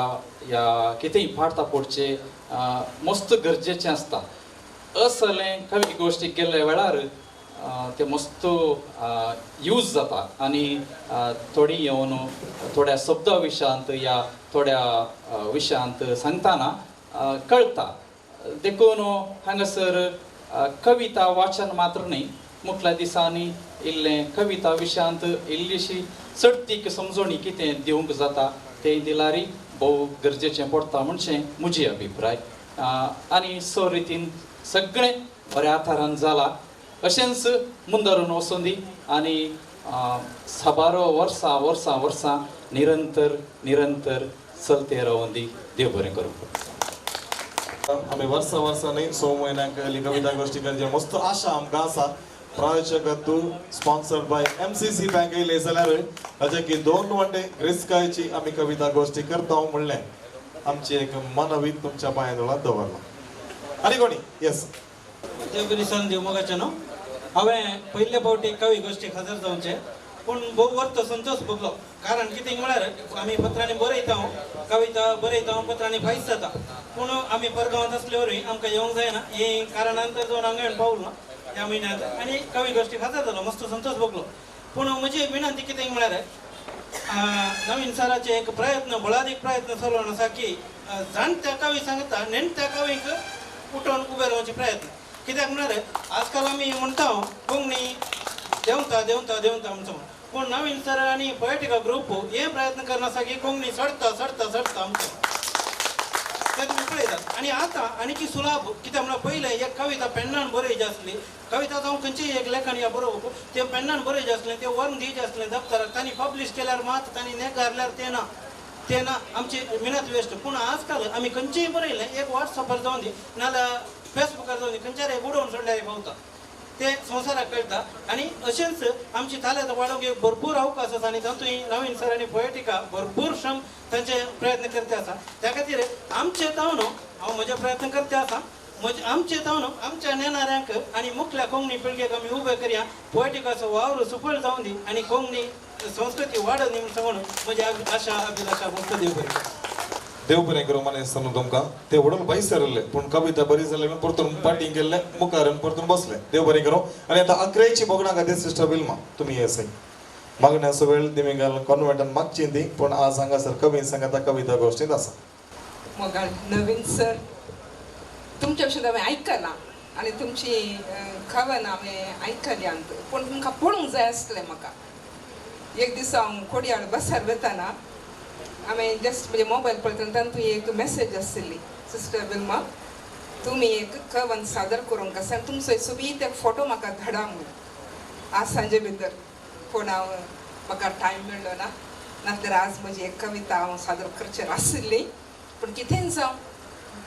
ह्या कितेंय पाडता पडचें मस्त गरजेचें आसता. असलें कवी गोश्टी केल्ल्या वेळार ते मस्त यूज जाता आनी थोडी येवन थोड्या शब्दा विशयांत या थोड्या विशयांत सांगतना कळटा. देखून हांगासर कविता वाचन मात्र न्हय, मुखल्या दिसांनी इल्लें कविता विशयांत इल्लीशी चडतीक समजोणी कितें दिवंक जाता तें दिल्यार भोव गरजेचें पडटा म्हणचें म्हजी अभिप्राय. आनी स रितीन सगळें बऱ्या आधारान जाला. अशेंच मुंदरून वचूं दी आनी साबारो वर्सां वर्सां वर्सां निरंतर निरंतर चलते रावूं दी. देव बरें करूं. आमी वर्सां वर्सांनी 6 म्हयन्यांक कविता गोश्टी करचे मस्त आशा आमकां आसा. प्रायोजकत्व स्पॉन्सर्ड बाय MCC bank येयले जाल्यार हाचे की 2 वंडे ग्रेसकायची आमी कविता गोश्टी करता म्हणलें आमची एक मनवी तुमच्या पांया दोळात दवरला. आनी कोणी येस देव बरें देव मोगाचें न्हू. हांवें पयले फावटी कवी गोश्टीक हजर जावचें पूण भोव अर्थ संतोश भोगलो. कारण कितें म्हळ्यार आमी पत्रांनी बरयता, कविता बरयता, पत्रांनी फायस जाता, पूण आमी परगांवांत आसले वरवीं आमकां येवंक जायना हे कारणान तर जावन हांगा पावलो ह्या म्हयन्यांत आनी कवी गोश्टीक हजर जालो, मस्त संतोश भोगलो. पूण म्हजी एक विनंती कितें म्हळ्यार नवीन सराचे एक प्रयत्न बळादीक प्रयत्न चलोवन आसा की जाणट्या कवी सांगता नेणट्या कवींक उठोवन उबे रावचे प्रयत्न. कित्याक म्हळ्यार आजकाल आमी म्हणटा कोंकणी देंवता देंवता देंवता म्हणटा, पूण नवीन सर आनी पोएटिकल ग्रुप हे प्रयत्न करना आसा की कोंकणी चडता चडता चडता आमचो ते तुमी पळयतात. आनी आतां आनीकी सुलाभ कित्याक म्हळ्यार पयलें एक कविता पेन्नान बरयची आसली, कविता जावं खंयचीय एक लेखन या बरोवप तें पेन्नान बरयचें आसलें, तें व्हरून दिवचें आसलें दप्तराक, तांणी पब्लीश केल्यार मात तांणी नेकारल्यार तें ना, तें ना आमची मेहनत वेस्ट. पूण आजकाल आमी खंयचेय बरयलें एक वॉट्सॅपार जावन दी नाजाल्यार फेसबुकार जावन दी खंयच्यार एक उडोवन सोडल्यार पावता, ते संवसाराक कळटा. आनी अशेंच आमची तालत वाडोवंक एक भरपूर अवकाश आसा आनी तातूंत नवीन सर आनी पोएटिका भरपूर श्रम तांचे प्रयत्न करते आसा. त्या खातीर आमचे तावन हांव म्हजे प्रयत्न करते आसा, म्हजे आमचे तावन आमच्या नेणाऱ्यांक आनी मुखल्या कोंकणी पिळगेक आमी उबे करया, पोएटिकाचो वावर सुफळ जावन दी आनी कोंकणी संस्कृती वाडोवन दी म्हूण सांगून म्हजी आशा अभिलाशा मस्त देव बरें. देव बरें करूं मानेस्त तुमकां. ते व्हडून भायर सरले पूण कविता बरी जाली म्हणून परतून पाटीं गेल्ले मुखार परतून बसले. देव बरें करूं. आनी आतां अकरेची भोगणां खातीर सिस्टर विल्मा तुमी येसय मागण्याचो वेळ दिमिंगाल कॉन्वेंटान मागची ती, पूण आज हांगासर कवी सांगता कविता गोश्टींत आसा. मोगाळ नवीन सर, तुमच्या भशेन हांवें आयकलां आनी तुमची कवन हांवें आयकल्यांत, पूण तुमकां पळोवंक जाय आसलें. म्हाका एक दीस हांव कोडयाळ बसार वतना हांवें जस्ट म्हजे मोबायल पळयतना तातूंत एक मॅसेज आशिल्ली, सिस्टर विल्मा तुमी एक कवन सादर करूंक आसा आनी तुमचो सोबीत एक फोटो म्हाका धाडा म्हूण आज सांजे भितर. पूण हांव म्हाका टायम मेळ्ळो ना, नाजाल्यार आज म्हजी एक कविता हांव सादर करचेर आशिल्ली. पूण कितेंय जावं,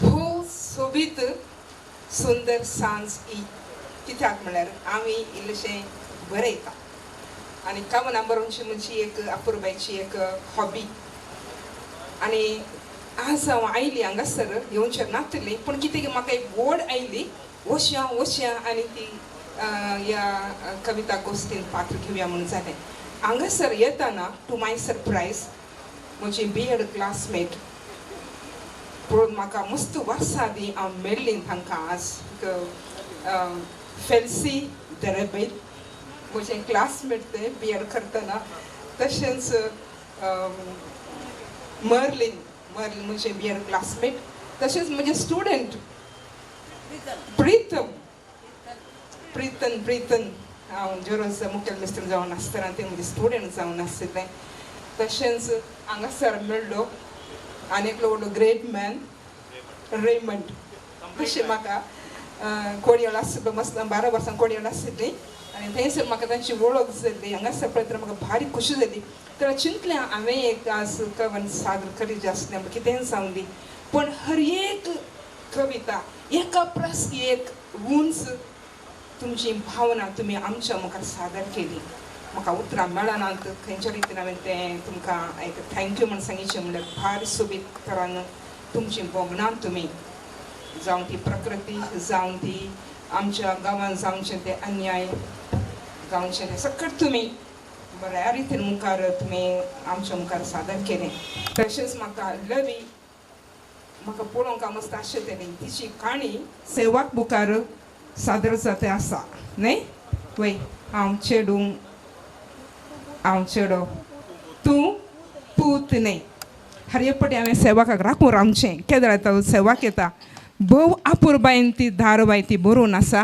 भोव सोबीत सुंदर सांज ही. कित्याक म्हळ्यार आमी इल्लेशें बरयता आनी कवनां बरोवची म्हजी एक अपुरबायची एक हॉबी. आनी आज हांव आयली हांगासर येवचें नातली, पूण कितें म्हाका एक ओड आयली वशया वशया आनी ती ह्या कविता गोश्टीन पात्र घेवया म्हूण जालें. हांगासर येताना टू my surprise म्हजी बी.एड क्लासमेट पळोवन म्हाका मस्त वर्सां आदीं हांव मेळ्ळी तांकां आज फेल्सी दरेबैल म्हजें क्लासमेट तें बी.एड करतना, तशेंच मर्लिन मर्लिन म्हजें बी.एड क्लासमेट, तशेंच म्हजें स्टुडंट प्रितम प्रितन प्रितन हांव जेरोज मुखेल मिस्त्री जावन आसतना तें म्हजें स्टुडंट जावन आशिल्लें. तशेंच हांगासर मेळ्ळो आनी एकलो व्हडलो ग्रेट मॅन रेमंड. तशें म्हाका कोडयाळ आशिल्लो मस्त 12 वर्सां कोडयाळ आशिल्ली आनी थंयसर म्हाका तांची वळख जाल्ली. हांगासर पळयतना म्हाका भारी खुशी जाली. तर चिंतलें हांवें एक आज कवन सादर करीत आसलें कितेंय जावं दी, पूण हर एक कविता एका परस एक उंच तुमची भावना तुमी आमच्या मुखार सादर केली. म्हाका उतरां मेळनात खंयच्या रितीन हांवें तें तुमकां एक thank you म्हूण सांगिचें. म्हणल्यार भार सोबीत तरान तुमची भोगणां तुमी जावं ती प्रकृती जावं ती आमच्या गांवांत जावचें ते अन्याय जावचें तें सगळें तुमी बऱ्या रितीन मुखार तुमी आमच्या मुखार सादर केलें. तशेंच म्हाका लवी म्हाका पळोवंक मस्त आशें तेणी तिची काणी सेवाक मुखार सादर जाता आसा न्हय. वय हांव चेडूं हांव चेडो तूं पूत न्हय. हर एक पटी हांवें सेवकाक राखून रावचें केदळ तो सेवाक येता भोव अपुरबायेन ती धारवाय ती बरोवन आसा.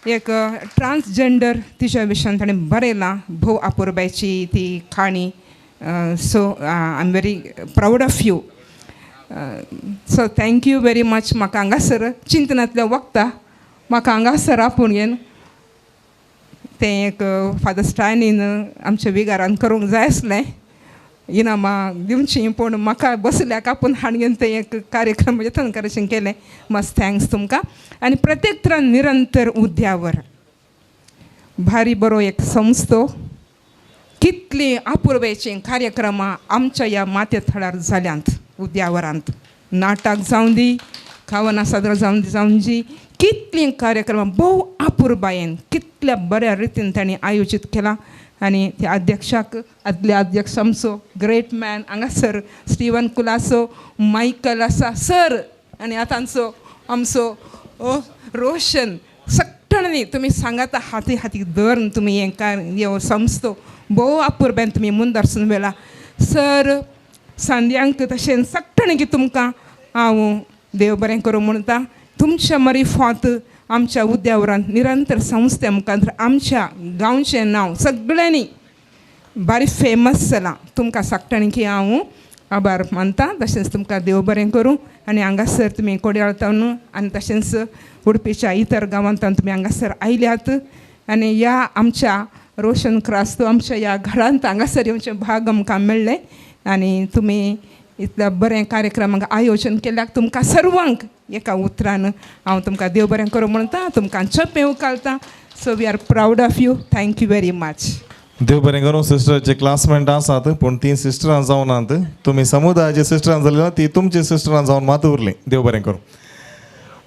एक ट्रान्सजेंडर तिच्या विशयान ताणें बरयलां भोव अपुरबायची ती काणी. So I am very proud of you. So thank you very much. म्हाका हांगासर चिंतनांतलें वखता म्हाका हांगासर आपोवन घेवन तें एक फादर स्टायनीन आमच्या विगारान करूंक जाय आसलें इनामां दिवचीं पूण म्हाका बसल्याक आपूण हाडून घेवन तें एक कार्यक्रम जतन करचें केलें. मस्त thanks तुमकां. आनी प्रत्येक तरान निरंतर उद्यावर भारी बरो एक संस्थो कितलीं अपुरबायेचीं कार्यक्रमां आमच्या ह्या माते थळार जाल्यांत उद्यावरांत. नाटक जावं दी खावना सादर जावं दी जावं दी कितलीं कार्यक्रमां भोव अपुरबायेन कितल्या बऱ्या रितीन तांणी आयोजीत केलां. आनी त्या अध्यक्षाक आदले अध्यक्ष आमचो ग्रेट मॅन हांगासर स्टिवन कुलासो मायकल आसा सर आनी आतांचो आमचो रोशन सगळ्यांनी तुमी सांगाता हाती हाती धरून तुमी हें कार्य संस्थो भोव अपुरबायेन तुमी मुंदरसून वेला सर सांद्यांक तशें सगळ्यांनी तुमकां हांव देव बरें करूं म्हणटा. तुमच्या मरिफात आमच्या उद्यावरांत निरंतर संस्थे मुखार आमच्या गांवचें नांव सगळ्यांनी बारी फेमस जालां. तुमकां सगळ्यांनी की हांव आभार मानता. तशेंच तुमकां देव बरें करूं. आनी हांगासर तुमी कोडयाळ आनी तशेंच उडपीच्या इतर गांवांतल्यान तुमी हांगासर आयल्यात आनी ह्या आमच्या रोशन क्रास्तो आमच्या ह्या घरांत हांगासर येवचें भाग आमकां मेळ्ळें आनी तुमी इतल्या बरें कार्यक्रमाक आयोजन केल्याक तुमकां सर्वांक एका उतरान हांव तुमकां देव बरें करूं म्हणटा. तुमकां चपें उखालता. So we are proud of you. Thank you very much. देव बरें करूं. सिस्टराचे क्लासमेट आसात पूण तीं सिस्टरां जावनात. तुमी समुदायाची सिस्टरां जाली ती तुमची सिस्टरां जावन मात उरलीं. देव बरें करूं.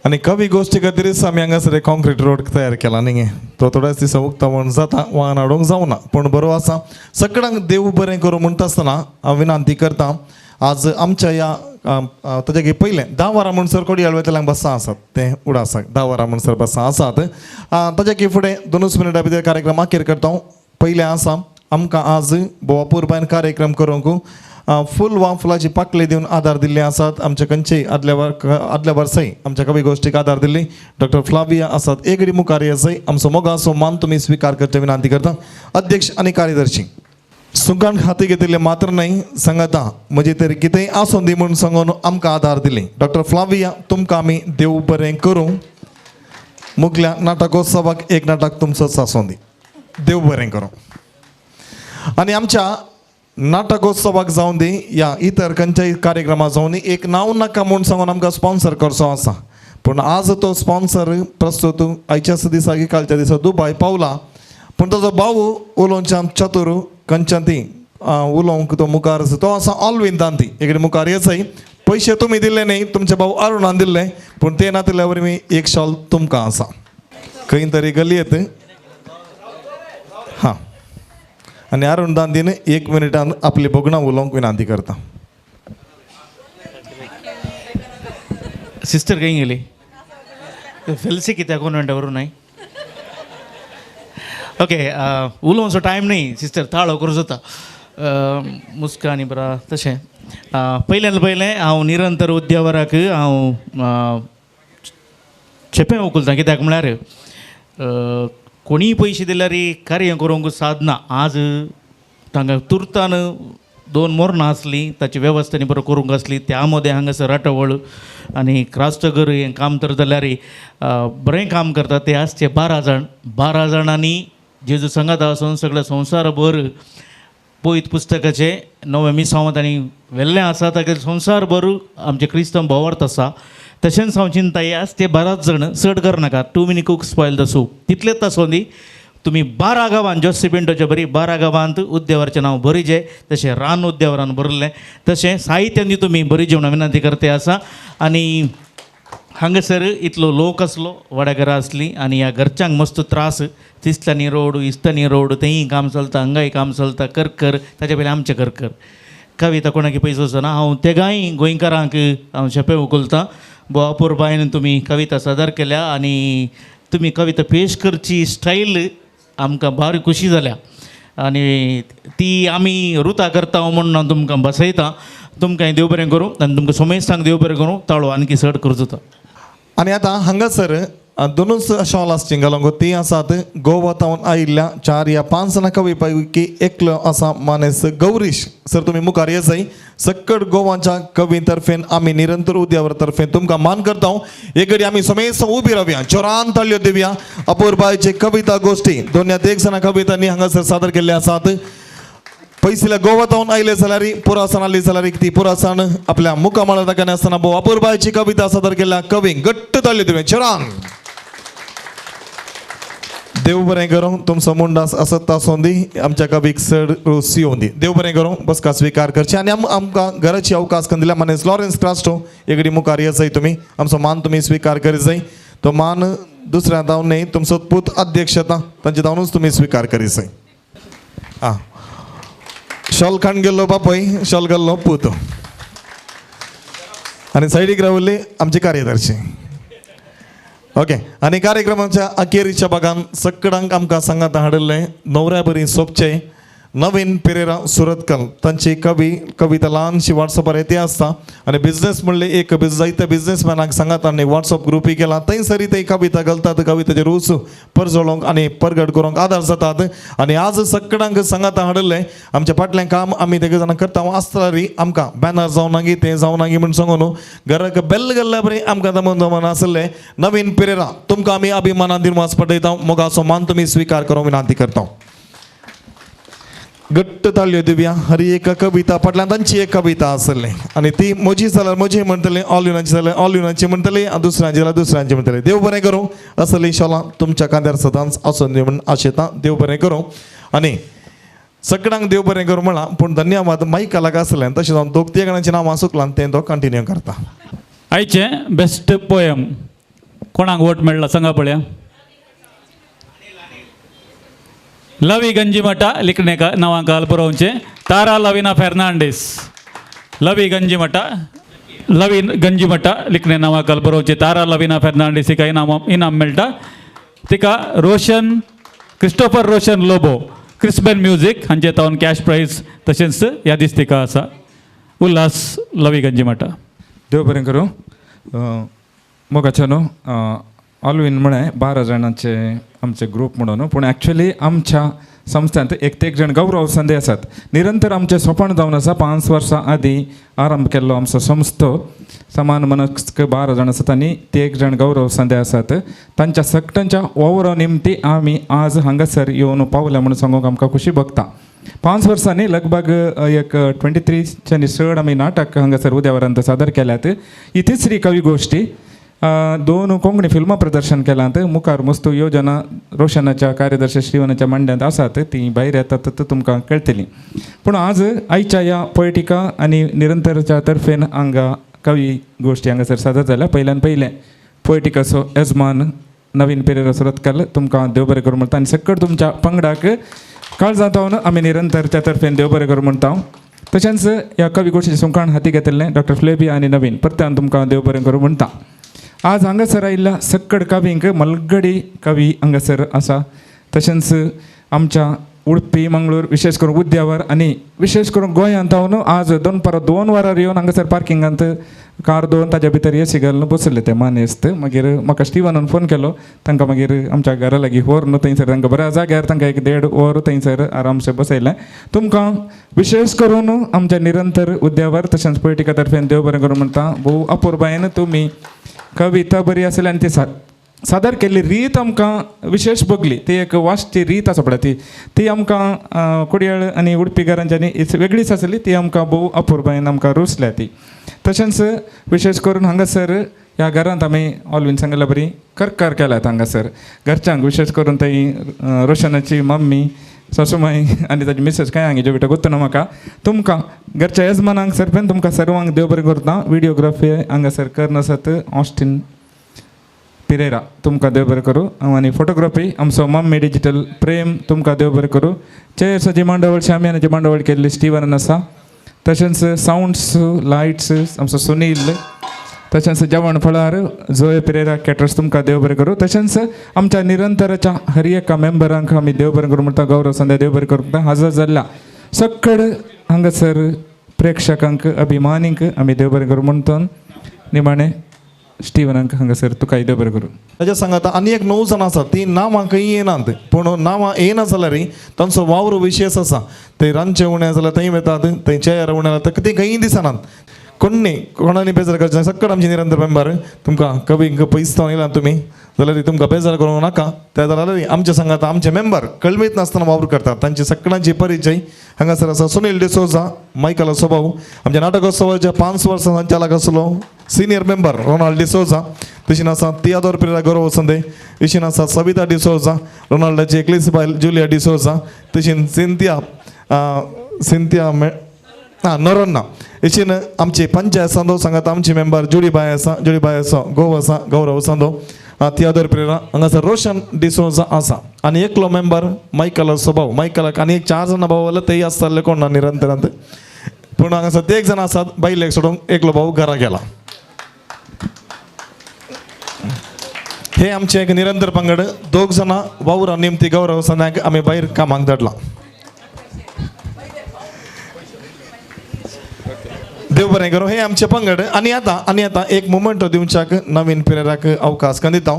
आनी कवी गोश्टी खातीरच आमी हांगासर एक कॉन्क्रीट रोड तयार केला न्ही तो थोड्याच दिसा उक्तावण जाता वाहन हाडूंक जावना पूण बरो आसा. सगळ्यांक देव बरें करूं म्हणटा आसतना हांव विनंती करता आज आमच्या ह्या ताच्या पयलें 10 वरां म्हणसर कोडयाळ वयतल्यांक बसां आसात तें उडासाक 10 वरां म्हणसर बसां आसात. ताच्या फुडें 2 मिनटां भितर कार्यक्रम अखेर करता. पयलें आसा आमकां आज भोव अपुरबायेन कार्यक्रम करूंक फूल वा फुलाची पाकळी दिवन आदार दिल्ले आसात आमच्या खंयचेय आदल्या वर्साय आमच्या कवी गोश्टीक आदार दिल्ली डॉक्टर फ्लाविया आसात एगडी मुखार आसाय. आमचो मोगाचो मान तुमी स्विकार करचे विनंती करता. अध्यक्ष आनी कार्यदर्शी सुंकान हाती घेतिल्ले मात्र न्हय सांगता म्हजे तरी कितेंय आसूं दी म्हूण सांगून आमकां आदार दिली. डॉक्टर फ्लाविया तुमकां आमी देव बरें करूं. मुगल्या नाटकोत्सवाक एक नाटक तुमचोच आसूं दी. देव बरें करूं. आनी आमच्या नाटकोत्सवाक जावं दी या इतर खंयच्याय कार्यक्रमाक जावं दी एक नांव नाका म्हूण सांगून आमकां स्पॉन्सर करचो आसा पूण आज तो स्पॉन्सर प्रस्तूत आयच्याच दिसा की कालच्या दिसा दुबाय पावला पूण ताजो भाव उलोवच्यान चतुर खंयच्यान ती उलोवंक तो मुखार तो आसा ऑलवीन दांती इकडे मुखार येसय. पयशे तुमी दिल्ले न्ही तुमचे भाव अरुणान दिल्ले पूण ते नातिल्ल्या वरवीं एक शॉल तुमकां आसा खंय तरी गलयेत हां. आनी अरुण दांतीन 1 मिनटान आपली भोगणां उलोवंक विनंती करता. सिस्टर खंय गेली फेल्सी कित्याक कॉन्वेंटा व्हरूं न्हय. ओके उलोवचो टायम न्ही सिस्टर ताळो करूं जाता मुस्कानी बरा तशें. पयल्यान पयलें हांव निरंतर उद्यावराक हांव चेपें उखलतां कित्याक म्हळ्यार कोणीय पयशे दिल्यार कार्य करूंक सादना. आज तांकां तुर्तान 2 मोरणां आसलीं ताची वेवस्था बरो करूंक आसली त्या मदें हांगासर राटावळ आनी क्रास्तगर हें काम तर जाल्यार बरें काम करता ते आसचे 12 जाण. 12 जाणांनी जेजू सांगात आसून सगळ्या संवसारभर पयत पुस्तकाचें नवें मिसांव तांणी व्हेल्लें आसा ताका संवसारभर आमचे क्रिस्तांव भोंवर्त आसा. तशेंच हांव चिंता हे आस ते 12 जाण चड करनाका too many cooks spoil the soup तितलेच आसूं दी. तुमी 12 गांवांत जोसी पिंटोचे बरी 12 गांवांत उद्यावराचें नांव बरीजें तशें रान उद्यावरान भरलें तशें साहित्यान तुमी बरी जेवणां विनंती करते आसा. आनी हांगासर इतलो लोक आसलो वाड्या आसली आनी ह्या घरच्यांक मस्त त्रास तिसल्यांनी रोड इस्तांनी रोड थंय काम चलता हांगाय काम चलता करकर ताच्या पयलीं आमचें करकर कविता कोणाकी पयसो वचना. हांव तेगांय गोंयकारांक हांव शेपें उखलतां भोव अपुरबायेन तुमी कविता सादर केल्या आनी तुमी कविता पेश करची स्टायल आमकां भारी खुशी जाल्या आनी ती आमी रुता करता म्हणून हांव तुमकां बसयता. तुमकां देव बरें करूं आनी तुमकां सोमेस्तांक देव बरें करूं. ताळो आणखी चड करचो. आनी आतां हांगासर दोनूच शॉल आसची घालूंक ती आसात गोवा तावन आयिल्ल्या 4 या 5 जाणां कवी पैकी एकलो आसा मानेस गौरीश सर. तुमी मुखार येसाय. सक्कड गोवाच्या कवी तर्फेन आमी निरंतर उद्यावर तर्फेन तुमकां मान करता. एक घडी आमी समेस्त उबी रावया, जोरान ताळयो दिवया. अपूर्बायचे कविता गोष्टी 2 या 1 जाणां कवितांनी हांगासर सादर केल्ले आसात. पयसिल्या गोवा तावन आयले जाल्यार पुरासान आयली जाल्यार ती पुरासान आपल्या मुखामळार दाखयना आसतना भोव अपूर्बायची कविता सादर केल्ल्या कवींक घट्ट ताळयो दिवया जोरान. देव बरें करूं तुमचो मुंडास आसत आसूं दी, आमच्या कवीक चड रोस येवं दी. देव बरें करूं. बसका स्विकार करची आनी आमकां घराची अवकाश करून दिल्या मानेस लॉरेन्स क्रास्टो एगडी मुखार येसाय. तुमी आमचो मान तुमी स्विकार करीत जाय. तो मान दुसऱ्या धांवन न्हय, तुमचो पूत अध्यक्षता तांचे धांवनूच तुमी स्विकार करीत जाय. आं शॉल खाण गेल्लो बापूय, शॉल गेल्लो पूत आनी सायडीक रावल्ली आमची कार्यदर्शी. ओके आनी कार्यक्रमाच्या अखेरीच्या भागान सकडांक आमकां सांगात हाडिल्लें न्हवऱ्या बरी सोबचें नवीन पेरेरा सुरतकल तांची कवी कविता ल्हानशी वॉट्सॅपार येते आसता आनी बिजनेस म्हणलें एक जायत्या बिजनेसमॅनाक सांगात आनी वॉट्सॅप ग्रुपी केला थंयसरी ते कविता घालतात. कविताचे रूच परजळोवंक आनी परगट करूंक आदार जातात. आनी आज सकडांक सांगात हाडिल्लें आमच्या फाटलें काम आमी तेगे जाणां करता आसता री आमकां बॅनर जावं नागी तें जावं नागी म्हूण सांगून न्हू घराक बेल गेल्ल्या बरी आमकां दमन दमन आसलें. नवीन पेरेरा तुमकां आमी अभिमानान दिनवास पडयता. मोगाचो मान तुमी स्विकार करूंक विनंती करता. घट्ट ताळयो दिवया. हर एक कविता फाटल्यान तांची एक कविता आसली आनी ती म्हजी जाल्यार म्हजी म्हणटली, ऑलिनाची जाल्यार ऑलिनाची म्हणटली आनी दुसऱ्यांची जाल्यार दुसऱ्यांची म्हणटली. देव बरें करूं. असली शाला तुमच्या कांद्यार सदांच आसून दी म्हूण आशेता. देव बरें करूं. आनी सगळ्यांक देव बरें करूं म्हळां पूण धन्यवाद मायकलाक आसलें तशें हांव दोग तीग जाणांचीं नांवां सुकलां तें तो कंटिन्यू करता. आयचें बेस्ट पोयम कोणाक वोट मेळ्ळा सांगा पळया. लवी गंजीमठा लिखणे नांवांकाल बरोवचें तारा लविना फेर्नांडीस. लवी गंजीमठा, लवी गंजीमठा लिखणे नांवांकाल बरोवचें तारा लविना फेर्नांडीस हिका इनाम मेळटा. तिका रोशन क्रिस्टोफर रोशन लोबो क्रिस्बेन म्युजीक हांचे तावन कॅश प्रायज तशेंच यादीस तिका आसा. उल्हास लवी गंजीमठा. देव बरें करूं. मोगाच्या न्हू ऑलविन म्हळें 12 जाणांचे आमचे ग्रूप म्हणून, पूण एक्चुअली आमच्या संस्थांत एक ते एक जाण गौरव संदे आसात. निरंतर आमचें सोपण जावन आसा. 5 वर्सां आदीं आरंभ केल्लो आमचो संस्थो समान मनस्क 12 जाण आसात आनी ते एक जाण गौरव संदे आसात. तांच्या सगळ्यांच्या वावरा निमती आमी आज हांगासर येवन पावल्या म्हणून सांगूंक आमकां खुशी भोगता. 5 वर्सांनी लगभग एक 23 चड आमी नाटक हांगासर उद्यावरांत सादर केल्यात. ही तिसरी कवी गोश्टी 2 कोंकणी फिल्मां प्रदर्शन केलांत. मुखार मस्तू योजना रोशनाच्या कार्यदर्शी श्रीवनाच्या मांड्यांत आसात, ती भायर येतात तुमकां कळटली. पूण आज आयच्या ह्या पोयटिका आनी निरंतरच्या तर्फेन हांगा कवी गोश्टी हांगासर सादर जाल्या. पयल्यान पयलें पोयटिकाचो येजमान नवीन पेरेरा सुरतकल तुमकां देव बरें करूं म्हणटा आनी सकट तुमच्या पंगडाक काळजांत आमी निरंतरच्या तर्फेन देव बरें करूं म्हणटा. तशेंच ह्या कवी गोश्टीचें सुंकाण हाती घेतिल्लें डॉक्टर फ्लेबी आनी नवीन परत्यान तुमकां देव बरें करूं म्हणटा. आज हांगासर आयिल्ल्या सक्कड कवींक मलगडी कवी हांगासर आसा. तशेंच आमच्या उडपी मंगळूर विशेष करून उद्यावर आनी विशेष करून गोंयांत हांव आज दनपारां 2 वरार येवन हांगासर पार्किंगांत कार दवरून ताज्या भितर एसी घालून बसले ते मानेस्त. मागीर म्हाका स्टिवनान फोन केलो, तांकां मागीर आमच्या घरा लागीं व्हर न्हू थंयसर तांकां बऱ्या जाग्यार तांकां 1-1.5 वर थंयसर आरामसे बसयलें. तुमकां विशेष करून आमच्या निरंतर उद्यावर तशेंच पोयटिका तर्फेन देव बरें करूं म्हणटा. भोव अपुरबायेन तुमी कविता बरी आसली आनी ती सादर केल्ली रीत आमकां विशेष भोगली. ती एक वाचची रीत आसा पळय ती आमकां कोडयाळ आनी उडपी घरांच्यांनी वेगळीच आसली, ती आमकां भोव अपुरबायेन आमकां रुचल्या ती. तशेंच विशेष करून हांगासर ह्या घरांत आमी ऑलवीन सांगिल्ल्या बरी करकार केल्यात हांगासर घरच्यांक, विशेष करून थंय रोशनाची मम्मी सासूमाई आनी ताजी मिसेस काय हांगे जेविटा गोत्तना म्हाका तुमकां घरच्या येजमानांक सरपेन तुमकां सर्वांक देव बरें करता. विडियोग्राफी हांगासर करनासत ऑस्टीन पिरेरा तुमकां देव बरें करूं. आनी फोटोग्राफी आमचो मम्मी डिजिटल प्रेम तुमकां देव बरें करूं. चेयर्साची मांडावळ शामियानाची मांडावळ केल्ली स्टिवनान आसा. तशेंच सावंड्स लायट्स आमचो सुनील तशेंच जेवण फळार जोये पिरेरा कॅटर्स तुमकां देव बरें करूं. तशेंच आमच्या निरंतराच्या हर एका मेंबरांक आमी देव बरें करूं म्हणटा, गौरव संध्या देव बरें करूं म्हणटा. हजर जाल्ल्या सकड हांगासर प्रेक्षकांक अभिमानींक आमी देव बरें करूं म्हणटा. निमाणें स्टिवनांक हांगासर तुकाय देव बरें करूं. ताच्या सांगाता आनी एक 9 जाणां आसात ती नांवां खंय येनात, पूण नांवां येना जाल्यार तांचो वावर विशेश आसा. ते रांदचे उणें जाल्यार थंय वतात, थंय चेर उणें जाल्यार ती खंय दिसनात. कोणी कोणानी बेजार करचें, सगळं आमचे निरंतर मेंबर तुमकां कवींक पयस येयला तुमी जाल्यार तुमकां बेजार करूंक नाका. त्या जाल्यार आमच्या सांगाता आमचे मेंबर कळमीत नासतना वावर करतात, तांचे सगळ्यांचे परिचय हांगासर आसा. सुनील डिसोजा, मायकल सोबाऊ, आमच्या नाटकोत्सवाच्या 5 वर्सां संचालक आसलो सिनियर मेंबर रोनाल्ड डिसोजा. तशीन आसा तियादोर पिरेरा गौरव संदे, तशीन आसा सविता डिसोजा, रोनाल्डाची एकलीच बायल जुलिया डिसोजा, तशीन सिंथिया सिंथिया नोरोन्ना. हेचेन आमचे पंचायत सांदो सांगात आमचे मेंबर जुडीबाय आसा, जुडीबाय आसा, गोव आसा, गौरव सांदो, तियादोर पिरेरा, हांगासर रोशन डिसोजा आसा. आनी एकलो मेंबर मायकल स्वभाव, मायकलाक आनी एक 4 जाणां भाव जाल्यार तेय आसताले कोण ना निरंतरांत, पूण हांगासर ते एक जाण आसात बायलेक सोडून एकलो भाव घरा गेला. हे आमचे एक निरंतर पंगड, 2 जाणां वावरा निमती गौरव संद्याक आमी भायर कामाक धाडला. देव बरें करूं. हे आमचे पंगड. आनी आतां एक मुमेंट दिवच्याक नवीन पिरेराक अवकाश दिता.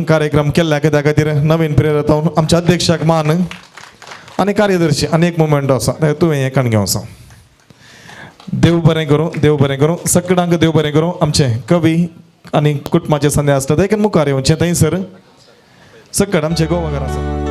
कार्यक्रम केल्ल्याक त्या खातीर नवीन पिरेरा जावन आमच्या अध्यक्षाक मान आनी कार्यदर्शी आनी एक मुमेंट आसा तुवें हें काण घेवं आसा. देव बरें करूं, देव बरें करूं, सगळ्यांक देव बरें करूं. आमचे कवी आनी कुटुंबाचे संध्या आसता ते मुखार येवचें थंयसर सकट आमचे गोवाघर आसा.